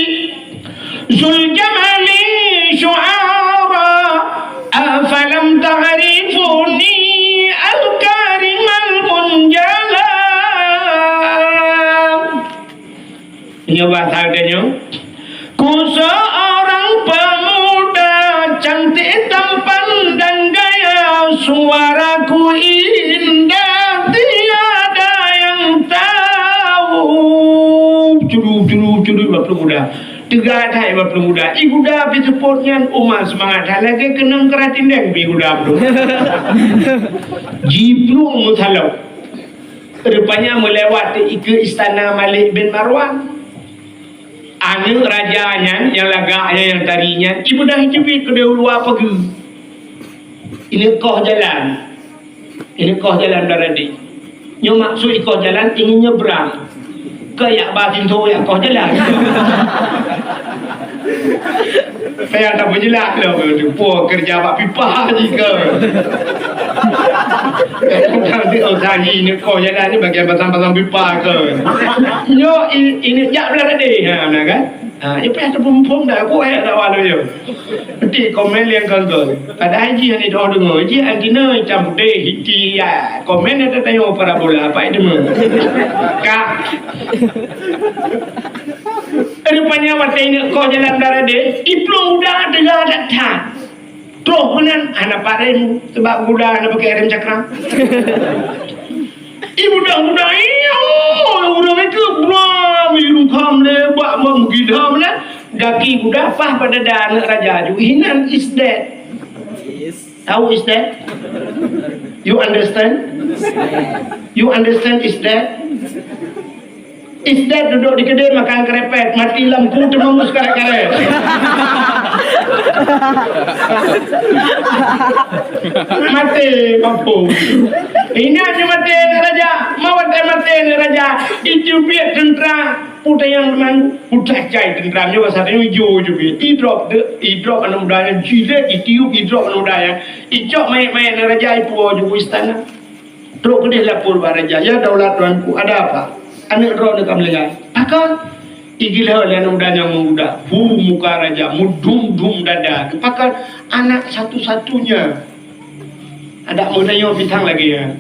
zul jamali syu'ara, afalam ta'rifuni al-karimal munjala. Nyoe bahasa geutanyoe. Ku seorang pemuda cantik tampan dan gaya, suaraku indah tiada yang tahu. Cudu, cudu, cudu, bak plueng guda. Teuga that bak plueng guda. I guda pih seupôt nyan uma seumangat that lagée keunong keuratindeng pih guda beutôi. Jiplueng meusalok. Rupanya meulewat ikeue istana Malik bin Marwan. Aneuk raja nyan nyang lagak nyan, nyang tari nyan, ibeudôh iteubiet keudeh u luwa pageue. Ineuk koh jalan. Ineuk koh jalan daradeh. Nyoe maksud ikoh jalan ingin nyebrang. Keu yak ba pintoe yak koh jalan. Payah tapeujeulaih lom, po keureuja bak pipa jih keu. Nanti oh tadi ni koh jalan ni bagian pasang-pasang pipa keu. Nyoe i-, ini jak belah tadi. Ha, nah kan? Ha, nyoe payah tapeuphom dah, aku ayat dah walau yo. Nanti komen yang kongkong. Padahai jih ni dah dengar, jih antina hitam putih, hiti ya. Komen ada tanya parabola apa itu mah. Kak. Rupanya watée ineuk koh jalan daradeh, iplueng guda teuga that-that. Troh meunan hana parem, sabab guda hana pakai rem cakram. Ibeudôh guda, iyo, ureueng itu bram, irungkam lé bak meugidah meunan. Gaki guda paih bak dada aneuk raja ju. Inan is that. Tahu is that? You understand? You understand is that? Is that duduk di keudè makan krepek, mati lampu teuma meukaret-karet. Mati lampu. Inan nyoe mati aneuk raja, mawat eh mati aneuk raja. Iteubiet teuntra, putai nyang teumang, putai cai teuntra nyoe basa tanyoe ijo iteubiet. Idrop de, idrop aneuk muda nyan jilet, itiup idrop aneuk muda nyan. Icok mayét-mayét aneuk raja ipuwoe ju istana. Trok keudeh lapor bak raja, "Ya daulat tuanku, ada apa? Aneuk droeneuh ka meuninggai." Pakon? Igilah lé aneuk muda nyang meuguda. Bu muka raja, meudum-dum dada. Pakon? Anak satu-satunya. Adak meudayoe pisang lagèe nyan.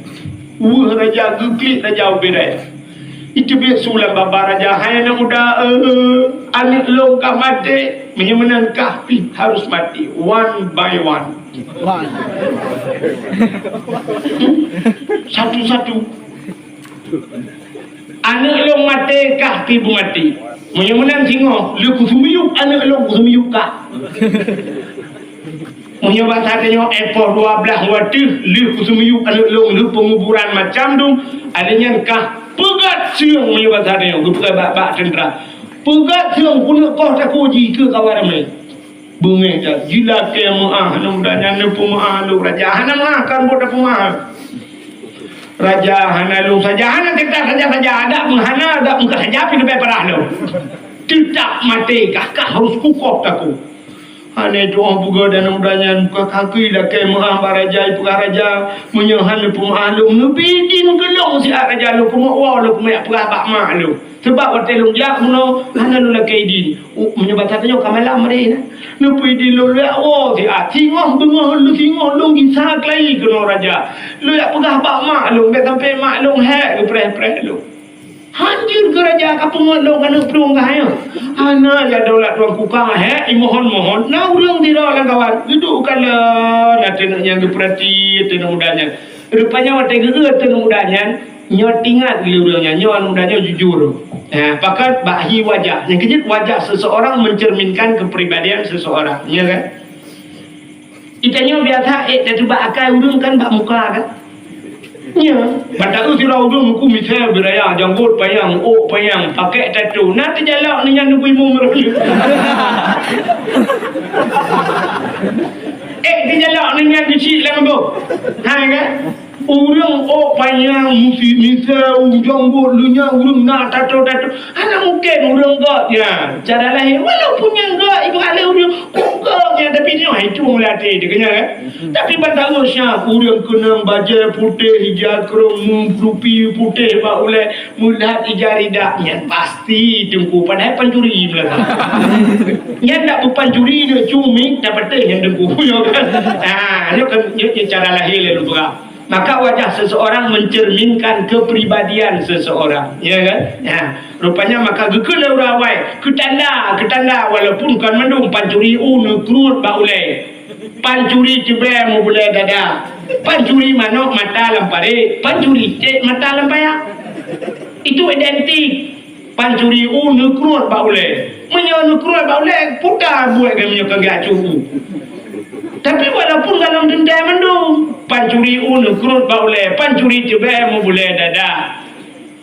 Weueh raja geuklik raja ubé raja. Iteubiet su lam babah raja, "Hai aneuk muda, eh, aneuk lôn ka maté, meunyoe meunan kah pih harus maté, one by one." Satu-satu. Aneuk lôn maté kah pih beumaté. Meunyoe meunan singoh, lheueh kuseumiyueb aneuk lôn kuseumiyueb kah. Meunyoe basa tanyoe époh dua blaih watèe lheueh kuseumiyueb aneuk lôn lheueh peunguburan macam dum, aneuk nyan kah peugöt sieueng meunyoe basa tanyoe geupeugah bak, bak teuntra. Peugöt sieueng keuneuk koh takue jih keu kawan ramé. Beungéh that, jilakèe meu'ah aneuk muda nyan neupeumeu'ah lôn raja. Hana meu'ah kan buet tapeumeu'ah. Raja hana lôn saja, hana teuka saja-saja, adak meuhana, adak meuka saja pih leubèh parah lom. Teutap maté kah, kah harus kukoh takue. Hana itu ôh peugah dan muda nyan buka kaki lakèe meu'ah bak raja, ipeugah raja, "Meunyoe hana peumeu'ah lôn, neubri idin keu lôn siat raja lôn keumeuk woe lôn keumeuk peugah bak mak lôn." Sabab watèe lôn jak bunoe hana lôn lakèe idin. U, meunyoe basa tanyoe ka malam hari nyan. Neupeu idin lôn lôn jak woe siat. Singoh beungoh lôn singoh lôn gisa keulayi keunoe raja. Lôn jak peugah bak mak lôn, bèk sampai mak lôn hék geupreh-preh lôn. Hanjeuet keu raja ka peungeut lôn keuneuk plueng kah nyoe. Hana ya daulat tuanku ka hék, imohon-mohon. Na ureueng sidroe lam kawan. Geuduek kalon ateueh nyan geupeurati ateueh muda nyan. Rupanya watèe geueu ateueh muda nyan, Nyoe ingat lé ureuëng nyan, nyoe aneuk muda nyoe jujur. Ha, pakat bak hi wajah. Nyang keujeuet wajah seseorang mencerminkan kepribadian seseorang, ya kan? Kita nyoe biasa ék tateuba akai ureuëng kan bak muka kan? Ya, bak taeu sira ureuëng muku misai beuraya, janggot panyang, ôk panyang, pakai tattoo. Na teujalak nyan neubui mu meureuh. Ék teujalak nyan keuchik lam boh. Ha kan? Ureuëng ôk panyang, musi misai, janggot lunyang, ureuëng na tattoo-tattoo. Hana mungken ureuëng gét nyan cara lahé. Walaupun nyang gét ibarat lé ureuëng, kok gét nyan, tapi nyoe hai tueng lam até teuh kan. Tapi ban taeu siap ureuëng keunong bajée putéh, ija krong, meutupi putéh bak ulée, meulat ija ridak nyan pasti teungku, padahai pancuri meulaga. Nyan dak beupancuri nyoe cumi tapatéh nyan teungku. Ya kan? Ha, nyoe kan nyoe cara lahé lé lubra. Maka wajah seseorang mencerminkan kepribadian seseorang, ya kan? Ya. Rupanya maka geukheun lé ureuëng awai, keutanda, keutanda walaupun kon mandum pancuri u neukruet bak ulée. Pancuri ceubée mubulée dada. Pancuri manok mata lam parék, pancuri cek mata lam paya. Itu identik. Pancuri u neukruet bak ulée. Meunyoe neukruet bak ulée, puta buet geuh meunyoe keu geuacu u. Tapi walaupun galom teuntée mandum, pancuri u neukruet bak ulée, pancuri ceubée mubulée dada.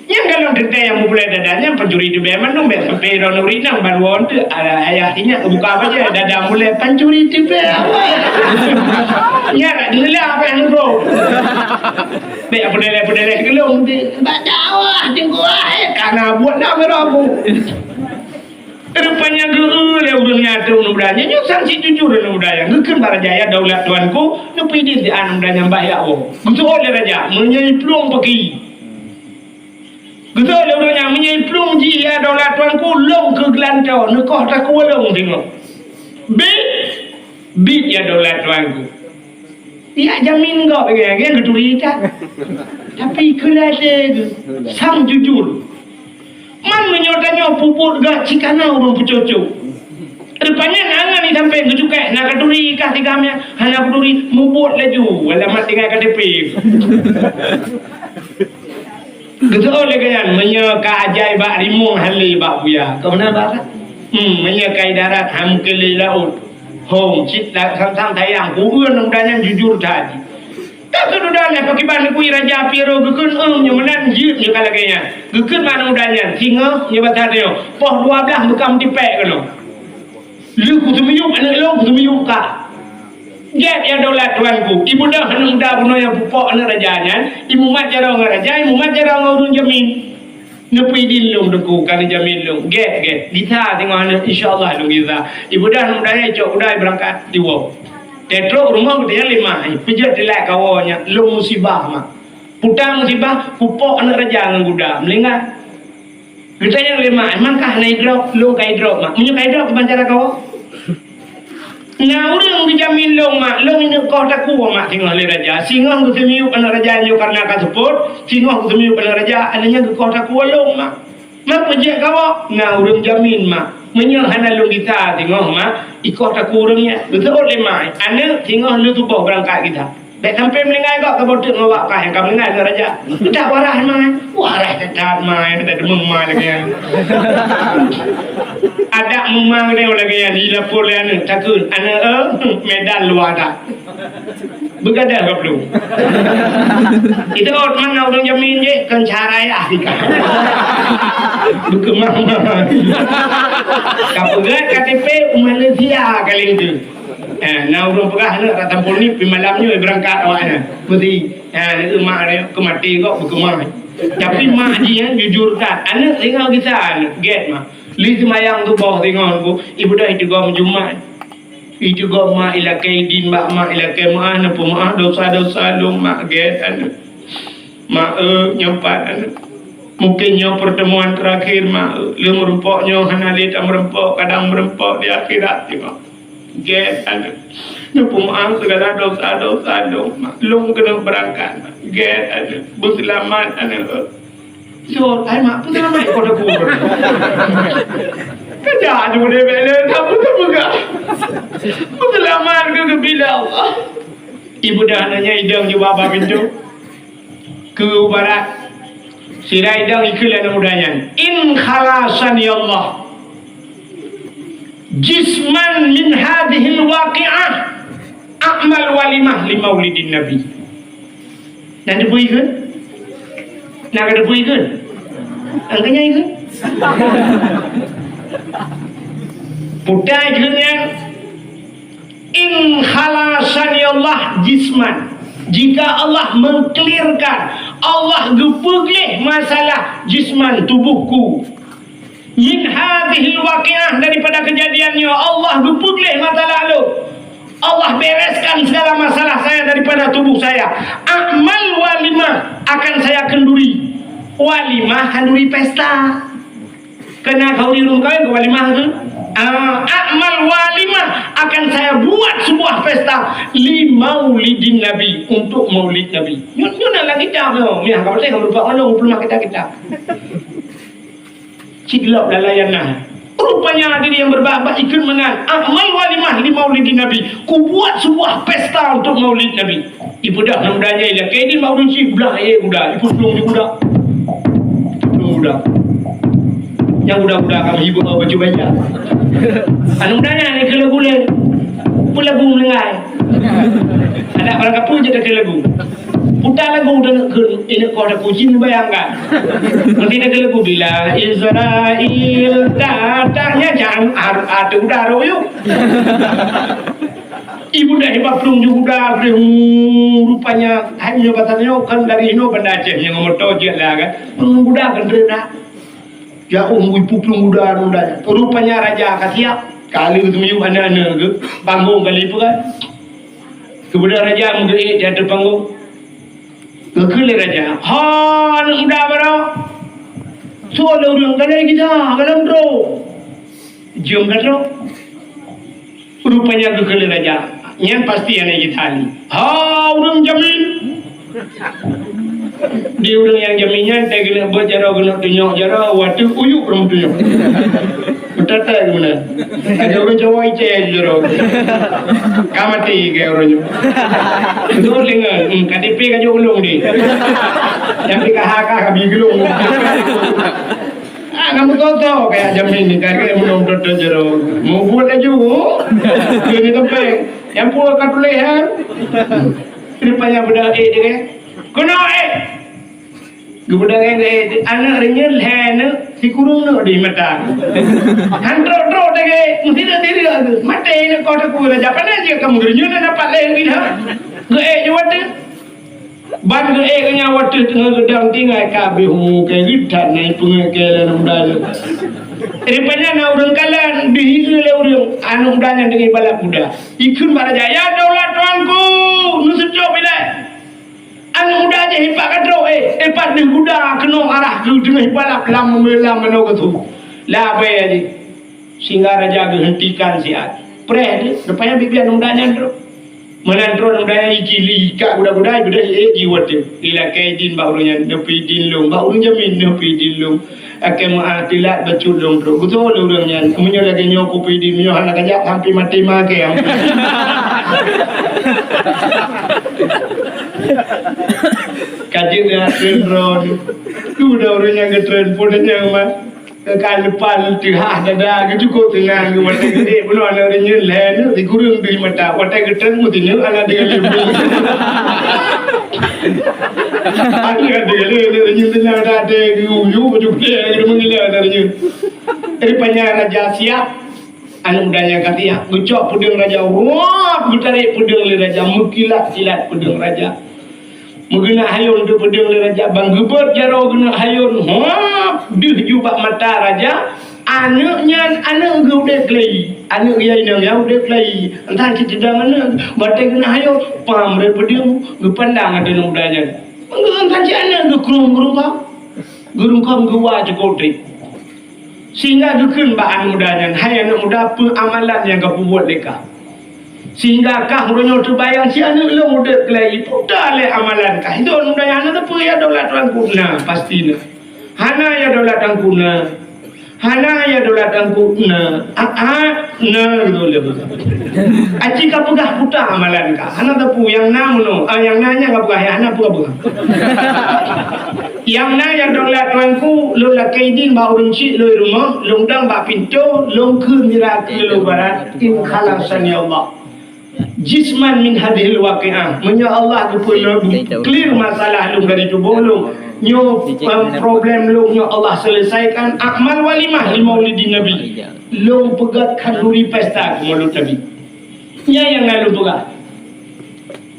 Nyang galom teuntée nyang mubulée dada nyan pancuri ceubée mandum, bék sampai droeneuh rinang ban woe teuh, ala ayah inyak buka bajée dada mulée pancuri ceubée awai. Nyan dak deungoe apa nyang nurok. Bék peudaleh-peudaleh geulong di bak dakwah teungku ai, kana buet na meurok. Rupanya geu lé ureuëng nyan ateueh aneuk muda nyan, nyoe sang si jujur aneuk muda nyan. Geukheun bak raja, "Ya daulat tuanku, neupeudin di aneuk muda nyan bah jak woe." Geuseuôt lé raja, "Meunyoe plueng paki." Geuseuôt lé ureuëng nyan, "Meunyoe plueng jih ya daulat tuanku, lông keu geulantoe, neukoh takue lông singoh." Bit, bit ya daulat tuanku. Yak jamin gob, geuh, geuh geuturi that. Tapi keu lagée geuh, sang jujur. Man meunyoe tanyoe peubuet gak cit kana ureuëng peucocok. Rupanya na ngon ni sampai geucukek, na katuri kah tiga mia, hana katuri, mubuet laju, alamat tinggai K T P. Geuseuôt lé geuh nyan, meunyoe ka ajai bak rimueng, hale bak buya. Keu meunan bak? Hmm, meunyoe ka i darat, han mungken lé laôt. Hong, cit dak sang-sang sayang, ku ureuëng muda nyan jujur that. Ka keududoe lé pakriban neugui raja Piero geukheun, "Euem, nyoe meunan jeuet nyoe ka lagée nyan." Geukheun bak aneuk muda nyan, "Singoh nyoe bak saat nyoe, poh dua blaih beukam tipék keunoe. Lheueh kuteumiyueb aneuk lôn, kuteumiyueb kah." Gét ya daulat tuanku. Ibeudôh aneuk muda bunoe nyang pupok aneuk raja nyan, imumat jaroe ngon raja, imumat jaroe ngon ureuëng jamin. Neupeudin lôn teungku, ka neujamin lôn. Gét, gét. Gisa singoh aneuk, insya Allah lôn gisa. Ibeudôh aneuk muda nyan icok kuda ibeurangkat, iwoe. Tetrok rumoh geutanyoe lé mak, peujeuet teulat kawoe nyan, lôn musibah mak. Putang musibah, pupok aneuk raja ngon guda, meuninggai. Geutanyong lé mak, "Man kah hana idrop?" "Lôn ka idrop mak." "Meunyoe ka idrop, kiban cara kawoe?" "Na ureuëng geujamin lôn mak, lôn ineuek koh takue mak singoh lé raja. Singoh geuteumiyueb aneuk raja nyoe kareuna ka seupôt, singoh geuteumiyueb aneuk raja, aneuk nyan geukoh takue lôn mak." "Man peujeuet kawoe?" "Na ureuëng jamin mak. Meunyoe hana lôn gisa singoh mak, ikoh takue ureuëng nyan." Geuseuôt lé mak, "Aneuk, singoh lheueh suboh beurangkat gisa. Bék sampai meuninggai gob, saboh teuk ngon wak kah nyang ka meuninggai ngon raja." "Dak waras mak." "Waras that-that mak, dak deungoe mak lagée nyan." Adak meumang lagée nyan, ilapor lé aneuk, takheun, "Aneuk, eh, Medan luwa that." Beugadang ka plueng. Itu ot mana ureuëng jamin jih, kon cara yah tika. Beukeumah-mah. Ka peugah K T P Malaysia kali itu. Eh, na ureuëng peugah aneuk rata pun ni, pi malam nyoe beurangkat awaknyan. Mesti, eh, aneuk mak dia keu maté kok beukeumah. Tapi mak dia jujur that. Aneuk tinggal kita, aneuk gét mak. Li seumayang suboh singoh ku, ibeudôh itu gom Jumat. Itu gom mak ilakée idin bak mak ilakée meuah, neupeumeuah dosa-dosa lôn mak gét aneuk. Mak, eh, nyoe pat aneuk. Mungken nyoe pertemuan terakhir mak, eh. Lheueh meurumpok nyoe hana lé tameurumpok, kadang meurumpok di akhirat singoh. Gét aneuk. Neupeumaaf segala dosa-dosa lôn mak. Lôn keuneuk beurangkat mak. Gét aneuk. Beuseulamat aneuk. Sot, ai mak, peuseulamat kau dah kubur. Kerja aja boleh bela, tak betul juga. Peuseulamat keu geubila Allah. Ibeudôh aneuk nyan idong jubah bak pintoe. Keu barat. Sira idang ikheun lé aneuk muda nyan, "In khalasani Allah jisman min hadhil waqi'ah, a'mal walimah li maulidin Nabi." Na teupeue ikheun? Na ka teupeue ikheun? Angkanya ikheun? Putai ikheun nyan, "In khalasani Allah jisman." Jika Allah mengklirkan, Allah geupeugleh masalah jisman tubuhku, "min hadhil waqi'ah", daripada kejadian nyoe, Allah geupeugleh masalah lôn. Allah bereskan segala masalah saya daripada tubuh saya. "A'mal walimah", akan saya kenduri. Walimah, khanduri pesta. Kena khanduri ureueng kawin ke walimah tu? Ah, "a'mal walimah", akan saya buat sebuah pesta, "li maulidin Nabi", untuk maulid Nabi. Nyoe, nyoe na lam kitab nyoe. Nyoe ka patéh ka meurupak mandum peuleueh kitab-kitab. Cit lop lam layan na. Rupanya hadirin yang berbahagia, ikheun meunan, "A'mal walimah li maulidin Nabi." Kubuat sebuah pesta untuk maulid Nabi. Ipeugah aneuk muda nyan, ilakée idin bak ureueng chik, blah ék guda, ipeuplong di guda. Ipeuplong guda. Nyang guda-guda ka meuhibur baju banyak. Aneuk muda nyan ikheun lagu lé. Peue lagu meuninggai. Adak barang kapeue jeuet takheun lagu. Puta lagu dan kheun, "Ineuk koh takuji neubayangkan." Nanti takheun lagu, "Bila Israel datang," nyan jan ar-, ateueh guda rot yuk. Ibu dah hebat plueng ju guda, rupanya hai nyoe basa nyoe kan dari inoe Banda Aceh nyang moto jeuet lah kan. Guda kan treuk dah. Ya, um, ipuplueng guda, guda. Rupanya raja ka siap. Ka lheueh teumiyueb aneuk-aneuk geuh, panggong ka lheueh peuet. Keumudian raja meugeuék di ateueh panggong. Geukheun lé raja, "Ho, aneuk muda baroe! Soe lé ureueng ka lheueh gita, ka lheueh droe?" Jeuem ka droe. Rupanya geukheun lé raja, "Nyan pasti aneuk gita nyoe. Ha, ureueng jamin!" Di ureueng nyang jamin nyan, watée geuneuk beuet jaroe, geuneuk tunyok jaroe, watée uyuek ureueng tunyok. Beutatai geumeuna. Ada ureueng Jawa icé jaroe. Ka maté keu ureueng nyoe. Beutôi deungon, hmm, K T P ka jok ulông di. Nyang P K H ka habéh geulông. Ah, kamu toto kayak jamin ni, kagak yang menonton jaroe. Mau buat laju. Ini tempat. Nyang peue ka tuléh, ha? Rupanya budak ék deh. Keunoe ék. Geubudak ék, aneuk reunyeun lhée neuk, sikureueng neuk di mata. Han trok-trok deh, meusideuek-sideuek. Maté neuk koh teupeu raja, pane jeuet kamoe reunyeun na pat lhée nyan, ha? Geuék jeuet watée. Ban geuék nyan watée teungoh geudong tinggai ka beuhu keu geutan na ipeungeuet keu lé aneuk muda nyan. Rupanya na ureueng kalon, dihireue lé ureueng, aneuk muda nyan deungon balap kuda. Ikheun bak raja, "Ya daulat tuanku, neuseutôt ilée." Aneuk muda jih ipat ka trok, eh, ipat deuh guda keunong arah keu teungoh ibalap lam, lam manoe geutu. Labai jih. Sehingga raja geuhentikan siat. Preh deuh, rupanya bibian aneuk muda nyan trok. Meunan trok aneuk muda nyan icili ikat guda-guda, ibeudôh ék jiwat deuh. Ilakée idin bak ureueng nyan, neupeu idin lôn, bak ureueng jamin neupeu idin lôn. Akhé meu'ah tilat bacut lôn trok. Beutôi lé ureueng nyan. Meunyoe lagée nyoe kupeue idin, meunyoe hana kajak sampai maté ma akhé. Ka jeuet nyan treun droe. Dudoe ureueng nyang geutreun phon nyang ma. Ka leupah teuhah dada geucukôp teunang geuh watée geuék bunoe aneuk reunyeun lhée neuk sikureueng deuh mata. Watée geutreun meuteunyoe aneuk deungon lé. Aneuk deungon lé reunyeun teunang dada geuh uyu baju putih geuh meungilat aneuk reunyeun. Rupanya raja siap. Aneuk muda nyan ka tiak, geucok peudeueng raja, wah, geutarek peudeueng lé raja, meukilat-kilat peudeueng raja. Meugeuneuek hayôn teuk peudeueng lé raja, ban geubeuet jaroe geuneuek hayôn, wah, deuh ju bak mata raja, aneuk nyan aneuk geuh udeb keulayi, aneuk geuh inong nyang udeb keulayi, entah cit teudong aneuk, watée geuneuek hayôn, pam rot peudeueng, geupandang ateueh aneuk muda nyan. Entah cit aneuk geuh krueng geurungkam, geurungkam geuwa cukôp treb. Sehingga geukheun bak aneuk muda nyan, "Hai aneuk muda, peue amalan nyang kapeubuet lé kah? Sehingga kah uroe nyoe teubayang si aneuk lôn udeb keulayi, peue lé amalan kah?" Itu aneuk muda nyan hana teupeu, "Ya daulat tuanku, na, pasti na. Hana ya daulat tuanku, na. Hana ya daulat tuanku, na. Ah, ah, na," gitu lé. Aci kapeugah peue amalan kah? Hana teupeu, nyang na meunoe, ah, nyang na nyan kapeugah, nyang hana peue kapeugah. Nyang na nyang dong lat tuanku, lôn lakée idin bak ureuëng chik lôn rumoh, lôn dong bak pintoe, lôn kheun mira keu lôn barat, in khalasani Allah. Jisman min hadhil waqi'ah. Meunyoe Allah geupeu lôn clear masalah lôn dari tuboh lôn, nyoe, em, problem lôn nyoe Allah selesaikan, a'mal walimah li maulidin Nabi. Lôn peugöt khanduri pesta keu maulud Nabi. Nyan nyang na lôn peugah.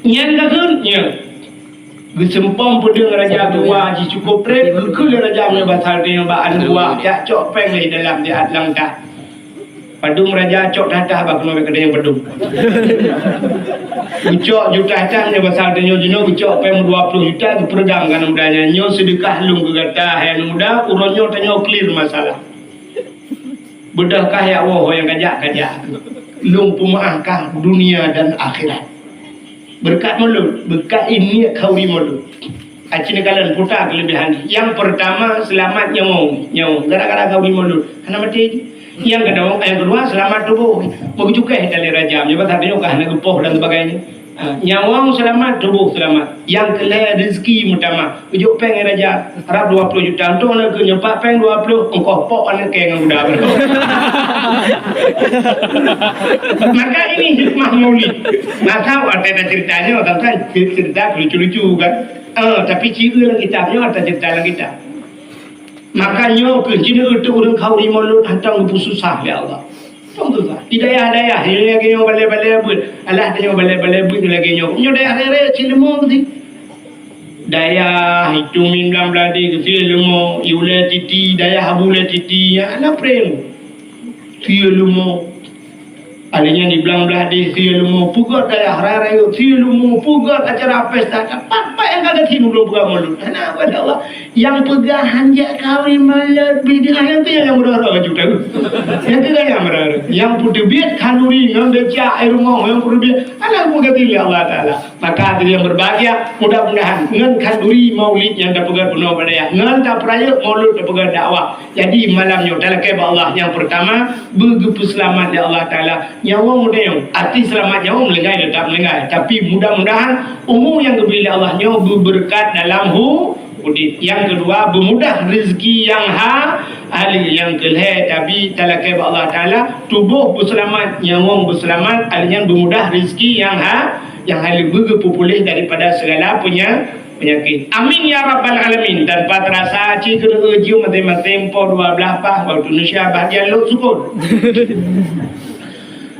Nyan ka kheun, nyan. Geuseumpom peudeueng raja dua ji cukup treb, geukheun lé raja meunyoe basal teuh bak aneuk buah, jak cok péng lé dalam siat langkah. Padum raja cok that-that bak keunoe keudeh nyang padum. Geucok juta that nyoe basal teuh nyoe jinoe geucok péng dua ploh juta geupeureudang keu aneuk muda nyan. Nyoe seudeukah lôn keu gata, hai aneuk muda, uroe nyoe tanyoe clear masalah. Beudôh kah ya Allah nyang kajak-kajak. Lôn peumeu'ah kah dunia dan akhirat. Beureukat mulod, beureukat ié niet khanduri mulod. Aci neukalon puta keulebihan. Nyang peurtama, seulamat nyawöng. Nyawöng gara-gara khanduri mulod. Hana maté jih. Nyang keudua, nyang keudua, seulamat tuboh. Meucukéh tali rajam. Nyoe bak saboh nyoe ka hana geupoh dan sebagainya. Ha, nyawöng seulamat, tuboh seulamat. Nyang keulhèe, rezeki meutamah. Ujok péng raja, rab dua ploh juta. Untung aneuk keuh nyoe pat péng dua ploh, ongkoh pok aneuk kèe ngon guda. Maka ini hikmah maulid. Maka watèe taceurita nyoe, kan, kan, ceurita lucu-lucu, kan. Eh, tapi ci eu lam kitab nyoe, taceurita lam kitab. Maka nyoe keuh jinoe ureueng khanduri mulod hantom geupeususah lé Allah. Hantom susah. Di dayah-dayah, nyoe lagèe nyoe balèe-balèe beuet. Alah, nyoe balèe-balèe beuet lagèe nyoe. Nyoe dayah raya cit leumo keuh. Dayah itu min blang bladé keuh sie leumo, i ulèe titi, dayah abu ulèe titi, ya, alah prem. Sie leumo. Akhirnya di blang bladé sie leumo, peugöt dayah raya-raya sie leumo, peugöt acara pesta. Pat-pat nyang ka geuthie ulôn peugah mulod. Hana, pada Allah. Nyang peugah hanjeuet kawin malam bid'ah, nyang tu nyang meurara ju tahu. Nyang tu nyang meurara. Nyang peuteubiet khanduri ngon becak air rumoh nyang peuteubiet. Alah meuganti lé Allah Taala. Maka hadirin yang berbahagia, mudah-mudahan ngon khanduri maulid nyang tapeugah bunoe bak dayah, ngon tapeurayeuk mulod tapeugah dakwah. Jadi malam nyoe talakèe bak Allah nyang peurtama, beugeupeuseulamat lé Allah Taala. Nyawöng meudayong, arti seulamat nyawöng meulinggai teutap meulinggai. Tapi mudah-mudahan umu nyang geubri lé Allah nyoe beubeureukat dalam hu-, udép. Nyang keudua, beumudah rezeki nyang ha-, halal. Nyang keulhèe, tapi talakèe bak Allah Taala, tuboh beuseulamat, nyawöng beuseulamat, akhirnya beumudah rezeki nyang ha-, nyang halal, beugeupeupuléh daripada segala penya-, penyakit. Amin ya rabbal alamin. Tanpa terasa, ci keuneuk jeuem maté-maté po dua blah pah, waktu Indonesia bahagian lok sukon.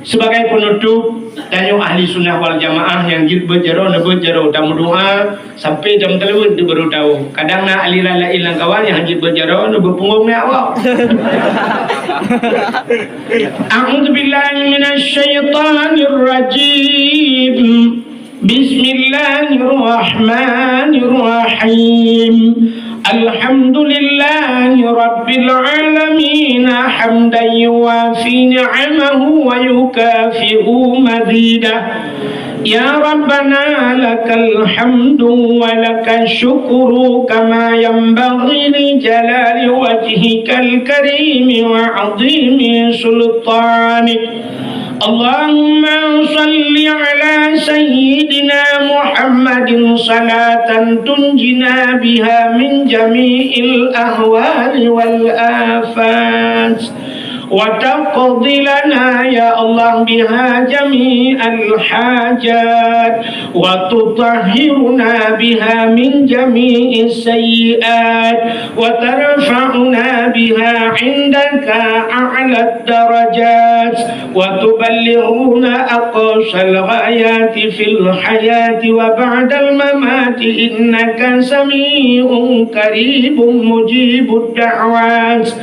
Sebagai penutup, tanyoe ahli sunnah wal jamaah nyang jeuet beuet jaroe, neubeuet jaroe, tameudoa sampai jam teuleuweut di baru tahu. Kadang na aliran laén lam kawan nyang jeuet beuet jaroe, neubeuet punggong na awak. A'udzubillahi minasyaitonirrajim. Bismillahirrahmanirrahim. Alhamdulillahi rabbil alamin, hamdan yuwafi ni'amahu wa yukafi'u mazidah. Ya Rabbana, lakal hamdu wa lakash syukru kama yanbaghi li jalali wajhikal karimi wa 'azimi sultanik. Allahumma shalli ala sayyidina Muhammadin salatan tunjina biha min jami'il ahwali wal afat, wa taqdi lana, ya Allah, biha jami'al hajat, wa tutahhiruna biha min jami'is sayyi'at, wa tarfa'una biha 'indaka a'lad darajat, wa tuballighuna aqsal ghayati fil hayati wa ba'dal mamati, innaka sami'un qaribun mujibud da'wat.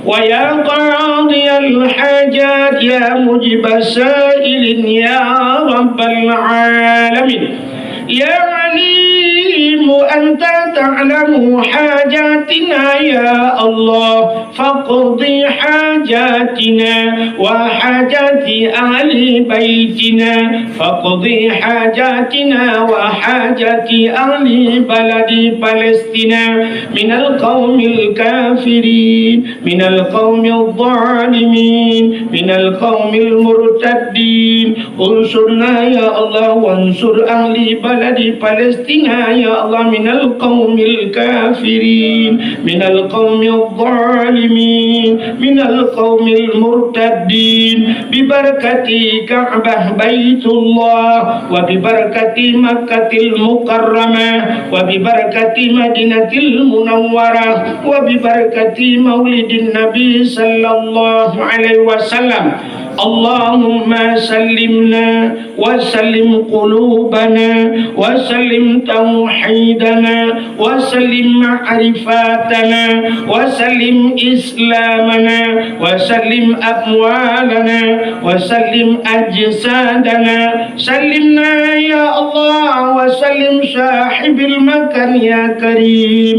Wa ya qadiyal hajat, ya mujibas sa'ilin, ya rabbal alamin. Ya Alimu, anta ta'lamu hajatina, ya Allah, faqdi hajatina wa hajati ahli baitina, faqdi hajatina wa hajati ahli baladi Palestina minal qaumil kafirin, minal qaumil zalimin, minal qaumil murtaddin. Unsurna ya Allah, wansur ahli baladi Palestina يا الله، من القوم الكافرين، من القوم الظالمين، من القوم المرتدين، ببركة كعبة بيت الله، وببركة مكة المكرمة، وببركة مدينة المنورة، وببركة مولد النبي صلى الله عليه وسلم. اللهم سلمنا وسلم قلوبنا وسلم توحيدنا وسلم معرفتنا وسلم إسلامنا وسلم أموالنا وسلم أجسادنا. سلمنا يا الله وسلم صاحب المكان يا كريم.